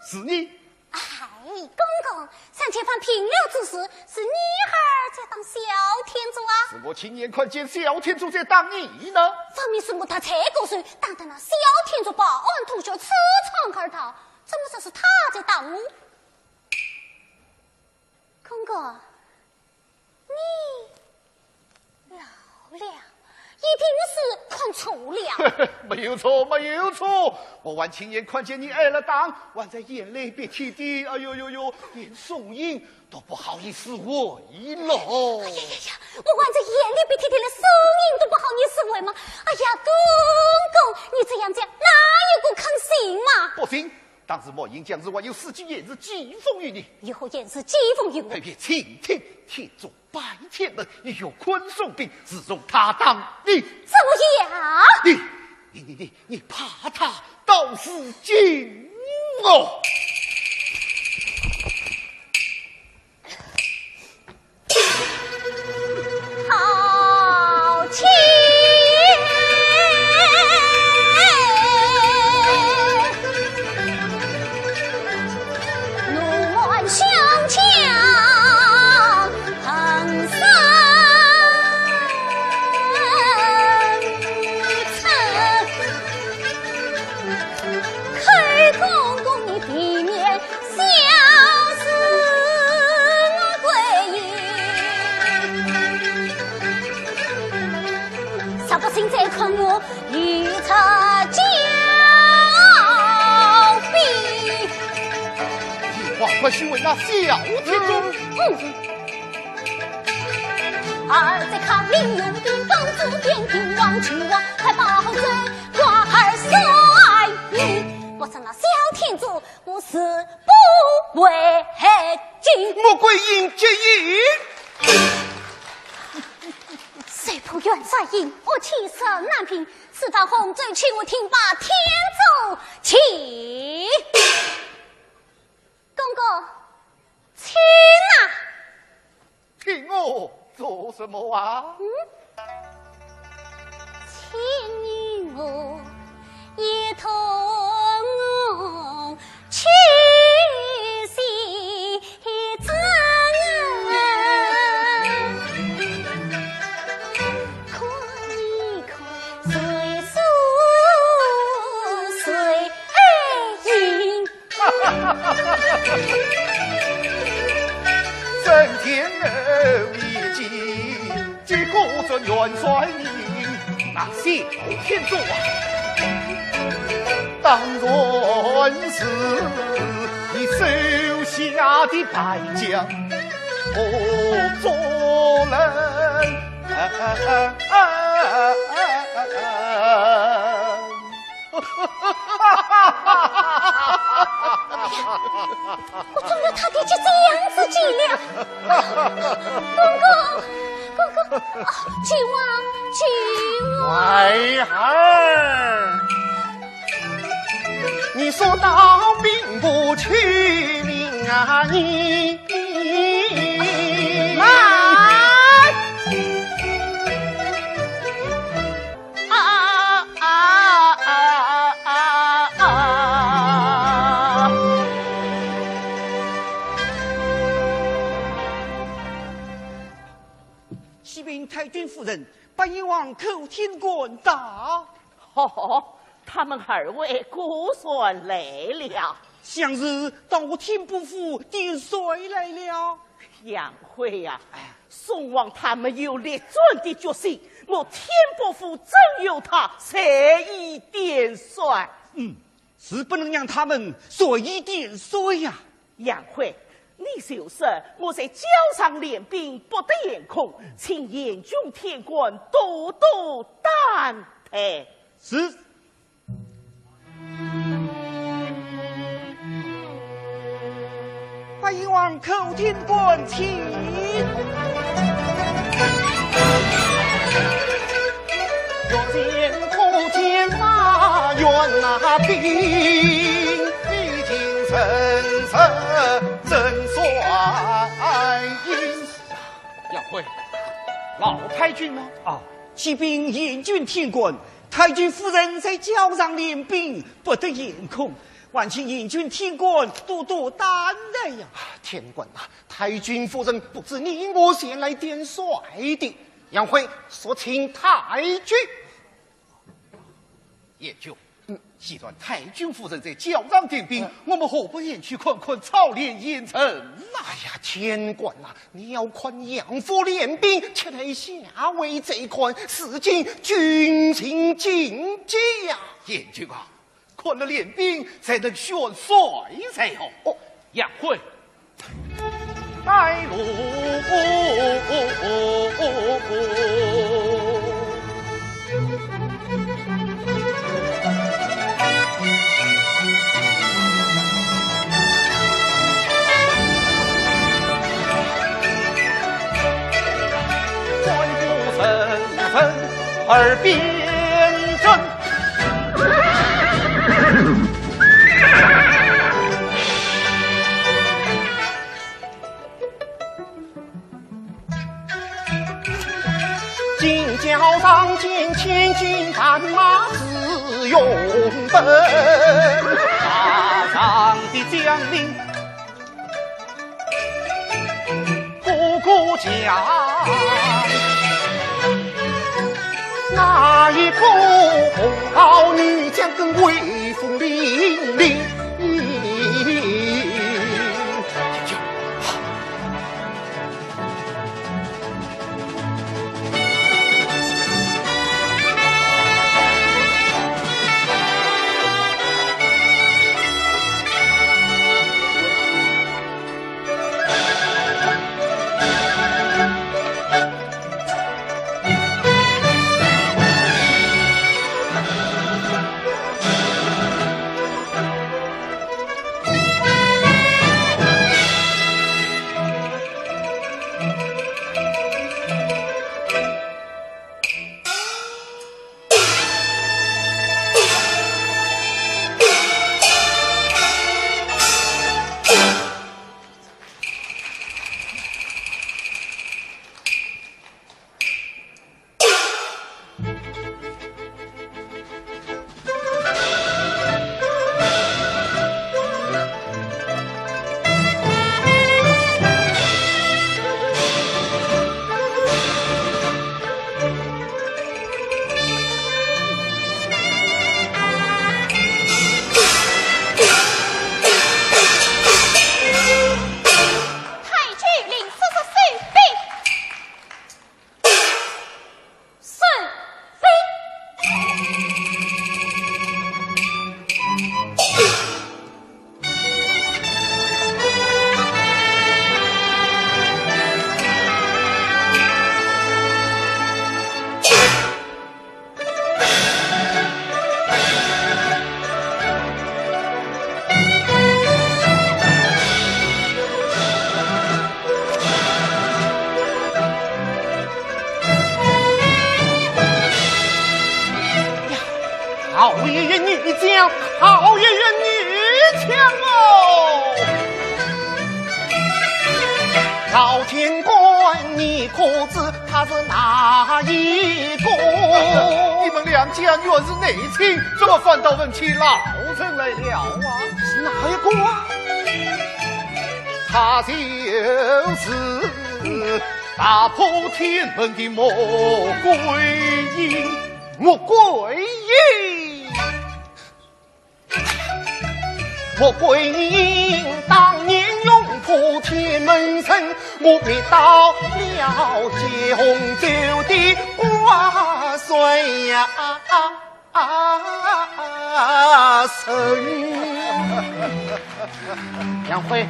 是你。哎，公公，上前方平辽之时，是你儿在打小天竺啊？是我亲眼看见小天竺在打你呢。分明是我太过手，打得那小天竺抱魂吐血，刺窗而逃，怎么说是他在打我？公公，你老了，一定是看错了。没有错，没有错，我还亲眼看见你挨了打，还在眼泪鼻涕的，哎呦呦呦，连宋英都不好意思回了。哎呀呀呀，我还在眼泪鼻涕的了，宋英都不好意思回吗？哎呀，公公，你这样讲，哪有个肯信嘛？不信，当时莫言将士还有四句言辞讥讽于你。有何言辞讥讽于我？特别请听，天竺白天门，有昆宋兵，自从他打你，怎么样？你，你，你，你，你怕他到如今哦？好气！怒满胸腔，横生恨。 开公公你避免小事我归因，啥不信再看我一尺脚臂。你还不许为那小天竺？嗯。儿在看明用兵，公子点兵王君王，快把后奏 官儿算你，不成了小天竺，我誓不回京。穆桂英接应。谁不愿再应？我气色难平，此番洪州去，我听罢天竺去。公公，请啊。 请我做什么啊？嗯？请你我一同去西征，看一看谁输谁赢。 真天后一计，结果这元帅你那小天竺啊，当然是你手下的败将和捉人。啊啊啊啊啊啊啊！ 我中了他的计，这样子计了。公公，公公，啊，救我，救我！孩儿，你说到兵部去领啊，你慢！啊啊！太君夫人，八贤王、寇天官到。哦，他们二位果然来了。想是到我天波府点帅来了。杨辉呀，哎。宋王他没有逆转的决心，我天波府真有他在意点帅。嗯，是不能让他们随意点帅呀。杨辉，你就说我在校场练兵，不得闲空，请贤君、天官多多担待。是。八贤王、寇天官，请。 杨辉，老太君呢？啊，启禀贤君、天官，太君夫人在校场练兵，不得闲空，还请贤君、天官多多担待呀。啊，天官啊，太君夫人不知你我前来点帅的。杨辉，速请太君。 贤君，嗯，既然太君夫人在校场点兵，嗯。我们何不前去看看操练演成啊？哎呀，天官啊，你要看杨府练兵，却待下回再看，如今军情紧急呀。贤君啊，看了练兵，才能选帅才好。哦。杨辉， 带路。太君领叔叔收兵。 是，是。呀，好一员女将，好一员女将哦！老天官，你可知 他是哪一个？你们两家原是内亲，怎么反倒问起老臣来了啊？是哪一个啊？他就是打破天门的穆桂英。穆桂英。 穆桂英当年勇破天门城，我灭掉了九州的万岁呀！啊，神！杨辉，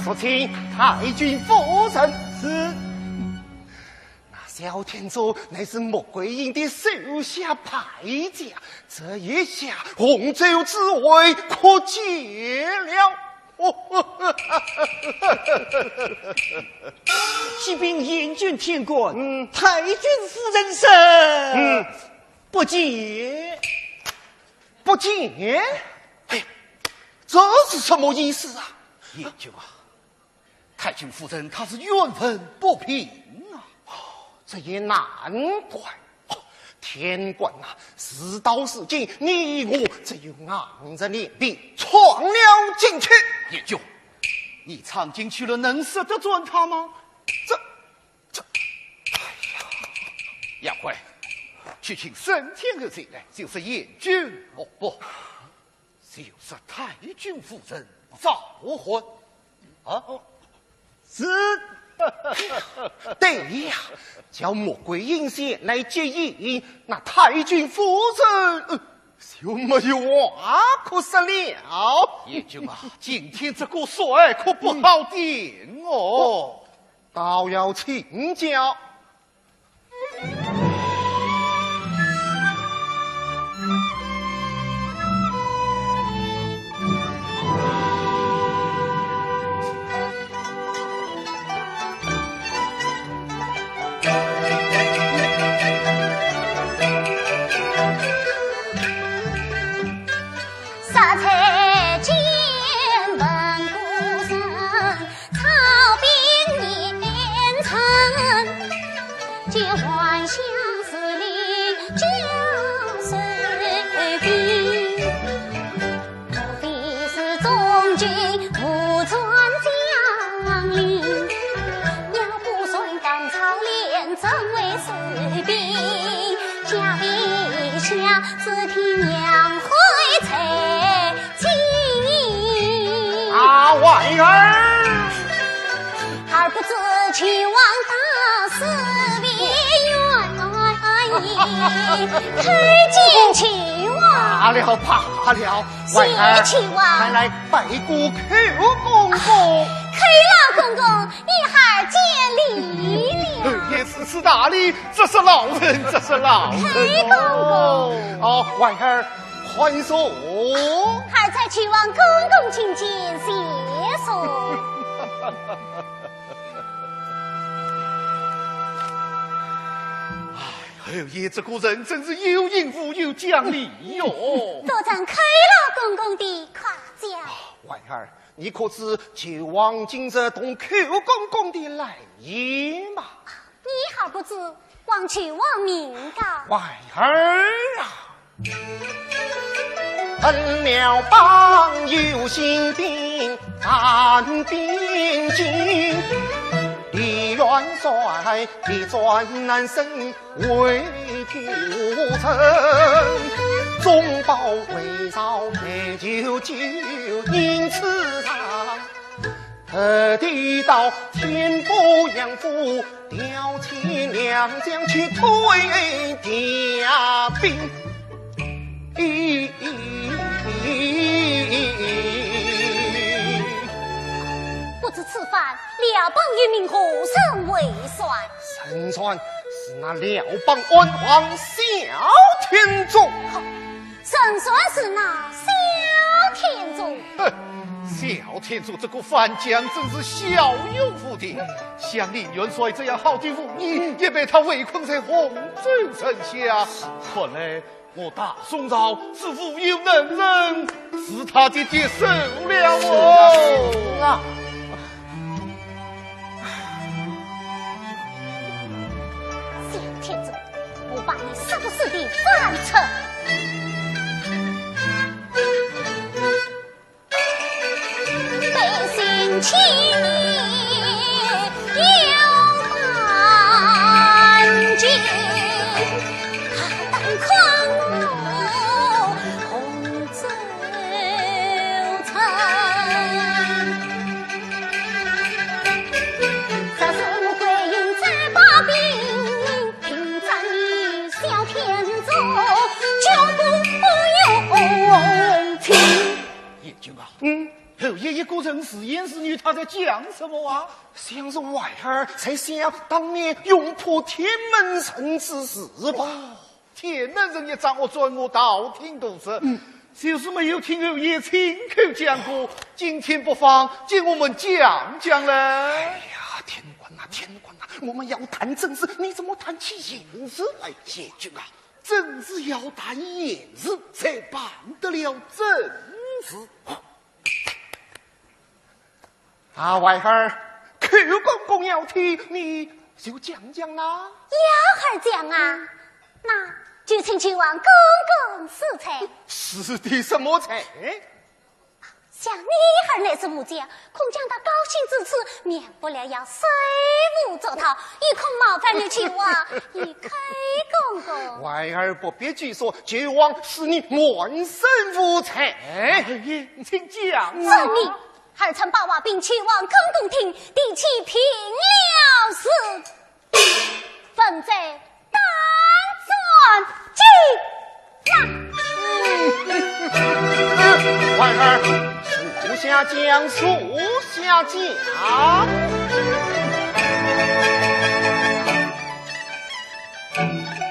速请太君夫人。是。那萧天佐乃是穆桂英的手下败将，这一下洪州之围可解了。启禀贤君天官，嗯。太君夫人是，嗯。不见。不见？哎，这是什么意思啊？贤君啊，太君夫人她是冤魂不平啊。这也难怪。哦，天官啊，事到如今，你我只有硬着脸皮闯了进去。贤君，你闯进去了，能说得转她吗？这，这，哎呀，杨辉，去请沈天侯前来，就是贤君。哦，不，就是太君夫人召唤。啊？是。对呀，叫穆桂英前来接应，那太君夫人，呃，就没有话可说了。贤君啊，今天这个帅可不好定哦。倒要请教。 啊，婉儿！儿不知秦王大势未远矣，叩见秦王。罢了，罢了，婉儿，谢秦王。快来拜过叩公公。叩老公公，儿见礼了。哎呀，如此大礼，这是老人，这是老人。叩公公。哦，婉儿， 快坐。儿在启望公公觐见，谢坐。哎，侯爷这个人真是有影无有讲理哟。多谢叩老公公的夸奖。婉儿，你可知启望今日同叩公公的来意吗？ 你还不知，望启望明告。婉儿啊，恩辽邦有新兵占边境，李元帅力战南sơn为救城，忠报回朝，内救救人之上。 特地到天波杨府调遣良将去退调兵。不知此番辽邦有命何人为帅？人帅是那辽邦安王萧天佐。 人帅是那萧天佐。哼，萧天佐这个番将真是骁勇无敌，像李元帅这样好的武艺，也被他围困在洪州城下。看来我大宋朝是无有能人，是他的敌手了哦。是啊。 萧天佐，我把你杀不死的反贼。自言自语，他在讲什么啊？想是外儿在想当年勇破天门阵之事吧。天门阵一仗，我转我道听途说，嗯，就是没有听侯爷亲口讲过。今天不妨给我们讲讲嘞。哎呀，天官呐，天官呐，我们要谈政事，你怎么谈起闲事来解决啊？政事要谈闲事，才办得了政事。 啊，外儿，寇公公要听，你就讲讲啦。要儿讲啊，那就请舅王公公赐菜。赐的什么菜？想你儿乃是武将，恐将他高兴之处，免不了要手舞足蹈，又恐冒犯了舅王与寇公公。外儿不必拘束，舅王赐你满身无菜。哎，请讲啊。遵命。 儿臣把话禀舅王公公听，提起平辽事，问罪当斩尽呐。外儿，属下讲，属下讲。